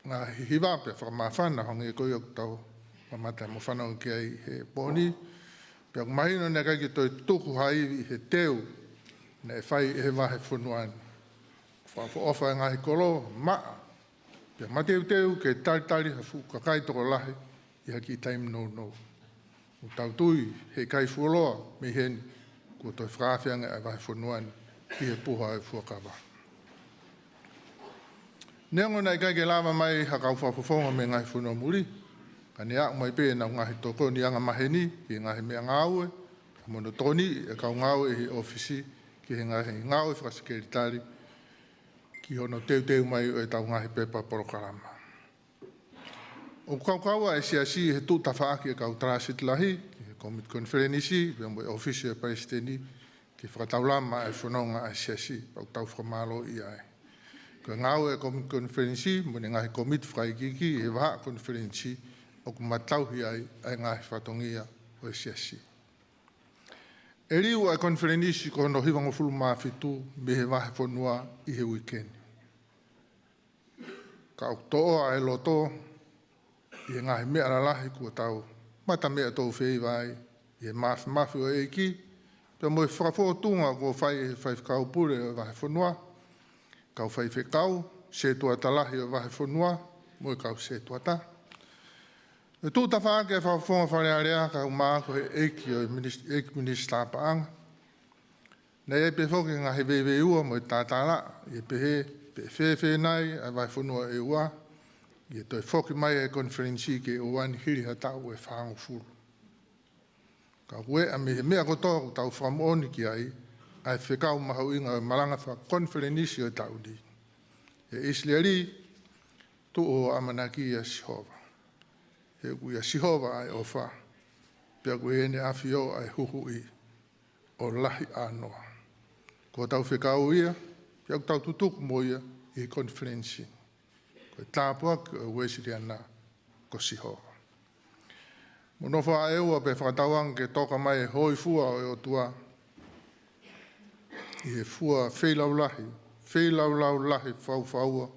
ngaahi hiva pea fakamāfana hangē ko ia ʻoku tau mamata mo fanongo ki ai he pō ni. Pea ʻoku mahino naʻe ʻikai ke toe tuku ha ivi he teu naʻe fai ʻe he vahefonua ni. Fakaʻofoʻofa e ngaahi kolo, maʻa, pea mateuteu ke talitali ha fuʻu kakai tokolahi ʻi ha kiʻi taimi nounou. ʻOku tau tui he ʻikai fuoloa mei heni kuo toe fakaafe ange ʻa e vahefonua ni ki he puha ʻo e fuakava. Neongo naʻe ʻikai ke lava mai ha kau fakafofonga mei he ngaahi fonua muli, ka ne aʻu mai pē ʻenau ngaahi tokoni angamaheni ki he ngaahi meʻangāue, mo hono tokoniʻi e kau ngāue ʻi he ʻōfisi ki he ngaahi ngāue fakasekelitali ki hono teuteu mai ʻo ʻetau ngaahi pepa polokalama. ʻOku kaukaua e siasi he tuʻu tafaʻaki e kau Tarasiti Lahi, ki he Komiti Konifelenisi, pea mo e ʻŌfisi ʻo e Palesiteni, ke fakataulama e fononga ʻa e siasi, pea ʻoku tau fakamālōʻia ai. Ko e ngāue e Komiti Konifelenisi, mo e ngaahi komiti fakaikiiki he vahaʻa konifelenisi, ʻoku matauhi ai ʻa e ngaahi fatongia ʻo e siasi. ʻE liu ʻa e konifelenisi ko hono hivangofulu mā fitu mei he vahefonua ʻi he uike ni. Ka ʻoku toʻoa e loto ʻi he ngaahi meʻa lalahi kuo tau mata meʻa tō feiva ai ʻi he mafimafi ʻo e ʻEiki, pea mo e fakafōtunga kuo fai ʻe he faifekau pule ʻo e vahefonua, kau faifekau, setuata lahi ʻo e vahefonua, mo e kau setuata. ʻE tuʻu tafaʻaki e fakafofonga Fale Alea, kau māku he ʻEiki ʻo e Minis-, ʻEiki Minisitā Paʻanga. Naʻe ʻi ai pē foki e ngaahi veiveiua mo e tātālaʻa, ʻi he pehē, pe fēfē nai ʻa e vahefonua ʻEua, ʻi he toe foki mai e konifelenisi ki ʻEua ni hili ha taʻu ʻe fāngofulu. Ka ʻoku ʻi ai mei he meʻa kotoa ʻoku tau fakamoʻoni ki ai, ʻa e fekau mahuʻinga ʻo e malanga fakakonifelenisi ʻo e taʻu ni. ʻE ʻIsileli, tuʻu ʻo ʻamanaki ʻia Sihova. He ʻoku ʻia Sihova ʻa e ʻofa, pea ʻoku ʻi heʻene ʻafio ʻa e huhuʻi ʻo lahi ʻānoa. Ko hotau fekau ia, pea ʻoku tau tutuku mo ia ʻi he konifelenisi. Ko e tāpuaki ʻo e Uēsiliana ko Sihova. Mou nofo ā ʻEua pea fakatauange ke toka mai e hōifua ʻo e ʻOtua ʻi he fua feilaulahi, feilaulau lahi faufaua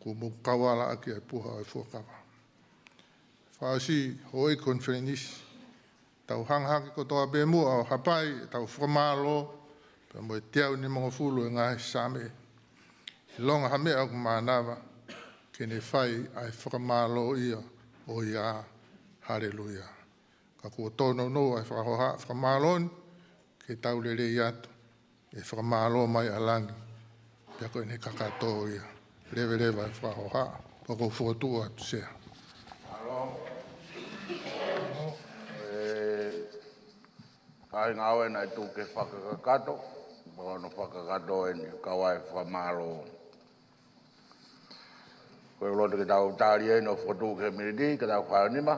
kuo mou kauala ʻaki e puha ʻo e fuakava. Fakaʻosi, houʻeiki konifelenisi, tau hanga hake kotoa pē muʻa ʻo hapai ʻetau fakamālō, pea mo e teau nimangofulu e ngaahi Saame. ʻIlonga ha meʻa ʻoku mānava, ke ne fai ʻa e fakamālōʻia ʻo ia, haleluia. Ka kuo tōnounou ʻa e fakahohaʻa fakamālō ni, ke tau lelei atu, ʻe fakamālō mai ʻa langi, pea ko ʻene kakato ia. Leveleva e fakahohaʻa, pea ʻoku ou fokotuʻu atu Sea. Mālō. ʻE, ʻa e ngāue naʻe tuku ke fakakakato, mo hono fakakakato eni, kau ai fakamālō. Ko e loto ke tau tālia ʻi hono fokotuʻu ki he miniti, ke tau fānima.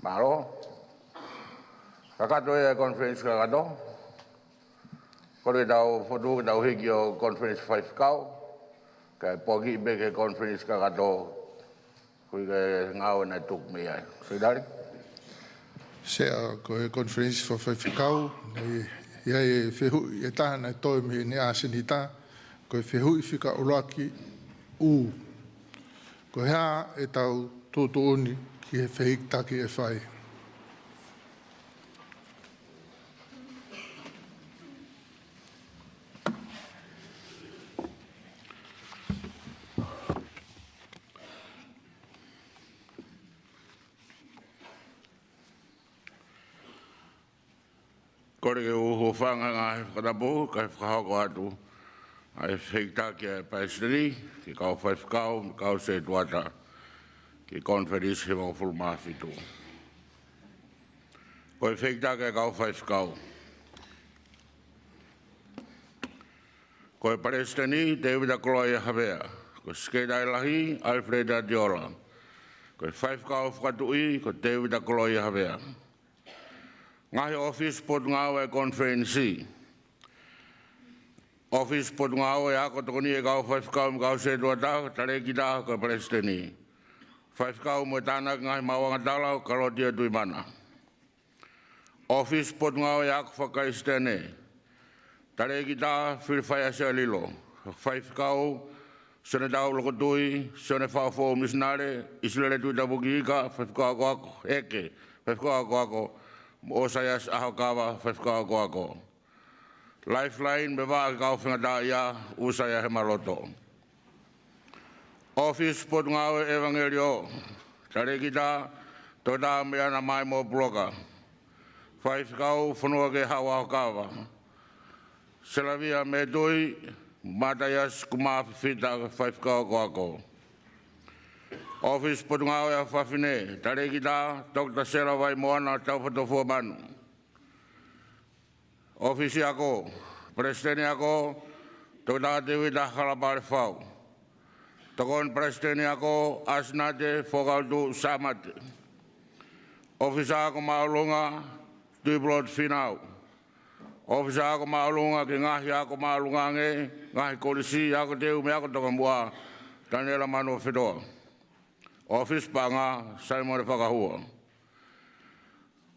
Mālō. Kakato e konifelenisi kakato. Ko e loto ke tau fokotuʻu ke tau hiki ʻo e konifelenisi faifekau. Kae poaki pē ki he konifelenisi kakato. Ko e ngāue naʻe tuku mei ai. Sekelitali. Sea, ko e konifelenisi fakafaifekau, naʻe ʻi ai e fehuʻi ʻe taha naʻe toe mei heʻene ʻasenita, ko e fehuʻi fika ʻuluaki U. Ko e hā ʻetau tuʻutuʻuni ki he fehikitaki ʻe fai? Kole ke u hūfanga he ngaahi fakatapu, kae fakahoko atu ʻa e fehikitaki ʻa e Palesiteni, ki he kau faifekau, kau setuata, ki he konifelenisi hivangofulu mā fitu. ʻo e fehikitaki ʻa e kau faifekau. Ko e Palesiteni, Tēvita Koloaʻia Havea. Ko e Sekelitali Lahi, Alefeleti Atiola. Ko e Faifekau Fakatuʻi, ko Tēvita Koloaʻia Havea. Ngaahi ʻōfisi Potungāue ʻa e Konifelenisi. ʻŌfisi Potungāue Ako Tokoni ʻa e Kau Faifekau mo e Kau Sētuata, Talēkita ko e Palesiteni. Faifekau mo e Tānaki Ngaahi Maʻuʻanga Tala, Kalotia Tuʻimana. ʻŌfisi Potungāue Ako Fakakalisitiane, Talēkita Filifaiʻa Sialilo. Faifekau, Sione Tau Lokotui, Sione Faʻofou Misinale, ʻIsileli Tuʻitapuki Ika, Faifekau Akoako, Eke, Faifekau Akoako, mo ʻOsaiasi ʻAhokava, Faifekau Akoako. Lifeline mo e Vaʻa ki he Kau Faingataʻaʻia, ʻUsaia Hemaloto. ʻŌfisi Potungāue ʻEvangeliō, Talēkita Toketā Meiana Maimo Puloka. Faifekau, Fonuakehau ʻAhokava, Selavia Metui, Mataiasi Kumā Fifita, Faifekau Akoako. ʻŌfisi Potungāue ʻa Fafine, Talēkita Toketā Sela Vaimoana Taufatofua Manu. ʻŌfisi Ako, Palesiteni Ako, Toketā Tēvita Halapale Fau. Tokoni Palesiteni Ako, ʻAsinate Fuakava Tuʻu Sāmate. ʻŌfisa Ako Māʻolunga, Tuʻipulotu Fīnau. ʻŌfisa Ako Māʻolunga ki he Ngaahi Ako Māʻolunga ange, Ngaahi Kolisi, Ako Teu mo e Ako Tokamuʻa, Taniela Manuofetoa. ʻŌfisi Paʻanga, Saimone Fakahua.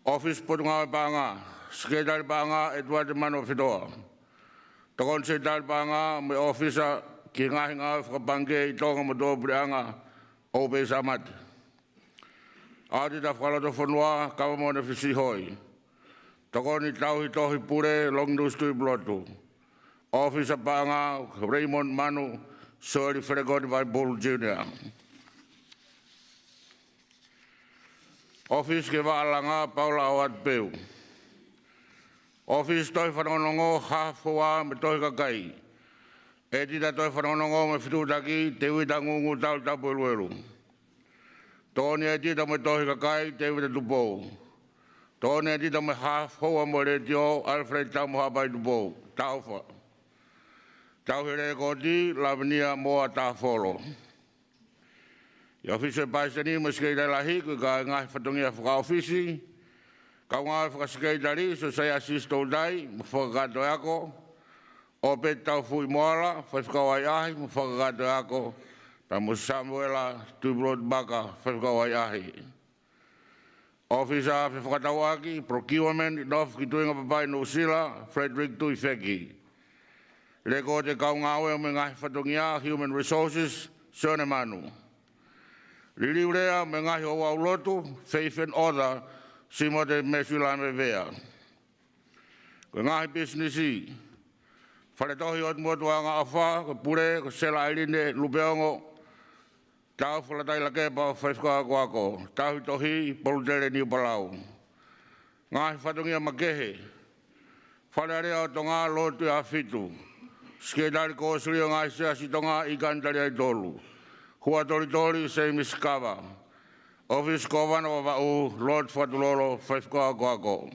ʻŌfisi Potungāue Paʻanga, Sekelitali Paʻanga, ʻEtuate Manuofetoa. Tokoni Sekelitali Paʻanga mo e ʻōfisa ki he Ngaahi Ngāue Fakapangikē ʻi Tonga mo Tuʻapuleʻanga, ʻOupei Sāmate. ʻAotita Fakalotofonua, Kavamoʻoni Fisihoi. Tokoni Tauhi Tohi Pule, Longinusi Tuʻipulotu. ʻŌfisa Paʻanga, Raymond Manu, Soeli Felekoni Vaipulu Junior. ʻŌfisi ki he Vaʻa Langa, Paula ʻAuatu Peu. ʻŌfisi Tohi Fanongonongo, Haʻa Foa mo e Tohi Kakai. ʻEtita Tohi Fanongonongo mo e Fetuʻutaki, Tēvita Ngūngūtau Tapueluelu. Tokoni ʻEtita mo e Tohi Kakai, Tēvita Tupou. Tokoni ʻEtita mo e Haʻa Foa mo e Letiō, Alfred Taumohapai Tupou, Taufa. Tauhi Lekooti, Lavinia Moa Tafolo. ʻI he ʻŌfisi ʻo e Palesiteni mo e Sekelitali Lahi, ko e kau ngaahi fatongia fakaʻōfisi, kau ngāue fakasekelitali, Sōsaiasi Toutai mo Fakakātoa ʻo e Ako, ʻŌpeti Taufuʻi Moala, Faifekau ʻAhiʻahi mo Fakakātoa ʻo e Ako, pea mo Samuela Tuʻipulotu Baka, Faifekau ʻAhiʻahi. ʻŌfisa Fefakatauʻaki, Procurement, North Kituinga Papai Nuʻusila, Frederick Tuifeki. Lekooti kau ngāue mo e ngaahi fatongia, Human Resources, Sione Manu. Liliu lea mo e ngaahi ouau lotu, Faith and Author, Simote Mesuilame Vea. Ko e ngaahi pisinisi, Fale Tohi ʻOtu Motu ʻAngaʻofa, ko e pule, ko Sela ʻAiline Lupeongo, Taufa Latai Lakepa, Faifekau Akoako, Tauhi Tohi, Polutele Niupalau. Ngaahi fatongia makehe, Fale Alea ʻo Tonga, Lord Tuʻiʻāfitu. Sekelitali Kōsilio Ngaahi Siasi Tonga, ʻIkani Taliaitolu. Hua Tolitoli, Seimisi Kava. ʻŌfisi Kōvana Vavaʻu, Lord Fakatulolo, Faifekau Akoako.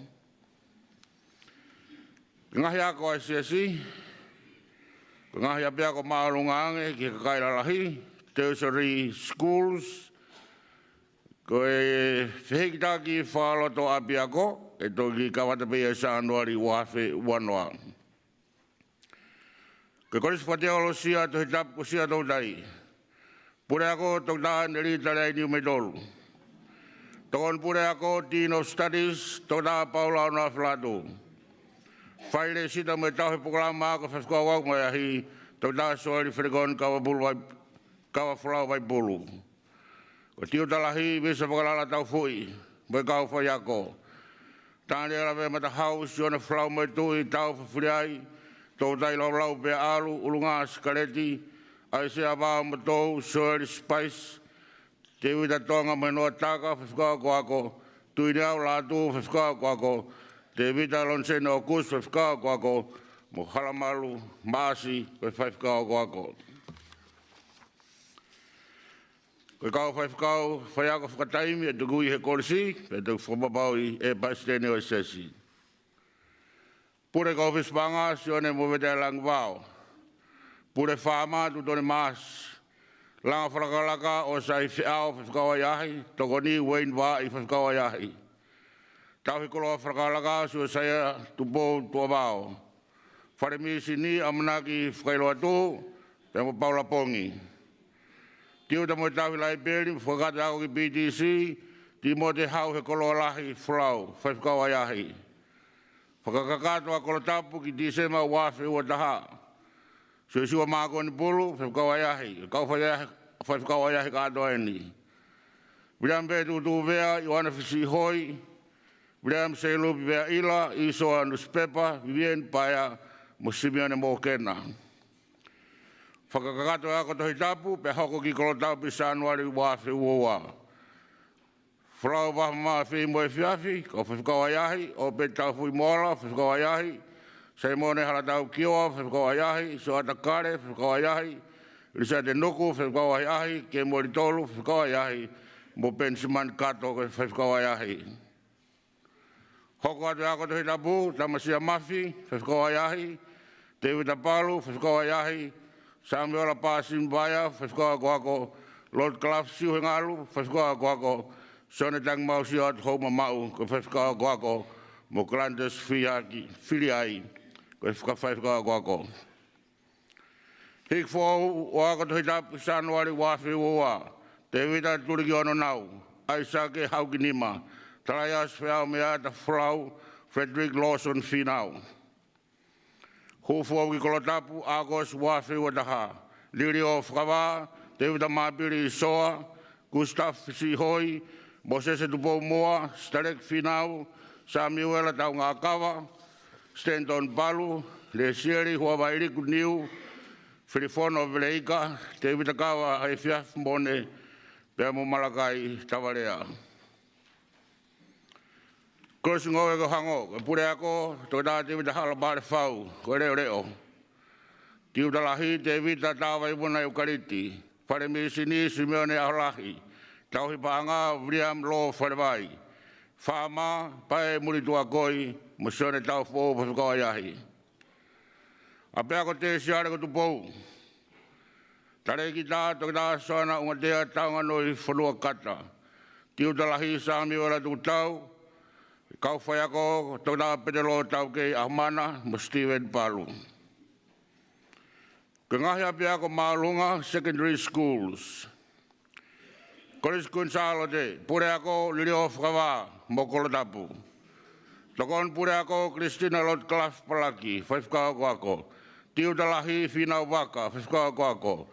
Ngaahi ako ʻa e Siasi, ko e ngaahi ʻapiako māʻolunga ange ki he kakai lalahi, tertiary schools, ko e fehikitaki fakaloto ʻapiako, ʻe toki kamata pē ia ʻi Sānuali ua afe ua noa. Ko e Kolisi Fakateolosia Tohi Tapu ko Siaʻatoutai. Puleako, Toketā Nelita Leai Niumeitolu. Tokoni Puleako, Dean of Studies, Toketā Paula ʻOnoafe Lātū. Fai lēsisita mo e tauhi polokalama ako fefakauau mo e ʻahiʻahi, Toketā Soeli Felekoni Kavapulu Vai-, Kavafolau Vaipulu. Ko e tiuta lahi, Visa Vakalala Taufuʻi, mo e kau faiako. Taniela Vematahau, Sione Folau Moetuʻi, Taufa Filiai, Toutai Laulau Peaʻalu, ʻUlungā Sikaleti, ʻAisea Vao Motou, Soeli Spice, Tēvita Tonga mo Henoa Taka, Faifekau Akoako, Tuiniau Lātū, Faifekau Akoako, Tēvita Loniseni ʻOkusi, Faifekau Akoako, mo Halamalu Maʻasi, ko e Faifekau Akoako. Ko e kau faifekau faiako fakataimi ʻe tuku ʻi he kolisi, pea toki fakapapauʻi ʻe he Palesiteni ʻo e Siasi. Pule Kōfisi Paʻanga, Sione Movete ʻAlangivao. Pule Faama, Tutone Maasi. Langa Fakalakalaka, ʻOsai Feʻao, faifekau ʻahiʻahi. Tokoni, Ueini Vaaʻi, faifekau ʻahiʻahi. Tauhi Koloa Fakalakalaka, Siosaia Tupou Tuʻavao. Fale Misini, ʻAmanaki Fakailoatu, pea mo Paula Pongi. Tiuta mo e Tauhi Laipeli, fakakakato ako ki P T C, Timote Hau he Koloa Lahi Folau, faifekau ʻahiʻahi. Fakakakato ʻa Kolotapu ki Tīsema ua afe ua taha. Siosiua Mākoni Pulu, faifekau ʻahiʻahi, kau fai-, faifekau ʻahiʻahi kātoa eni. Viliami Vetutu Vea, Ioana Fisiʻihoi, Viliami Seilupi Veaʻila, ʻIsoa Nusipepa, Vivieni Paea, mo Simione Mokena. Fakakakato e ako Tohi Tapu, pea hoko ki Kolotapu ʻi Sānuali ua afe ua ua. Folau Vahamamafi mo e Efiafi, kau faifekau ʻahiʻahi, ʻOpeti Taufuimoala, faifekau ʻahiʻahi, Saimone Halatau Kioa, faifekau ʻahiʻahi, Sioata Kale, faifekau ʻahiʻahi, ʻIlisate Nuku, faifekau ʻahiʻahi, Kemoli Tolu, faifekau ʻahiʻahi, mo Penisimani Kato, ko e faifekau ʻahiʻahi. Hoko atu e ako Tohi Tapu, Tamasia Mafi, faifekau ʻahiʻahi, Tēvita Palu, faifekau ʻahiʻahi, Samiuela Pāsimi Vaea, faifekau akoako, Lord Kalaf Siuhengalu, faifekau akoako, Sione Tangimausia Houmamaʻu, ko e faifekau akoako, mo Kalante Sifiaki Filiai, ko e faka-, faifekau akoako. Hiki foʻou ʻo e ako Tohi Tapu Sānuali ua afe ua ua, Tēvita Tulikiono Nau, ʻAisake Haukinima, Talaiasi Feau Meata Folau, Frederick Lawson Fīnau. Hū foʻou ki Kolotapu, ʻAokosi ua afe ua taha, Liliō Fakavā, Tēvita Māpili Isoa, Gustav Fisiʻihoi, Mōsese Tupou Moa, Sitaleki Fīnau, Samiuela Taungakava, Stanton Palu, Lesieli Huavailiku Niu, Filifono Veleika, Tēvita Kava Efiafi Mone, pea mo Malakai Tavalea. Kolisi Ngoue ko Hango, ko e Puleako, Toketā Tēvita Hala Palefau, ko e Leʻoleʻo. Tiuta Lahi, Tēvita Tavaivuna ʻIukaliti, Fale Misini, Simione ʻAholahi, Tauhi Paʻanga, Viliami Lō Falevai, Faama, Pae Mulituʻakoi, mo Sione Taufoʻou, faifekau ʻahiʻahi. ʻApiako Tēsiale ko Tupou. Talēkita, Toketā Soana ʻUngatea Taunganoi Fonua Kata. Tiuta Lahi, Samiuela Tukutau, kau faiako, Toketā Petelō Taukei ʻAhumana, mo Steven Palu. Ko e ngaahi ʻapiako māʻolunga, secondary schools. Kolisi Kuini Sālote, Puleako Liliō Fakavā mo Kolotapu. Tokoni Puleako Christina Lord Kalaf Palaki, faifekau akoako. Tiuta Lahi, Fīnau Vaka, faifekau akoako. Ko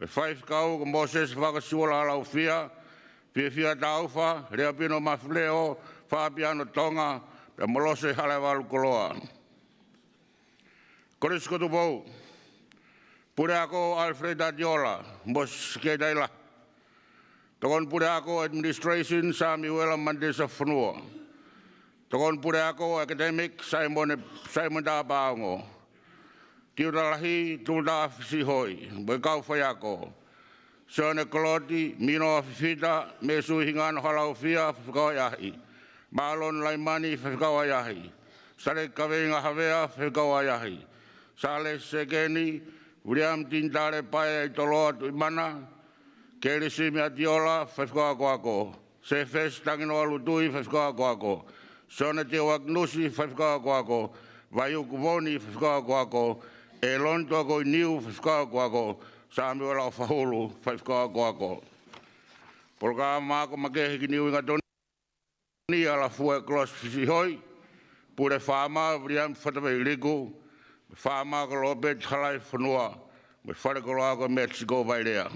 e faifekau ko Mōsese Vaka Siuala Laufia, Fiefia Taufa, Leapino Mafileo, Fapiano Tonga, pea mo Lose Halaevalu Koloa. Kolisi ko Tupou. Puleako Alfred Atiola, mo Sikeitaila. Tokoni Puleako Administration, Samiuela Mandesa Fonua. Tokoni Puleako Academic, Simon, Simon Tapaongo. Tiuta Lahi, Tuta Fisiʻihoi, mo e kau faiako. Sione Koloti, Minoa Fifita, Mēsui Hingano Halaufia, faifekau ʻahiʻahi. Māloni Laimani, faifekau ʻahiʻahi. Sale Kaveinga Havea, faifekau ʻahiʻahi. Sale Sekeni, Viliami Tinitale Paea ʻi Toloa Tuʻimana, Kelisi Miatiola, faifekau akoako. Sefesi Tanginoa Lutui, faifekau akoako. Sione Teuakinusi, faifekau akoako. Vaiuku Voni, faifekau akoako. ʻEloni Tuakoi Niu, faifekau akoako. Samiuela ʻOfahulu, faifekau akoako. Polokalama ako makehe ki Niuinga Toni, ʻAlafua Kolosi Fisiʻihoi, Pule Faama, Viliami Fatavei Liku, Faama ko Lopeti Halaifonua, mo e Falekoloa ko Metsiko Vailea.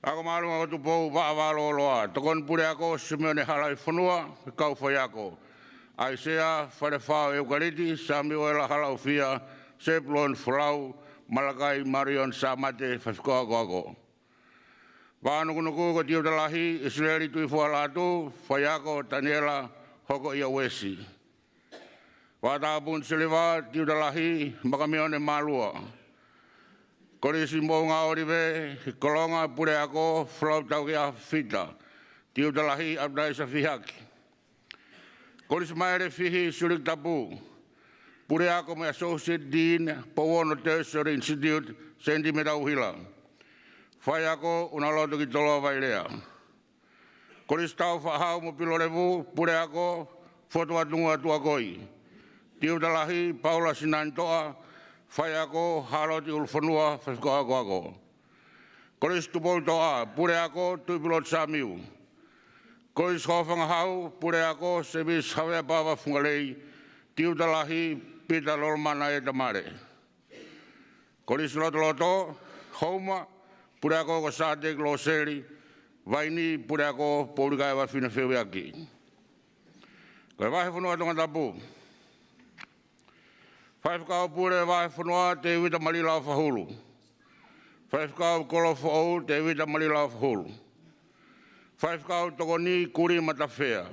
Ako Māʻolunga ko Tupou, Vaʻa Vā Lōloa, Tokoni Puleako Simione Halaifonua, kau faiako. ʻAisea Falefao ʻIukaliti, Samiuela Halaufia, Sepuloni Folau, Malakai Marion Samate, faifekau akoako. Vaʻa Nukunuku ko Tiuta Lahi, ʻIsileli Tuʻifualātū, faiako Taniela Hokoia Uesi. Vaʻa Tāpuni Siliva, Tiuta Lahi, Makamione Malua. Kolisi Moʻunga ʻŌlive Kolonga, Puleako Folau Taukeʻaho Fifita, Tiuta Lahi ʻApitaisa Fihaki. Kolisi Maile Fihi Siuliki Tapu, Puleako mo e Associate Dean Pouono Tertiary Institute, Senitimeta Uhila. Faiako ʻUnaloto Kitoloa Vailea. Kolisi Tau Faʻahau mo Pilolevu, Puleako Fotu Atunuʻu Tuʻakoi, Tiuta Lahi Paula Sinanitoʻa. Faiako Hāloti ʻUlufonua, faifekau akoako. Kolisi Tupou Toʻa, Puleako Tuʻipulotu Samiu. Kolisi Hofangahau, Puleako Semisi Havea Pava Fungalei, Tiuta Lahi Pita Lolomana Etamale. Kolisi Lotoloto, Houma, Puleako ko Sāteki Loseli. Vaini, Puleako Poulikaeva Fina Feuiaki. Ko e Vahefonua Tongatapu. Faifekau Pule Vahefonua, Tevita Malila ʻOfahulu. Faifekau Kolo Foʻou, Tevita Malila ʻOfahulu. Faifekau Tokoni, Kuli Matafea.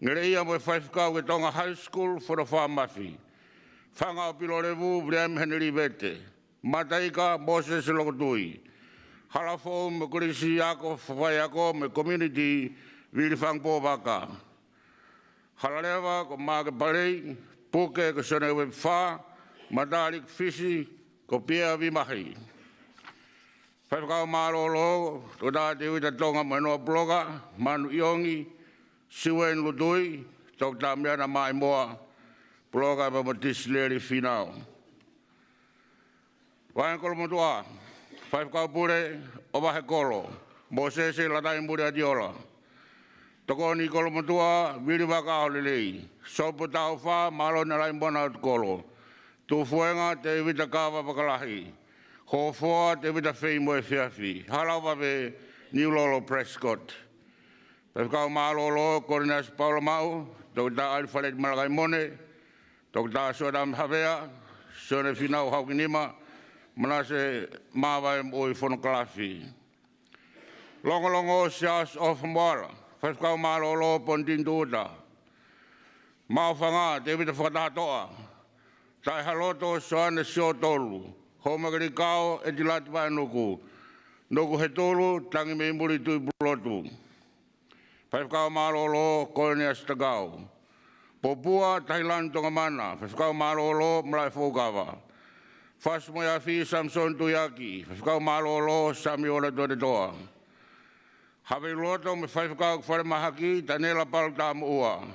Ngeleʻia mo e Faifekau ki he Tonga High School, Fonofā Mafi. Fanga ʻo Pilolevu, Viliami Heneli Vete. Mataika, Mōsese Lokotui. Halafoʻou mo e Kolisi Ako Faiako mo e Community, Vili Fangupō Vaka. Halaleva ko Maʻake Palei. Puke ko Sione Uepifā. Mataliki Fisi ko Pia Vimahi. Faifekau mālōlō, Toketā Tevita Tonga mo Enoa Puloka, Manu ʻIongi, Siueni Lutui, Toketā Meana Maimoa Puloka pea mo Tisileli Finau. Vahe Kolomotuʻa, Faifekau Pule ʻo Vahekolo, Mōsese Latai Muliatiola. Tokoni Kolomotuʻa, Vili Vakaʻaholelei. Sopu Taufa, Māloni ʻAlaimona ʻOtukolo. Tufuenga, Tevita Kava Vakalahi. Hofoa, Tevita Feimoʻuefiafi. Halaʻovave, Niulolo Prescott. Faifekau mālōlō, Kolineasi Paula Maʻu, Toketā ʻAlifaleti Malakaimone, Toketā Sione Tame Havea, Sione Finau Haukinima, Manase Mavaemoʻui Fonokalafi. Longolongo, Siaosi ʻOfa Moala. Faifekau mālōlō, Ponitini Tuʻuta. Maʻufanga, Tevita Fakatahatoʻa. Taʻehāloto, Soane Siotolu. Houmakelikao, ʻEtilati Vaenuku. Nukuhetulu, Tangimeimuli Tuʻipulotu. Faifekau mālōlō, Kolineasi Takau. Popua, Tahilani Tongamana. Faifekau mālōlō, Malaʻe Foukava. Fasi mo e Afi, Samisoni Tuiaki. Faifekau mālōlō, Samiola Tuʻetetoa. Havelu Loto mo e Faifekau ki Falemahaki, Taniela Palu Tamoʻua.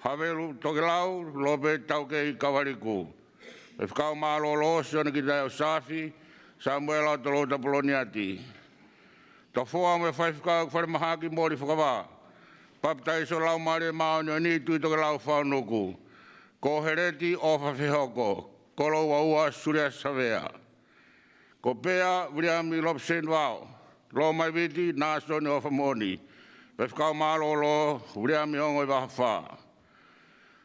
Havelu Tokelau, Lopeti Taukei Kavaliku. Faifekau mālōlō, Sione Kitaʻeau Safi, Samuela Tolou Tapoloniati. Tofoa mo e Faifekau ki Falemahaki, Moli Fakavā. Papitaiso Laumālie Māʻoniʻoni, Tuʻi Tokelau Faunuku. Ko Heleti ʻOfa Fehoko, Kolo Uaua Sulia Savea. Ko Pea, Viliami Lopeseni Vao. Lomaiviti, Nāsoni ʻOfa Moʻoni. Faifekau mālōlō, Viliami Ongo ʻi Vahafā.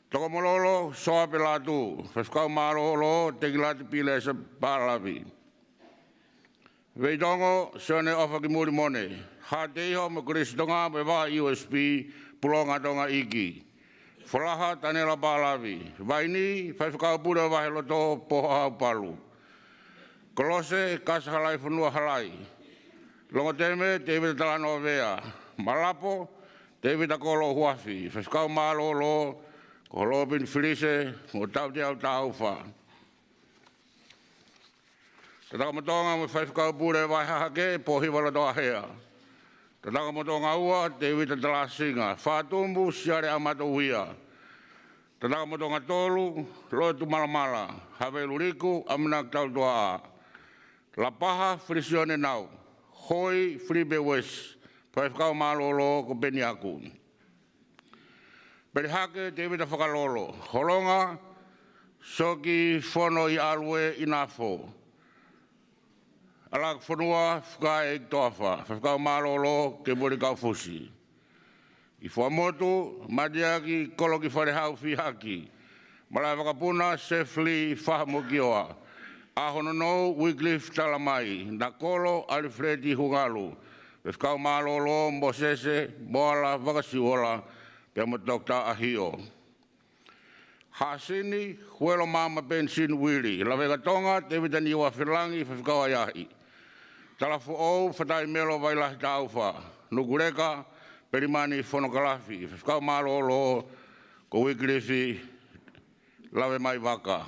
Tokomololo, Soa Pelatu. Faifekau mālōlō, Tekilati Pilesa Palavi. Veitongo, Sione ʻOfa Kimuli Mone. Haʻateiho mo Kolisi Tonga mo e Vā U S P, Pulonga Tonga Iki. Folaha, Taniela Palavi. Vaini, Faifekau Pule ʻo Vaheloto, Poha Haupalu. Kolose, Kasa Halaifonua Halai. Longoteme, Tevita Talanoa Vea. Malapo, Tevita Kolo Huafi. Faifekau mālōlō, ko Lopini Filise mo Tauteau Taufa. Tatakamotonga mo e Faifekau Pule Vahe Hahake, Pohiva Lotoʻahea. Tatakamotonga ua, Tevita Talasinga. Fatumu, Siale Amato Uia. Tatakamotonga tolu, Lotu Malamala. Havelu Liku, ʻAmanaki Tautuaʻa. Lapaha, Felisione Nau. Hoi, Filipe Uesi. Faifekau mālōlō, ko Peni Aku. Pelehake, Tevita Fakalolo. Holonga, Soki Fono ʻi ʻAlue ʻi Nafo. ʻAlakifonua, Fukae ʻEiki Toafa. Faifekau mālōlō, Kemuli Kaufusi. ʻI Fuaʻamotu, Matiaki Koloki Falehau Fihaki. Malaʻevakapuna, Sefili Fahamokioa. ʻAhononou, Wycliffe Talamai. Nakolo, ʻAlifileti Hungalu. Faifekau mālōlō, Mōsese Moala Vakasiuola pea mo Toketā ʻAhio. Hāsini Huelo Maama Penisini Uili. Laveka Tonga Tēvita Niua Felangi, Faifekau ʻAiahi. Talafoʻou Fatai Melo Vailahi Taufa. Nukuleka Pelimani Fonokalafi, Faifekau mālōlō ko Uikilifi Lavemaivaka.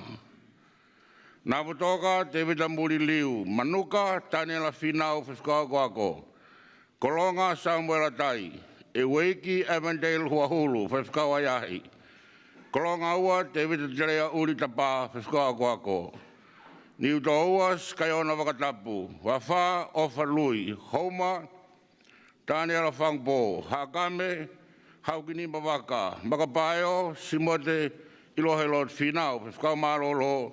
Navutoka Tēvita Muliliu. Manuka Taniela Fīnau, Faifekau akoako. Kolonga Samuela Tai. ʻEueiki Avondale Huahulu, Faifekau ʻAiahi. Kolonga Ua Tēvita Teleʻauli Tapa, Faifekau akoako. Niutōua Sikaiona Vakatapu. Vafā ʻOfa Lui. Houma Taniela Fangupō. Haʻakame Haukinima Vaka. Makapaeo Simote ʻIlohelotu Fīnau, Faifekau mālōlō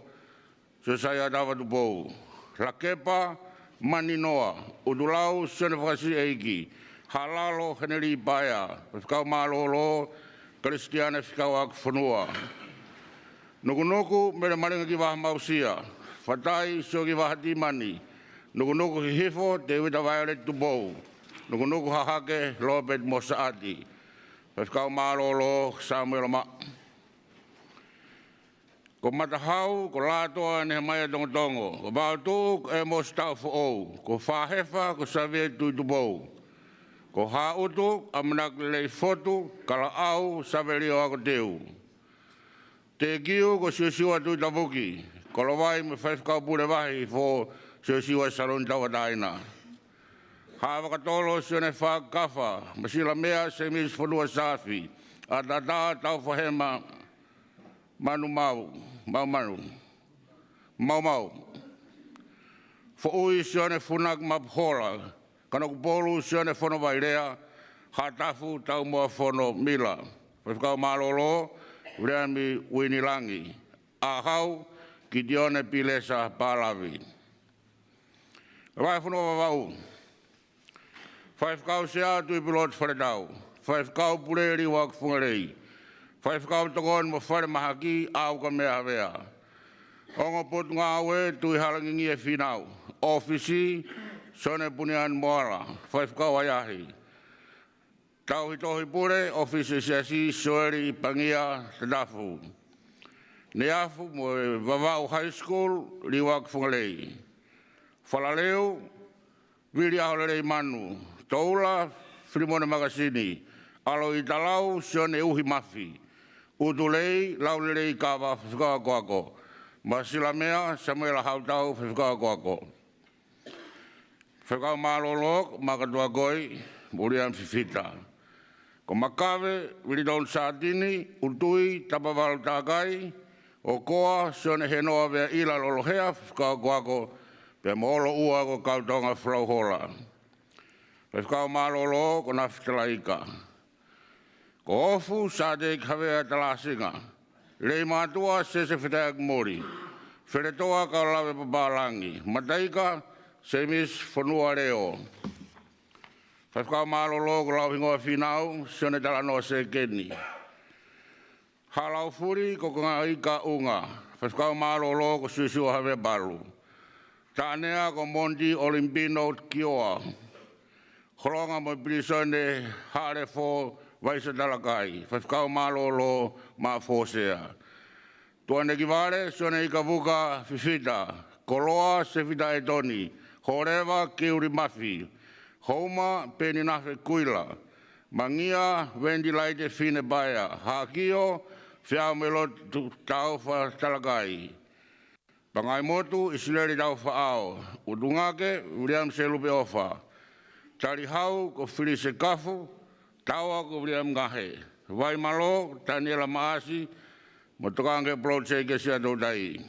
Siosaia Taufa Tupou. Lakepa Maninoa. ʻUtulau Sione Fakasiʻeiki. Haʻalalo Heneli Paea, Faifekau mālōlō Kalisitiane Fekauʻaki Fonua. Nukunuku Mele Malinga Kivaha Mausia. Fatai Sio Kivaha Timani. Nukunuku Hihifo Tēvita Violet Tupou. Nukunuku Hahake Lopeti Mosaʻati. Faifekau mālōlō Samuela Ma. Ko Matahau ko Lātoa Nehemaia Tongotongo. Ko Vaotuʻu ko ʻEmosi Taufoʻou. Ko Fāhefa ko Savie Tuitupou. Ko Haʻutu ʻAmanaki Lelei Fotu. Kalaʻau Savelio Akoteu. Tekiu ko Siosiua Tuitapuki. Kolovai mo e Faifekau Pule Vahe Hihifo Siosiua Saloni Tauʻatāina. Haʻavakatolo Sione Fakakafa. Masilamea Semisi Fonua Saafi. ʻAtatā Taufahema Manumau, Maumanu, Maumau. Foʻui Sione Funaki Mapuhola. Kanokupolu Sione Fono Vailea. Haʻatafu Taumuafono Mila. Faifekau mālōlō Viliami Uini Langi. ʻAhau Kitione Pilesa Palavi. Vahefonua Vavaʻu. Faifekau Sea Tuʻipilotu Faletau. Faifekau Pule Liuaki Fungalei. Faifekau Tokoni mo Falemahaki ʻAukamea Havea. Ongo Potungāue Tuʻihalangingie Fīnau. ʻŌfisi Sione Puniani Moala, Faifekau ʻAiahi. Tauhi Tohi Pule ʻŌfisi Siasi Sioeli Pangia Tatafu. Neafu mo e Vavaʻu High School Liuaki Fungalei. Falaleu Vili ʻAholelei Manu. Toula Filimone Makasini. ʻAlo ʻi Talau Sione Uhi Mafi. ʻUtulei Laulelei Kava, Faifekau akoako. Masilamea Samuela Hautau, Faifekau akoako. Faifekau mālōlō Makatuʻakoi Uiliami Fifita. Ko Makave Vilitonu Sātini. ʻUtui Tapavalu Takai. ʻOkoa Sione Henoa Veaʻila Lolohea, Faifekau akoako, pea mo ʻOloʻua ko Kautonga Folauhola. Faifekau mālōlō ko Nafi Talaika. Ko Ofu Sāteki Havea Talāsinga. Leimātuʻa Sese Fetaiaki Moli. Feletoa Kaulave Papālangi. Mataika Semisi Fonua Leo. Faifekau mālōlō ko Lauhingoa Fīnau Sione Talanoa Sekeni. Haʻalaufuli ko Kongaika ʻUnga. Faifekau mālōlō ko Siosiua Havea Palu. Taʻanea ko Monty Olimpino Kioa. Holonga mo e Pilīsone Haʻalefo Vaisa Talakai. Faifekau mālōlō Maʻafu Sea. Tuʻanekivale Sione Ikavuka Fifita. Koloa Sefita ʻEtoni. Hōleva Kiuli Mafi. Houma Peni Nafe Kuila. Mangia Wendy Laite Fine Paea. Haʻakio Feau Melotu Taufa Talakai. Pangaimotu ʻIsileli Taufaʻao. ʻUtungake Uiliami Selupe ʻOfa. Talihau ko Filise Kafu. Taua ko Uiliami Ngahe. Vaimalō Taniela Maʻasi mo Tokanga Poloteki Siaʻatoutai.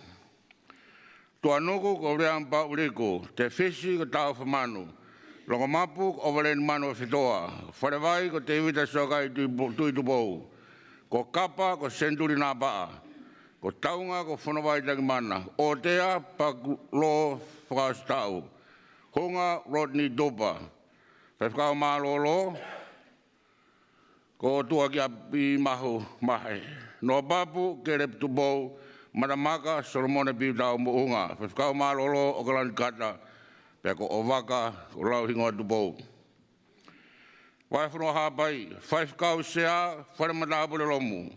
Tuʻanuku ko Uiliami Pauliku. Tefisi ko Taufa Manu. Longomapu ko ʻOvaleni Manu Fetoa. Falevai ko Tēvita Siokai Tui-, Tuitupou. Ko Kapa ko Senituli Napaʻa. Ko Taunga ko Fonovai Takimana. ʻOtea Pakulō Fakaʻositaʻu. Hunga Rodney Tupa. Faifekau mālōlō ko Tuʻakiapi Mahu Mahe. Noapapu Kelepi Tupou. Matamaka Solomone Piutau Moʻunga. Faifekau mālōlō ʻOkalani Kata, pea ko ʻOvaka ko Lauhingoa Tupou. Vahefonua Haʻapai. Faifekau Sea Fale Matāpule Lomu.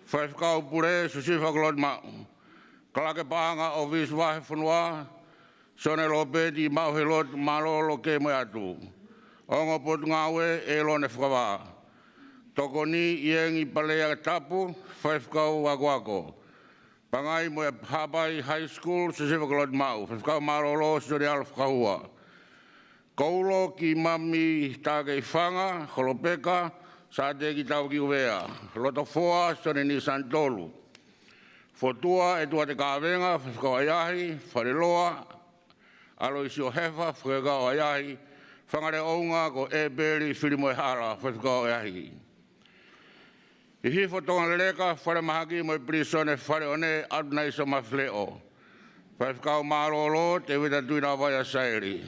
Faifekau Pule Siosifa Kolotimaʻu. Kalake Paʻanga ʻŌfisi Vahefonua, Sione Lopeti Maʻuhelotu Mālōlō Kemoeatu. Ongo Potungāue, ʻElone Fakavā. Tokoni, ʻIengi Palea Tapu, Faifekau Akoako. Pangai mo e Haʻapai High School, Siosifa Kolotimaʻu, Faifekau Mālōlō Sione ʻAlo Fakahua. Koulo, Kimami Takeifanga, Holopeka Sāteki Taukiʻuvea. Lotofoa, Sione Nisanitolu. Fotua, ʻEtuate Kavenga, Faifekau ʻAiahi. Faleloa, ʻAloisio Hefa, Faifekau ʻAiahi. Fanga Leʻounga, ko ʻEpeli Filimoehala, Faifekau ʻAiahi. Hihifo, Tonga Leleka, Falemahaki mo e Pilīsone Faleʻone, ʻAtunaisa Mafileʻo. Faifekau Mālōlō, Tēvita Tuʻinavai ʻAsaeli.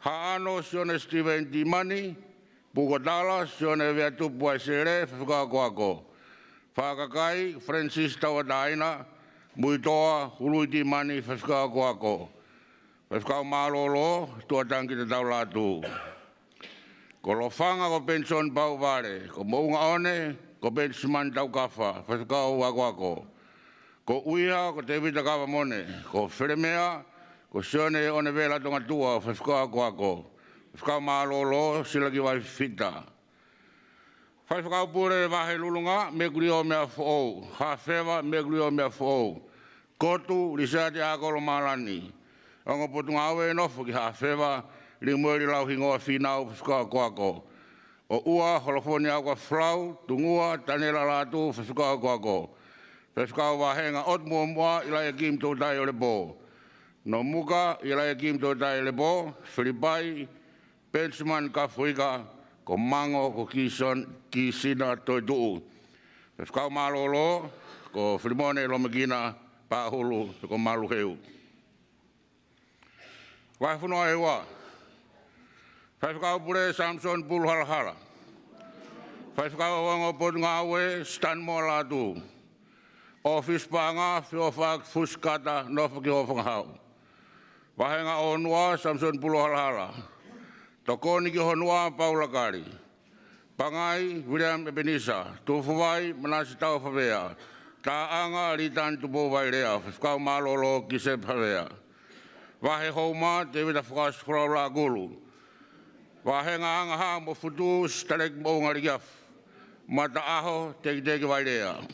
Haʻano, Sione Steven Timani. Pukotala, Sione Veatupu ʻAisele, Faifekau Akoako. Faʻa Kakai, Francis Tauʻatāina. Muitoa, Hului Timani, Faifekau Akoako. Faifekau Mālōlō, Tuʻatangikita Taulātū. Ko Lofanga, ko Penisoni Pauvale. Ko Moʻungaʻone, ko Penisimani Taukafa, Faifekau Akoako. Ko ʻUiha, ko Tēvita Kavamone. Ko Felemea, ko Sione ʻOnevela Tongatua, Faifekau Akoako. Faifekau Mālōlō, Silakivai Fifita. Faifekau Pule Vahe Lulunga, Mekulio Meafoʻou. Hafeva, Mekulio Meafoʻou. Kotu, Lisiate ʻAkolo Malani. Ongo Potungāue, nofo ki Hafeva, Limueli Lauhingoa Fīnau, Faifekau Akoako. ʻOʻua, Holofoni Auka Folau. Tungua, Tanela Lātū, Faifekau Akoako. Faifekau Vahenga ʻOtu Muʻomuʻa, ʻIlaiakimi Toutai ʻOlepō. Nomuka, ʻIlaiakimi Toutai ʻOlepō. Filipai, Penisimani Kafuika. Ko Mango, ko Kison-, Kisina Toetuʻu. Faifekau Mālōlō, ko Filimone Lomekina Pahulu, ko Maluheu. Vahefonua ʻEua. Faifekau Pule Samisoni Puluhalahala. Faifekau Ongo Potungāue Sitanimoa Lātū. ʻŌfisi Paʻanga, Feʻofaʻaki Fusikata, nofo ki Hofangahau. Vahenga ʻOhonua, Samisoni Puluhalahala. Tokoni ki Hohonuʻa, Paula Kali. Pangai, Viliami ʻEpenisa. Tufuvai, Manase Taufavea. Taʻanga, Litani Tupou Vailea. Faifekau Mālōlō, Kisepi Havea. Vahe Houma, Tēvita Fakaʻosi Folau Laʻakulu. Vahenga Angaha mo Futu, Sitaleki Moʻunga Likiafu. Mataʻaho, Tekiteki Vailea.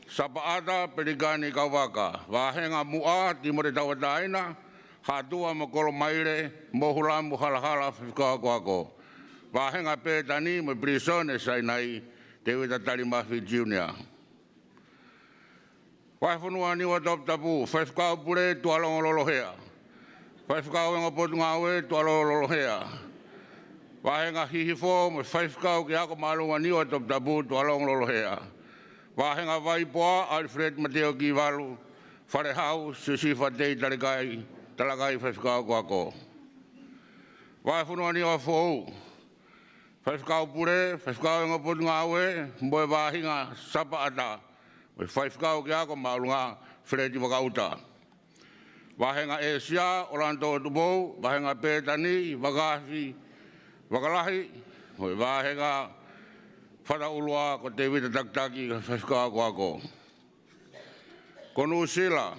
Sapaʻata, Pelikani Kauvaka. Vahenga Muʻa, Timote Tauʻatāina. Hatua mo Kolomaile, Mohulam Halahala, Faifekau Akoako. Vahenga Pētani mo e Pilīsone Sainai, Tēvita Talimafi Junior. Vahefonua Niua Toputapu, Faifekau Pule Tuʻalongo Lolohea. Faifekau Ongo Potungāue Tuʻalongo Lolohea. Vahenga Hihifo mo e Faifekau ki he Ako Māʻolunga Niua Toputapu Tuʻalongo Lolohea. Vahenga Vaipoa, ʻAlifeleti Mateo Kivalu. Falehau, Siosifa Tei Talakai, Talakai, Faifekau Akoako. Vahefonua Niua Foʻou. Faifekau Pule, Faifekau Ongo Potungāue mo e Vahenga Sapaʻata, mo e Faifekau ki he Ako Māʻolunga, Feleti Vakaʻuta. Vahenga ʻĒsia, ʻOlanitō Tupou. Vahenga Pētani, Vakaafi Vakalahi, mo e Vahenga Fataʻulua, ko Tēvita Takitaki, Faifekau Akoako. Ko Nuʻusila.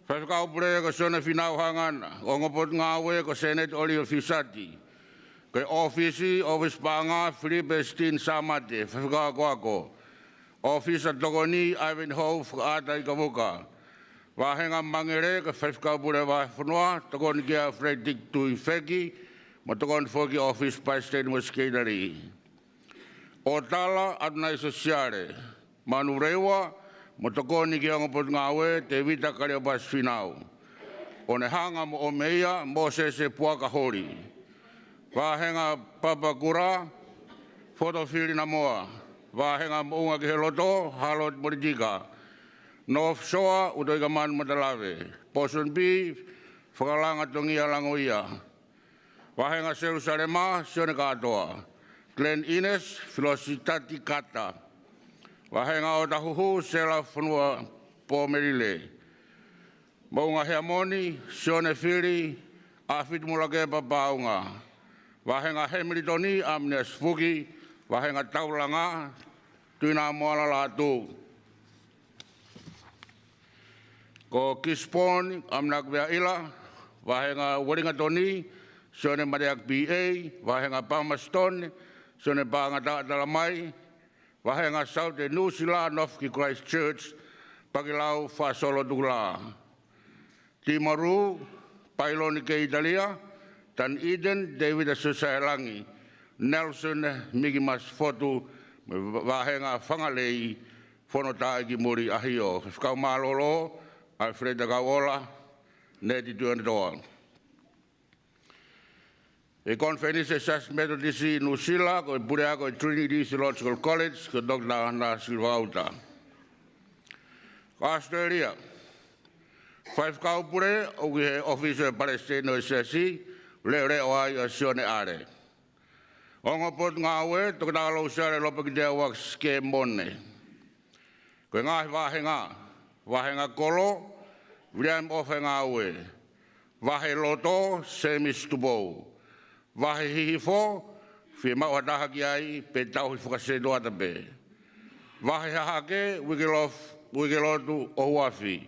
Faifekau Pule ko Sione Fīnau Hangana. Ongo Potungāue ko Seneti ʻOliva Fisati. Ko e ʻŌfisi, ʻŌfisi Paʻanga, Filipe Sitini Sāmate, Faifekau Akoako. ʻŌfisa Tokoni, Ivanhoe Fakaʻata Ikavuka. Vahenga Mangele, ko e Faifekau Pule Vahefonua, tokoni ki ai ʻa Frederick Tuʻifeki, mo tokoni foki ki he ʻŌfisi Palesiteni mo e Sekelitali. ʻŌtala, ʻAtunaisa Siale. Manurewa, mo tokoni ki he Ongo Potungāue, Tēvita Kaliopasi Fīnau. ʻOnehanga mo ʻOmeia, Mōsese Puaka Holi. Vahenga Papakura, Fotofili Namoa. Vahenga Moʻunga ki he Loto, Haloti Molitika. North Shore, ʻUtoikamanu Matalave. Ponsonby, Fakalanga Tongia Langoia. Vahenga Selusalema, Sione Kātoa. Glen Innes, Filositati Kata. Vahenga ʻŌtāhuhu, Sela Fonua Pomelile. Moʻunga Heamoni, Sione Fili, ʻAfitu Mulakepa Paunga. Vahenga Hemilitoni, ʻAminiasi Fuki. Vāhenga Taulanga, Tuʻinamala Lātū. Ko Kisiponi ʻAmanaki Veaʻila, Vāhenga Uelingatoni, Sione Mateaki P A, Vāhenga Palmerston, Sione Pangata Talamai, Vāhenga Saute Nuʻusila, nofo ki Christchurch, Pakilau Faʻasolo Tukulā. Timaru, Pailoni Keitalia, Tan Eden, David Susaelangi, Nelson Miki Masifotu, mo e Vāhenga Fangalei, Fono Taʻikimuli ʻAhio. Faifekau mālōlō, Alfred Kauola, Neti Tuʻiʻonetoa. ʻI he konifelenisi ʻa e Siasi Metotisi Nuʻusila, ko e pule ko e Trinity Theological College, ko Toketā Nāsili Vakauta. Ko ʻAositelēlia, Faifekau Pule ʻoku ʻi he ʻōfisi ʻo e Palesiteni ʻo e Siasi, leʻoleʻo ai ʻa Sione ʻAle. Ongo Potungāue, Toketā Lousiale Lopekitea Uakes Kēmone. Ko e ngaahi vāhenga: Vāhenga Kolo, Viliami ʻOfaʻeingāue. Vahe Loto, Semisi Tupou. Vahe Hihifo, fiemaʻu ha taha ki ai pe tauhi fakasētuata pē. Vahe Hahake, Uikelof-, Uikelotu ʻOhuafi.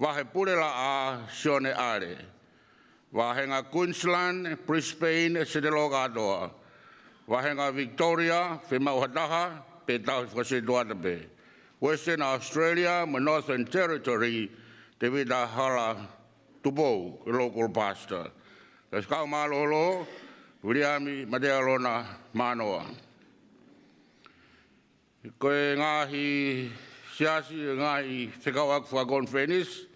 Vahe Pulelaʻā, Sione ʻAle. Vāhenga Queensland, Brisbane, Setelo Kātoa. Vāhenga Victoria, fiemaʻu ha taha pe tauhi fakasētuata pē. Western Australia mo e Northern Territory, Tēvita Hala Tupou, ko e local pastor. Faifekau mālōlō, Viliami Matealona Mānoa. Ko e ngaahi siasi, ngaahi fekauʻaki fakakonifelenisi,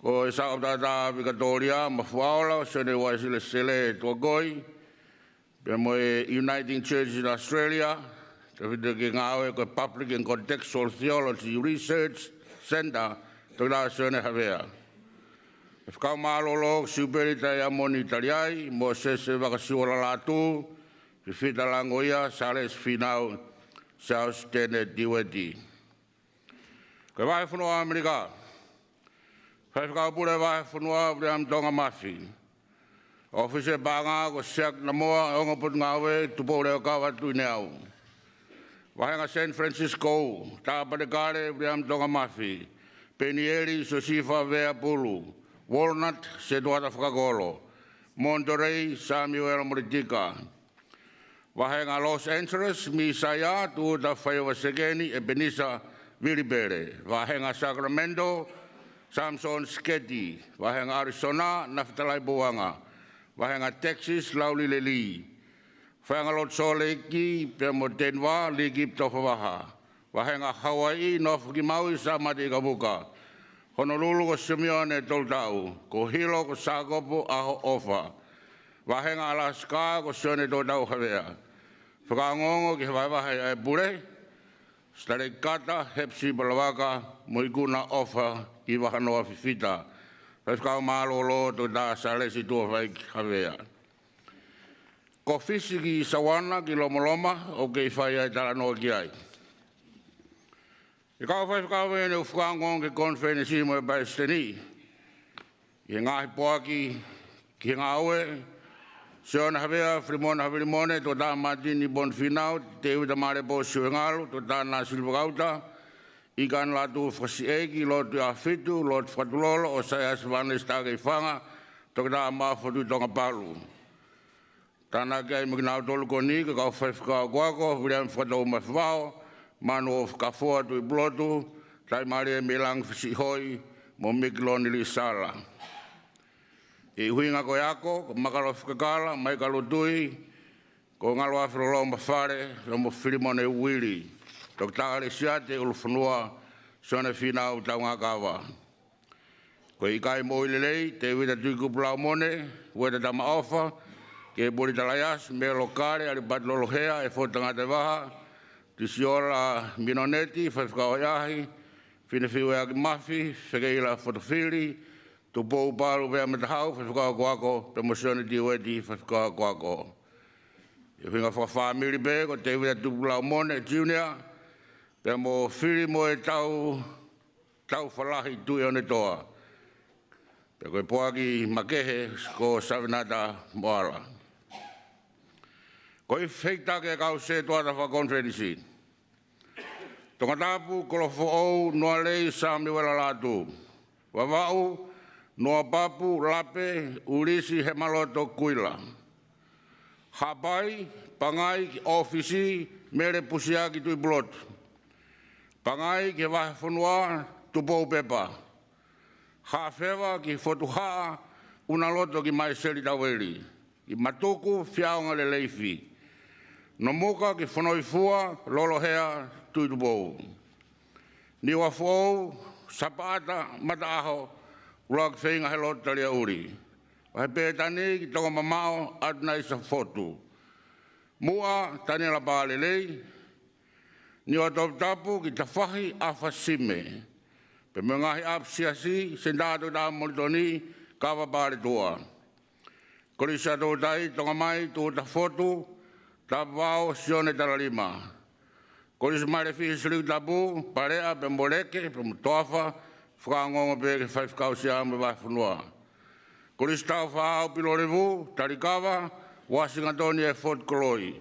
ko e Saʻotatā Vikatōlia Mafuaola, Sione Uaisile Sele Tuakoi, pea mo e Uniting Church in Australia, tefito ke ngāue ko e Public and Contextual Theology Research Centre, Toketā Sione Havea. Faifekau mālōlō, Siupeli Taiamoni Taliai, Mōsese Vakasiuala Lātū, Fifita Langoia, Sālesi Fīnau, Siaosi Tene Tiueti. Ko e Vahefonua ʻAmelika, Faifekau Pule Vahefonua, Viliami Tonga Mafi. ʻŌfisi ʻo e paʻanga ko Siaki Namoa, Ongo Potungāue, Tupou Leʻokava Tuʻineau. Vāhenga San Francisco, Tāpanekale, Viliami Tonga Mafi. Penieli, Siosifa Veapulu. Walnut, Setuata Fakakolo. Monterey, Samiuela Molitika. Vāhenga Los Angeles, Mīsaia Tuʻuta Faiova Sekeni, ʻEpenisa Vili Pele. Vāhenga Sacramento, Samson Siketi. Vāhenga ʻAlisona, Nafetalai Pouanga. Vāhenga Texas, Laulile Lī. Vāhenga Lotu Salt Lake pea mo Denver, Likip Tofa Vaha. Vāhenga Hauaiʻi, nofo ki Maui, Sāmate ʻIkapuka. Honolulu ko Simione Tolutaʻu. Ko Hilo ko Sākopo ʻAhoʻofa. Vāhenga Alaska ko Sione Tōtau Havea. Fakaongoongo ki he vahevahe ʻa e pule, Sitaleki Kata, Hepsi Palavaka, mo Ikuna ʻOfa ki Vahanoa Fifita. Faifekau mālōlō, Toketā Sālesi Tuʻafaiki Havea. Ko Fisi ki Sāvana, ki Lomoloma, ʻoku kei fai ai e talanoa ki ai. ʻE kau faifekau, ʻoku ou fakaongoongo ki he konifelenisi mo e palesiteni. ʻI he ngaahi poaki ki he ngāue: Sione Havea, Filimona Havilimone, Toketā Mātini Ponifīnau, Tēvita Malepo Siuengalu, Toketā Nāsili Vakauta, ʻIkani Lātū Fakasiʻeiki, Lotu ʻAhofitu, Lotu Fakatulolo, ʻOsaiasi Vānesi Takeifanga, Toketā Maʻofa Tuʻitonga Palu. Tānaki ai mo kinautolu ko eni ko e kau faifekau akoako: Viliami Fakatou Mafivao, Manu ʻOfa Kafoa Tuʻipulotu, Taimalie Meilangi Fisiʻihoi, mo Mikiloni Lisala. ʻI he ʻuhinga ko e ako, ko Makalofi Kakala, Maika Lutui, ko Ngaluafe Loloma Fale, pea mo Filimone Uili, Toketā ʻAlesiate Ulufonua, Sione Fīnau Taungakava. Ko e ʻikai moʻui lelei: Tēvita Tuikupu Laumone, Ueta Tamaʻofa, Kepuli Talaiasi, Melo Kale, ʻAlipati Lolohea, ʻEfoti Tangata Vaha, Tisiola Minoneti, faifekau ʻahiʻahi, Finefiu ʻEaki Mafi, Fekeila Fotofili, Tupou Palu Vea Matahau, faifekau akoako, pea mo Sione Tiueti, faifekau akoako. ʻI he ʻuhinga fakafāmili pē, ko Tēvita Tuikupu Laumone Junior, pea mo Fili mo e Tau Taufalahi Tuʻiʻonetoa. Pea ko e poaki makehe ko Savenata Moala. Ko e feitaki ʻa e kau sētuata fakakonifelenisi: Tongatapu, Kolofoʻou Noalei Samiuela Lātū. Vavaʻu, Noapapu Lape ʻUlisi Hemaloto Kuila. Haʻapai, Pangai ki ʻŌfisi Mele Pusiaki Tuʻipulotu. Pangai ki he Vahefonua, Tupou Pepa. Haʻafeva ki Fotuhaʻa, ʻUnaloto ki Maiseli Taueli. Ki Matuku, Fiaonga Leleifi. Nomuka ki Fonoifua, Lolohea Tuʻitupou. Niuafoʻou, Sapaʻata Mataʻaho, ʻUluaki Feinga Helotu Taliaʻuli. Vahe Pētani ki Tongamamaʻo, ʻAtunaisa Fotu. Muʻa, Taniela Pālelei. Niuatoputapu ki Tafahi, ʻAfa Sime. Pea mo e ngaahi ʻapi siasi, Senitā Toketā Molitoni, Kava Paletuʻa. Kolisi ʻa Toutai, Tongamai, Tuʻuta Fotu, Tapuvao, Sione Talalima. Kolisi Mailefihi Siliu Tapu, Paleʻa pea mo Leke pea mo Toafa, fakaongoongo pē ki he Faifekau Sea mo e Vahefonua. Kolisi Taufaʻāhau Pilolevu, Talikava, Uasingatoni ʻa e Fort Koloi.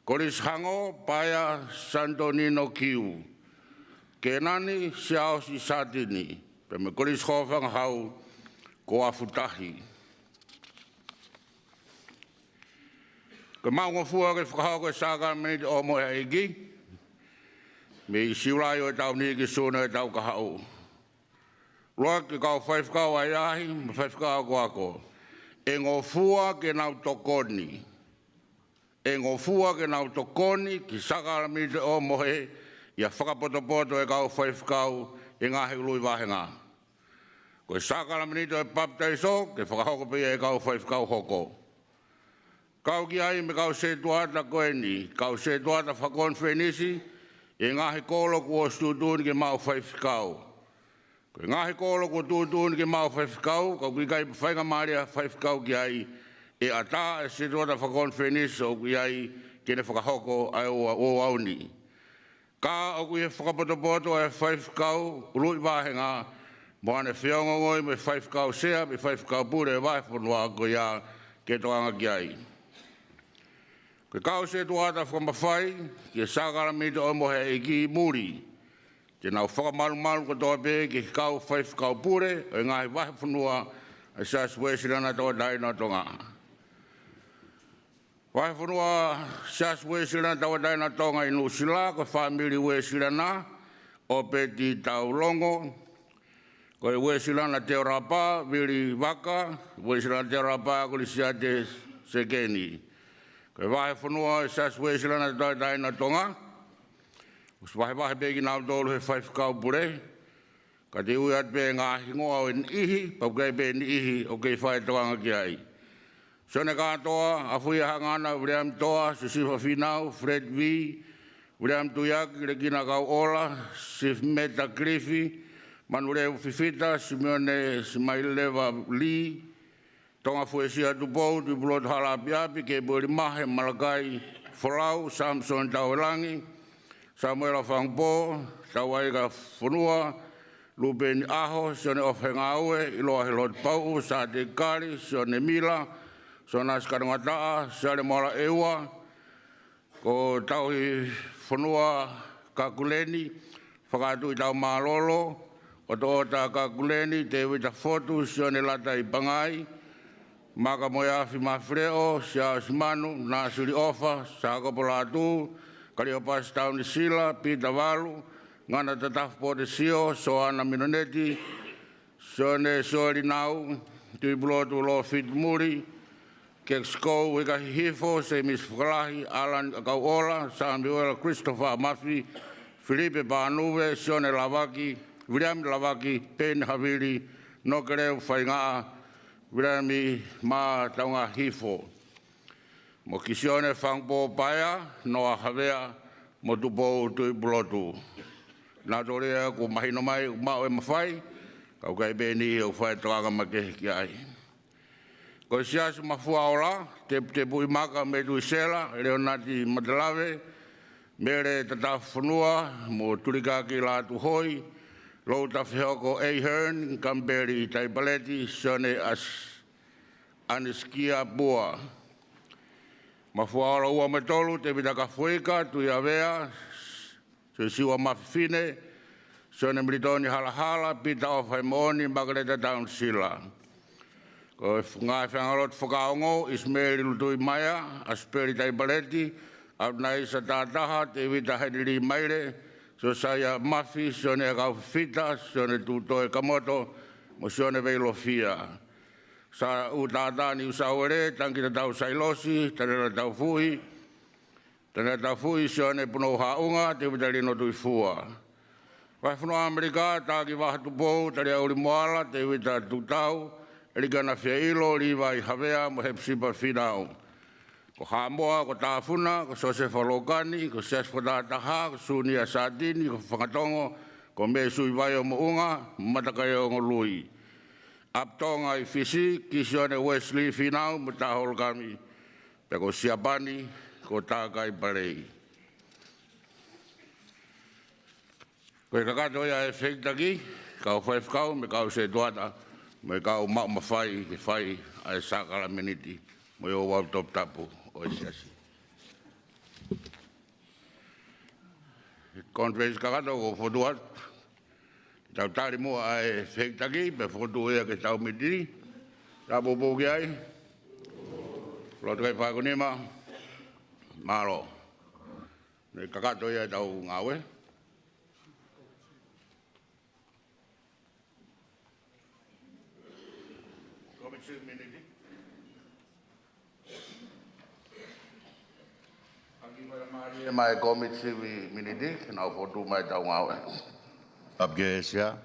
Kolisi Hango, Paea Santonino Kiu, Kēnani Siaosi Sātini, pea mo e Kolisi Hōfangahau ko Afutahi. Ko e maʻu ngofua ke fakahoko e sākalamēniti ʻo e ʻEiki, mei Siulai ʻo e taʻu ni ki Sune ʻo e taʻu kahaʻu. ʻUluaki, kau faifekau ʻahiʻahi mo e faifekau akoako, ʻe ngofua ke nau tokoni. ʻE ngofua ke nau tokoni ki he sākalamēniti ʻo e ʻEiki, ʻi he fakapotopoto ʻa e kau faifekau ʻi he ngaahi ʻuluʻi vāhenga. Ko e sākalamēniti ʻo e papitaiso, ke fakahoko pē ia ʻe he kau faifekau hoko. Kau ki ai mo e kau sētuata ko eni, kau sētuata fakakonifelenisi, ʻi he ngaahi kolo kuo ʻosi tuʻutuʻuni ke maʻu faifekau. Ko e ngaahi kolo kuo tuʻutuʻuni ke maʻu faifekau, ka ʻoku ʻikai faingamālie ha faifekau ki ai, ʻe ʻatā ʻe he sētuata fakakonifelenisi ʻoku ʻi ai ke ne fakahoko ʻa e ouau, ouau ni. Ka ʻoku ʻi he fakapotopoto ʻa e faifekau ʻuluʻi vāhenga, mo ʻene feongoongoi mo e faifekau sea, mo e faifekau pule ʻo e vahefonua ko ia ke tokanga ki ai. Ko e kau sētuata fakamafai ki he sākalamēniti ʻo e ʻEiki muli, te nau fakamalumalu kotoa pē ki he kau faifekau pule ʻo e ngaahi vahefonua ʻa e Siasi Uēsiliana Tauʻatāina ʻo Tonga. Vahefonua Siasi Uēsiliana Tauʻatāina ʻo Tonga ʻi Nuʻusila, ko e fāmili Uēsiliana ʻo Peti Taulongo, ko e Uēsiliana Teorapa Vili Vaka, Uēsiliana Teorapa Kolisiate Sekeni. Ko e vahefonua ʻo e Siasi Uēsiliana Tauʻatāina ʻo Tonga, ʻosi vahevahe pē kinautolu he faifekau pule, ka te u ui atu pē ngaahi hingoa ʻo e niʻihi, pea ʻoku ʻi ai pē niʻihi ʻoku kei fai tokanga ki ai. Sione Kātoa, Afuia Hangana, Viliami Toa, Siosifa Fīnau, Fred V, Viliami Tuiaki, Lekina Kauʻola, Sifimeta Kilifi, Manuleu Fifita, Simione Simaileva Lī, Tonga Fuesia Tupou, Tuʻipulotu Halaʻapiʻapi, Kepueli Mahe, Malakai Folau, Samisoni Tauelangi, Samuela Fangupō, Tauaika Fonua, Lupeni ʻAho, Sione ʻOfa Hengaue, ʻIloa Helotu Pauʻu, Sāteki Kali, Sione Mila, Sonasi Kanongataʻa, Siale Moala ʻEua, ko Tauhi Fonua Kakuleni, Fakaʻatuʻi Taumālōlō, ʻOtoʻota Kakuleni, Tēvita Fotu, Sione Lata ʻi Pangai, Maka Moeafi Mafileʻo, Siaosi Manu, Nāsili ʻOfa, Sākopo Lātū, Kaliopasi Taunisila, Pita Valu, Ngana Tatafu Potesio, Soana Minoneti, Sione Soelinau, Tuʻipulotu Lōfitu Muli, Kekisiko Uika Hihifo, Semisi Fakalahi, Alan Kauʻola, Samiuela Christopher Mafi, Filipe Pānuve, Sione Lavaki, Viliami Lavaki, Peni Havili, Nokeleu Faingaʻa, Viliami Mātaungahifo, mo Kisione Fangupō Paea, Noa Havea, mo Tupou Tuʻipulotu. Naʻa tau lea kuo mahino mai ʻoku maʻu e mafai, ka ʻoku ʻi ai pē niʻihi ʻoku fai tokanga makehe ki ai. Ko e Siasi Mafua Ola, Teputepuʻi Maka Metuisela, Leonati Matelave, Mele Tatafu Fonua, mo Tulikaki Lātūhoi, Louta Fehoko Ahern, Kamipeli Taipaleti, Sione As-, Anisikia Pua. Mafuaʻola ua mo e tolu, Tevita Kafuika Tuiavea, Siosiua Mafifine, Sione Militoni Halahala, Pita ʻOfaimoʻoni, Makeleta Taunisila. Ko e ngaahi faiʻanga lotu fakaongo, ʻIsimeli Lutuimaea, ʻAsipeli Taipaleti, ʻAtunaisa Tataha, Tevita Henili Maile, Siosaia Mafi, Sione ʻAkaufifita, Sione Tuʻutoe Kamoto, mo Sione Veilofia. Sa ʻUtata Niusauele, Tangikita Tausailosi, Tanela Taufuhi, Tanela Taufuhi, Sione Punou Haʻunga, Tevita Lino Tuifua. Vahefonua ʻAmelika, Taki Vaha Tupou, Talia Ulimoala, Tevita Tutau, Elikana Fiailo, Livai Havea, mo Hepisipa Finau. Ko Haʻamoa, ko Tafuna, ko Siosefa Lokani, ko Siasi Fotataha, ko Sunia Satini, ko Fangatongo, ko Mesui Vaiomoʻunga, Matakaiongo Lui. ʻApitonga ʻi Fisi, Kisione Wesley Finau, mo Taholokami, pea ko Siapani, ko Takai Palei. Ko e kakato ia ʻa e fehikitaki, kau faifekau, mo e kau setuata, mo e kau maʻu mafai ke fai ʻa e sākalameniti, mo e ouau toputapu ʻo e siasi. Konifelenisi kakato ʻoku fokotuʻu atu. Tau tali muʻa ʻa e fehikitaki, pea fokotuʻu ia ki heʻetau miniti. Tau poupou ki ai. Lotu kae fai ko nima. Mālō. Ne kakato ia ʻetau ngāue. Komiti Sivi Miniti. ʻAki mai ʻa Maria mai Komiti Sivi Miniti, ke nau fokotuʻu mai ʻetau ngāue. Tapu ki he Sea,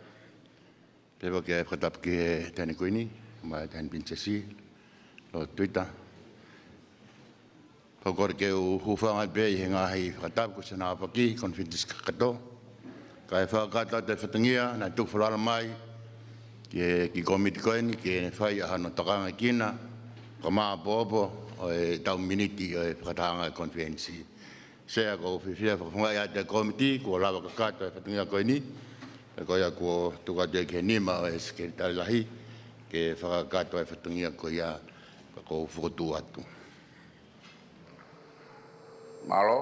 pea ʻoku ou fakatapu ki he Taʻahine Kuini, mo e Taʻahine Pilinisesi, Lord Tuita. Pea ʻoku ou kole ke u hūfanga pē ʻi he ngaahi fakatapu kuo ʻosi ʻaofaki, konifelenisi kakato. Kae fakakakato atu e fatongia, naʻe tuku falala mai ki he kiʻi komiti ko eni, ke ne fai ʻa hono tokangaʻi kina, kae māʻopoʻopo ʻo ʻetau miniti ʻo e fakatahaʻanga e konifelenisi. Sea, ʻoku ou fiefia fakafofongaʻi atu e komiti, kuo lava kakato e fatongia ko eni, pea ko ia kuo tuku atu ia ki he nima ʻo e Sekelitali Lahi, ke fakakakato e fatongia ko ia, ka ʻoku ou fokotuʻu atu. Mālō,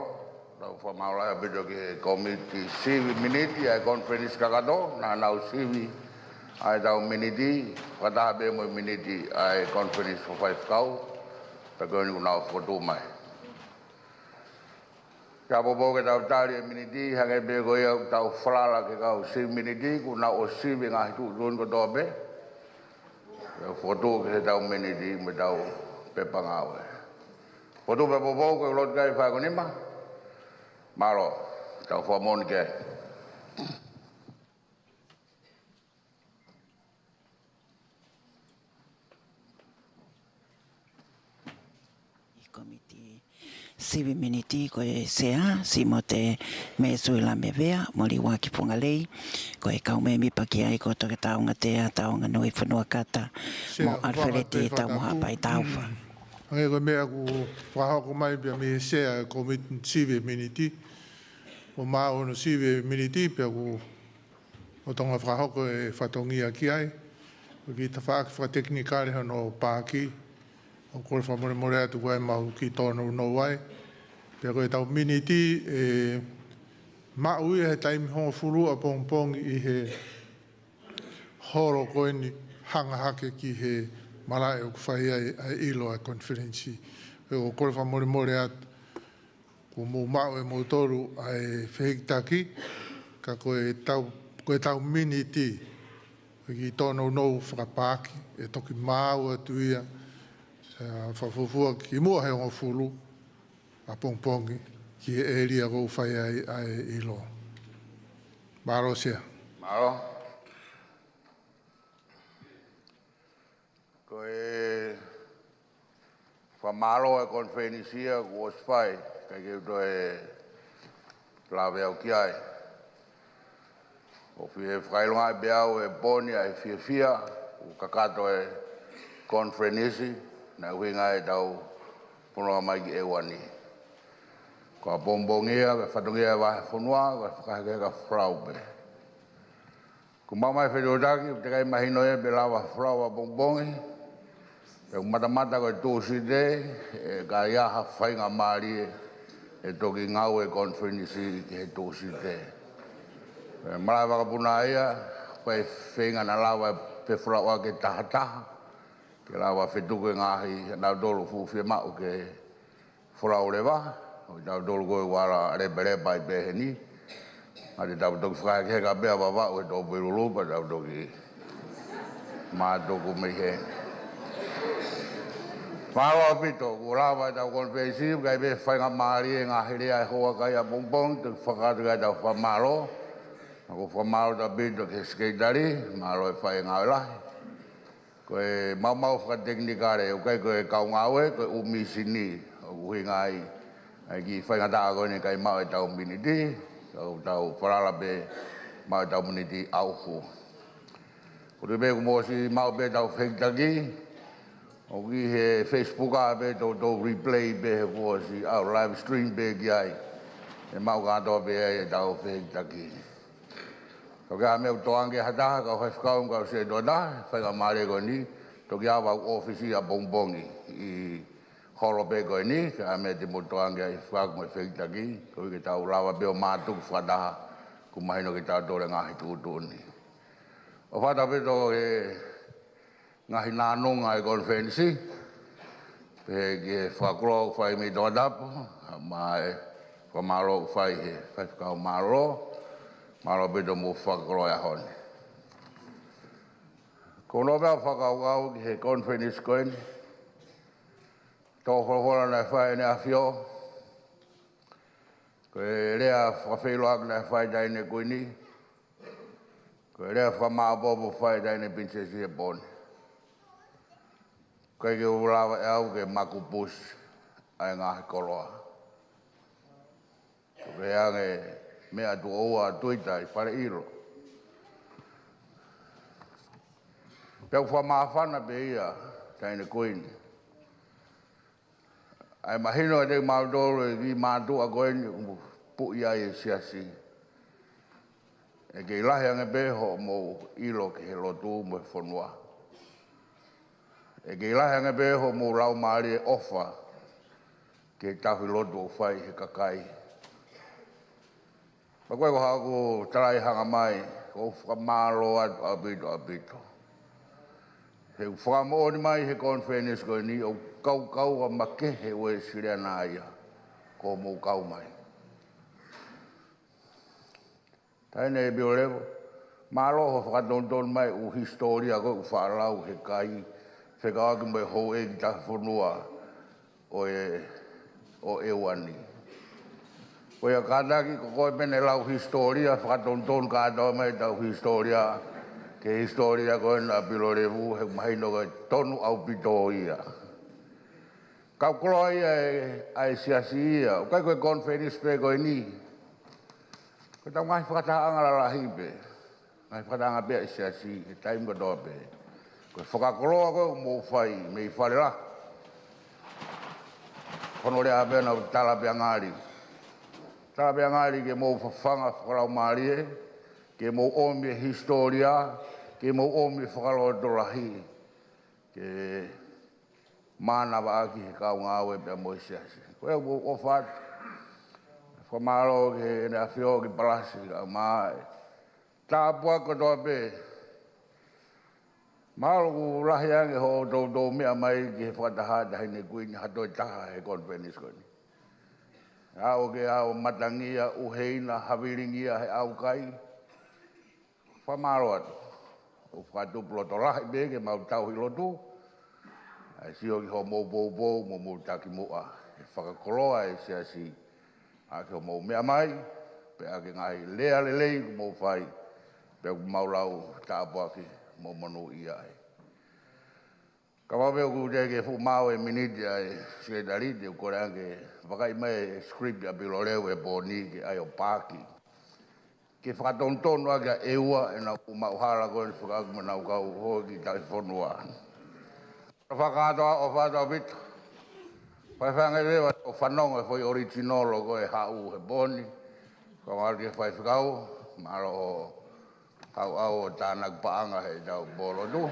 tau fakamālō ʻaupito ki he Komiti Sivi Miniti ʻa e konifelenisi kakato, naʻa nau sivi ʻa ʻetau miniti, fakataha pē mo e miniti ʻa e konifelenisi fakafaifekau, pea ko eni kuo nau fokotuʻu mai. Tau poupou ke tau tali e miniti, hangē pē ko ia ʻoku tau falala ki he kau sivi miniti, kuo nau ʻosi sivi e ngaahi tuʻutuʻuni kotoa pē. Pea fokotuʻu ki heʻetau miniti mo ʻetau pepa ngāue. Fokotuʻu pea poupou ko e lotu kae fai ko nima. Mālō, tau fakamoʻoni ki ai. ʻI he Komiti Sivi Miniti ko e Sea, Simote Mesui Lamevea, mo Liuaki Fongalei, ko e kau mēmipa ki ai ko Toketā Ungatea, Taonganui Fonuakata, mo Sea, ʻAlifeleti Taumohaʻapai Taufa. Hangē ko e meʻa kuo fakahoko mai pea mei he Sea e Komiti Sivi Miniti, ʻoku maʻu hono sivi e miniti pea kuo ʻOtonga fakahoko e fatongia ki ai. Ko e kiʻi tafaʻaki fakatekinikale hono paaki. ʻOku ou kole fakamolemole atu ʻoku ʻi ai ʻemau kiʻi tōnounou ai. Pea ko ʻetau miniti ʻe maʻu ia he taimi hongofulu ʻapongipongi ʻi he holo ko eni hanga hake ki he malaʻe ʻoku fai ai ʻa e ʻilo ʻa e konifelenisi. ʻOku ou kole fakamolemole atu. Kuo mou maʻu ʻe moutolu ʻa e fehikitaki, ka ko ʻetau, ko ʻetau miniti, ko e kiʻi tōnounou fakapaaki, ʻe toki maʻu atu ia, ʻa, fakafuofua kimuʻa he hongofulu ʻapongipongi, ki he ʻēlia ʻoku fai ai ʻa e ʻilo. Mālō Sea. Mālō. Ko e fakamālō e konifelenisi ia kuo ʻosi fai, ʻikai ke u toe lave au ki ai. ʻOku ou fie fakaʻilongaʻi pē au ʻe pooni ʻa e fiefia, kuo kakato e konifelenisi, naʻe ʻuhinga ʻetau fononga mai ki ʻEua ni. Ko ʻapongipongi ia, ko e fatongia e vahefonua, ko e fakahekeheka folau pē. Kuo maʻu mai e fetuʻutaki, ʻoku teʻeki ai mahino ia pe lava folau ʻapongipongi. Pea ʻoku matamata ko e Tūsite, ʻe, ka ʻi ai ha faingamālie ʻe toki ngāue e konifelenisi ki he Tūsite. Pea malava kapuna ia, pea feinga naʻa lava ʻo fefolauʻaki tahataha, ke lava fetuku e ngaahi, nautolu fuʻu fiemaʻu ke folau leva, ʻo tautolu ko e vala lepelepa ʻi peheni. ʻA te tau toki fakahekeheka pea Vavaʻu he tō pui lulu pea tau toki mātuku mei he. Mālō ʻaupito, kuo lava e tau konifelenisi, ka ʻi ai pē faingamālie ngaahi lea ʻe houa kai ʻapongipongi, toki fakakakato ki ai e tau fakamālō. Ka ko e fakamālō ʻaupito ki he sekelitali, mālō e fai e ngāue lahi. Ko e maumau fakatekinikale, ʻoku ʻikai ko e kau ngāue, ko e ʻū mīsini, ʻoku ʻuhinga ai, ʻa e kiʻi faingataʻa ko eni ʻikai maʻu e tau miniti, tau, tau falala pē maʻu e tau miniti ʻauhu. Ko e pē kuo mou ʻosi maʻu pē tau fehikitaki, ʻoku ʻi he Facebook ʻa pē toutou replay pē he kuo ʻosi ʻau live stream pē ki ai, ʻe maʻu kātoa pē ai e tau fehikitaki. Ka ko e hā e meʻa ʻoku tō ange ha taha, kau faifekau mo e kau sētuata, faingamālie ko eni, toki ava ʻo ʻōfisi ʻapongipongi ʻi he holo pē ko eni, ko e hā e meʻa te mou tō ange ai, fakaʻamu mo e fehikitaki, koeʻuhi ke tau lava pē ʻo mātuku fakataha, ʻoku mahino kiate kitautolu e ngaahi tuʻutuʻuni. ʻOfa atu ʻaupito ki he ngaahi nānunga e konifelenisi, pehē ki he fakakoloa ʻoku fai mei Tongatapu, mo e fakamālō ʻoku fai he faifekau mālōlō, mālō ʻaupito mo e fakakoloa e ʻaho ni. Ko hono ʻuhinga ʻeku fakakaukau ki he konifelenisi ko eni, tō folofola naʻe fai ʻe ʻEne ʻAfio, ko e lea fakafeʻiloaki naʻe fai ʻe he Taʻahine Kuini, ko e lea fakamāʻopoʻopo fai ʻe he Taʻahine Pilinisesi he pō ni. ʻIkai ke u lava ʻe au ke makupusi ʻa e ngaahi koloa. Ko e hangē meʻa tuʻo ua ʻa Tuita ʻi Fale ʻIlo. Pea ʻoku fakamāfana pē ia, Taʻahine Kuini. ʻA e mahino ʻa e teu mautolu e kiʻi mātuʻa ko eni ʻoku puʻi ai e siasi. ʻE kei lahi ange pē hoʻomou ʻilo ki he lotu mo e fonua. ʻE kei lahi ange pē hoʻomou laumālie ʻofa ki he tauhi lotu ʻoku fai he kakai. Pea ko e ko haʻaku tala ʻi he hanga mai, ʻoku ou fakamālō atu ʻaupito, ʻaupito. He ʻoku fakamoʻoni mai he konifelenisi ko eni ʻoku kaukaua makehe Uēsiliana ia, ko hoʻomou kau mai. Taʻahine Pilolevu, mālō hoʻo fakatonutonu mai ʻū hisitōlia ko ē ʻoku faʻa lau he kai, fekauʻaki mo e houʻeiki tauhi fonua ʻo e, ʻo ʻEua ni. Ko ia kātaki, ko koe pē naʻe lau hisitōlia, fakatonutonu kātoa mai e tau hisitōlia, ki he hisitōlia ko ena ʻa Pilolevu, he ʻoku mahino ko e tonu ʻaupito ia. Kau koloa ia ʻe, ʻa e siasi ia, ʻoku ʻikai ko e konifelenisi pē ko eni. Ko e tau ngaahi fakatahaʻanga lalahi pē. Ngaahi fakatahaʻanga pē ʻa e siasi, he taimi kotoa pē. Ko e fakakoloa ko ē ʻoku mou fai, mei Fale Lahi. Ko hono lea pē naʻa ku tala pē ʻangali. Tala pē ʻangali ke mou fafanga fakalaumālie, ke mou ʻomi e hisitōlia, ke mou ʻomi e fakalotolahi. Ke mānavaʻaki he kau ngāue pea mo e siasi. Ko ia ʻoku ou ʻofa atu. Fakamālō ki heʻene ʻAfio ki Palasi, kae ʻumaʻā e tāpuaki kotoa pē. Mahalo kuo lahi ange hoʻo toutou meʻa mai ki he fakataha Taʻahine Kuini ha toe taha he konifelenisi ko eni. Aʻu ke aʻu matangia, ʻuheina, havilingia he ʻaukai. Fakamālō atu. ʻOku fakatupu loto lahi pē ke mau tauhi lotu. ʻA e sio ki hoʻomou poupou mo hoʻomou takimuʻa. He fakakoloa e siasi. ʻA ke hoʻomou meʻa mai. Pea ʻa e ngaahi lea lelei ʻoku mou fai. Pea ʻoku mau lau tāpuaki mo monūʻia ai. Kapau pē ʻoku teʻeki ke fuʻu maʻu e miniti ʻa e sekelitali, te u kole ange ke vakai mai e script ʻa Pilolevu he pō ni ke ʻai ʻo paaki. Ke fakatonutonu ʻaki ʻa ʻEua ʻenau maʻu hala ko eni fekauʻaki mo ʻenau kau houʻeiki tauhi fonua. Fakakātoa ʻofa atu ʻaupito. Faifekau Leva, ʻoku fanongo e foʻi original ko ē haʻu he pō ni. Ko e ngāue ki he faifekau, mālō ʻo haʻu ʻo tānaki paʻanga he tau pō lotu.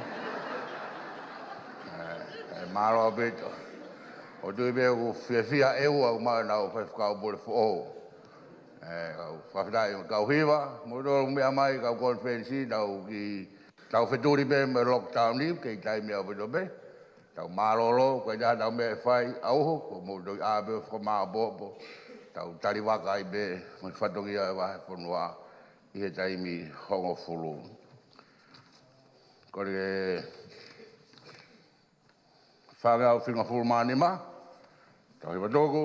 ʻE, mālō ʻaupito. ʻOku ou tui pē ʻoku fiefia ʻEua ʻoku maʻu ʻenau faifekau pule foʻou. ʻE, kau fakafetaʻi kau hiva, mou tō meʻa mai kau konifelenisi, tau ki, tau fetuli pē mo e lockdown ni, kei taimi ʻaupito pē. Tau mālōlō, ko e taha tau meʻa ʻe fai, ʻauho, ko mou tō ʻi ʻā pē ʻo fakamāʻopoʻopo. Tau talivaka ai pē, mo e fatongia ʻo e vahefonua, ʻi he taimi hongofulu. Ko e fāngeau fingafulu mā nima, kau hiva tuku,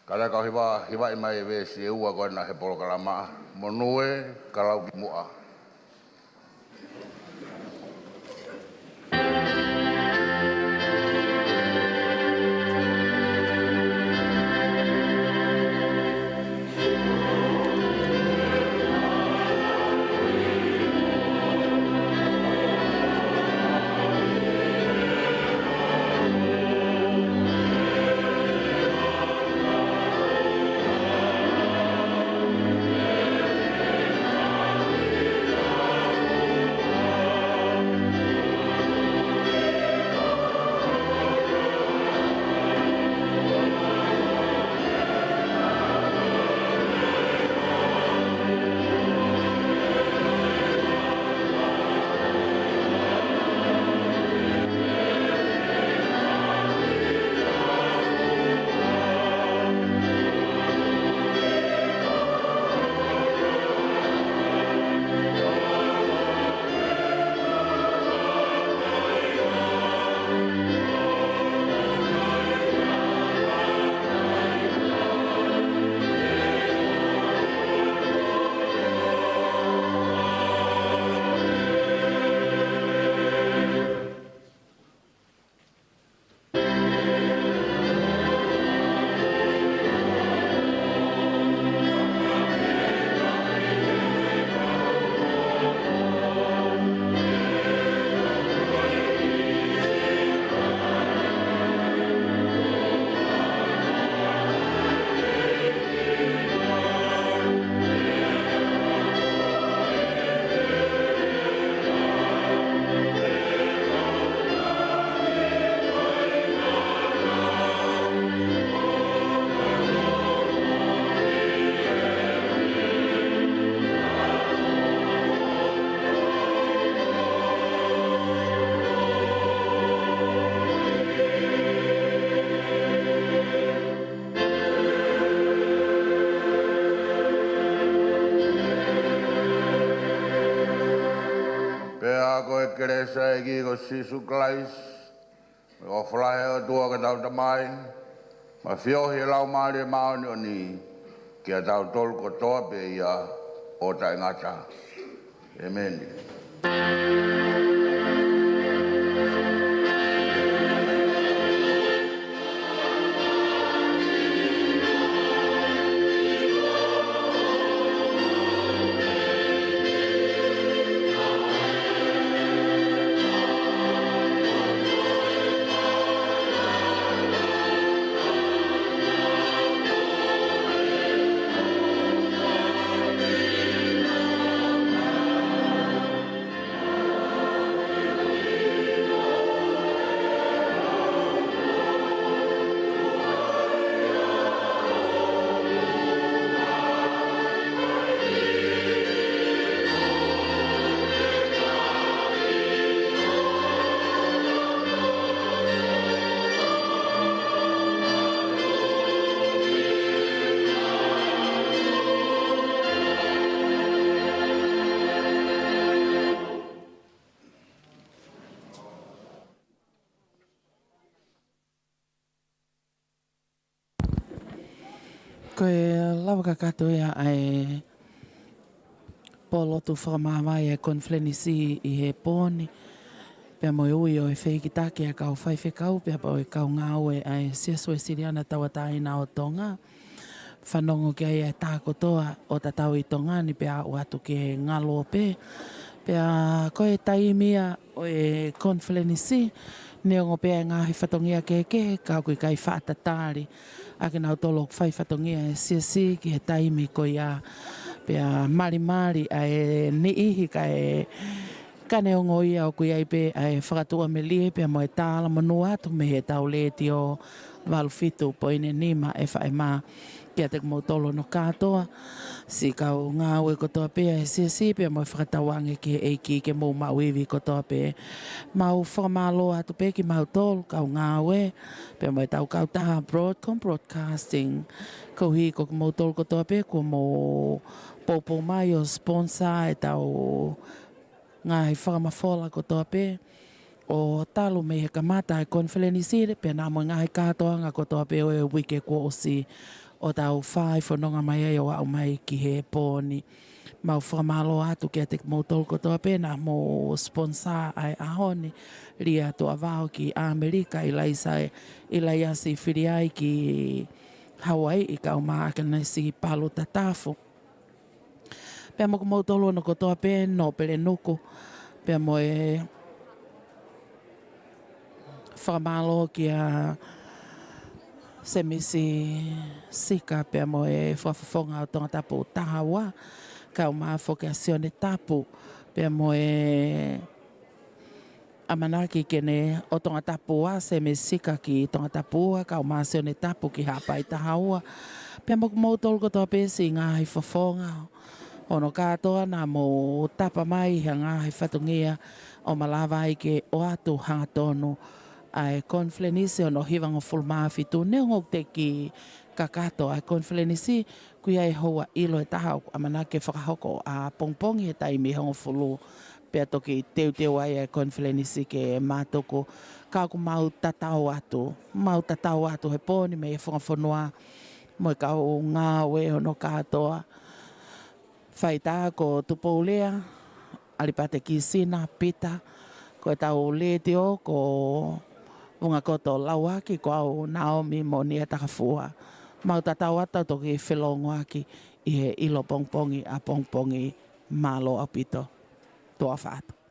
ka ʻi ai kau hiva, hivaʻi mai e veesi ʻe ua ko ena he polokalama, Monū ē, ka lau ki muʻa. Pea ko e kelesi ʻa e ʻEiki ko Sīsū Kalaisi, mo e ʻofa lahi ʻa e ʻOtua ko hotau Tamai, mo e feohi ʻa e Laumālie Māʻoniʻoni, kiate kitautolu kotoa pē ia ʻo taʻengata. ʻĒmeni. Ko e lava kakato ia ʻa e pōlotu fakamāvae ʻa e konifelenisi ʻi he pō ni, pea mo e ui ʻo e fehikitaki ʻa e kau faifekau, pea mo e kau ngāue ʻa e Siasi Uēsiliana Tauʻatāina ʻo Tonga. Fanongo ki ai ʻa e taha kotoa ʻo tatau ʻi Tonga ni pea aʻu atu ki he ngaluope. Pea ko e taimi ia ʻo e konifelenisi, neongo pē ʻa e ngaahi fatongia kehekehe, ka ʻoku ʻikai faʻa tatali ʻa kinautolu ʻoku fai fatongia ʻa e siasi ki he taimi ko ia. Pea malimali ʻa e niʻihi kae Ka neongo ia ʻoku ʻi ai pē ʻa e fakatuʻamelie pea mo e talamonū atu mei heʻetau Letiō valu fitu poini nima FM kiate kimoutolu hono kātoa, siʻi kau ngāue kotoa pē ʻa e siasi pea mo e fakatauange ki he ʻEiki ke mou maʻu ivi kotoa pē. Mau fakamālō atu pē kimautolu kau ngāue pea mo ʻetau kautaha Broadcom Broadcasting, koeʻuhi ko kimoutolu kotoa pē kuo mou poupou mai ʻo sponsor ʻetau ngaahi fakamafola kotoa pē ʻo talu mei he kamata ʻa e konifelenisi pea mo e ngaahi kātoanga kotoa pē ʻo e uike kuo ʻosi ʻo tau fai fononga mai ai ʻo aʻu mai ki he pō ni. Mau fakamālō atu kiate kimoutolu kotoa pē naʻa mou sponsor ʻa e ʻaho ni, Lia Tuʻavao ki ʻAmelika, ʻIlaisa, ʻIlaiasi Filiai ki Hauaiʻi, kae ʻumaʻā ʻa Kenesi Palu Tatafu. Pea mo kimoutolu hono kotoa pē, Nōpele Nuku, pea mo e fakamālō kia Semisi Sika pea mo e fakafofonga ʻo Tongatapu taha ua, kae ʻumaʻā foki ʻa Sione Tapu, pea mo e ʻamanaki ke ne ʻo Tongatapu ua, Semisi Sika ki Tongatapu ua, kae ʻumaʻā Sione Tapu ki Haʻapai taha ua. Pea mo kimoutolu kotoa pē siʻi ngaahi fofonga hono kātoa naʻa mou tapa mai ha ngaahi fatongia ʻo malava ai ke ʻoatu hangatonu ʻa e konifelenisi hono hivangofulu mā fitu. Neongo ʻoku teʻeki kakato ʻa e konifelenisi, ʻoku ʻi ai e houa ʻilo ʻe taha ʻoku ʻamanaki ke fakahoko ʻapongipongi he taimi hongofulu, pea toki teuteu ai ʻa e konifelenisi ke mātuku. Ka ʻoku mau tatau atu, mau tatau atu he pō ni mei he funga fonua mo e kau ngāue hono kātoa. Faitā ko Tupoulea, ʻAlipate Kisina, Pita, ko ʻetau Letiō ko Vungakoto Lauaki, ko au Naomi Monia Takafua. Mau tatau atu ʻo toki felōngoaki ʻi he ʻilo pongipongi ʻapongipongi. Mālō ʻaupito. Tuʻa ʻofa atu.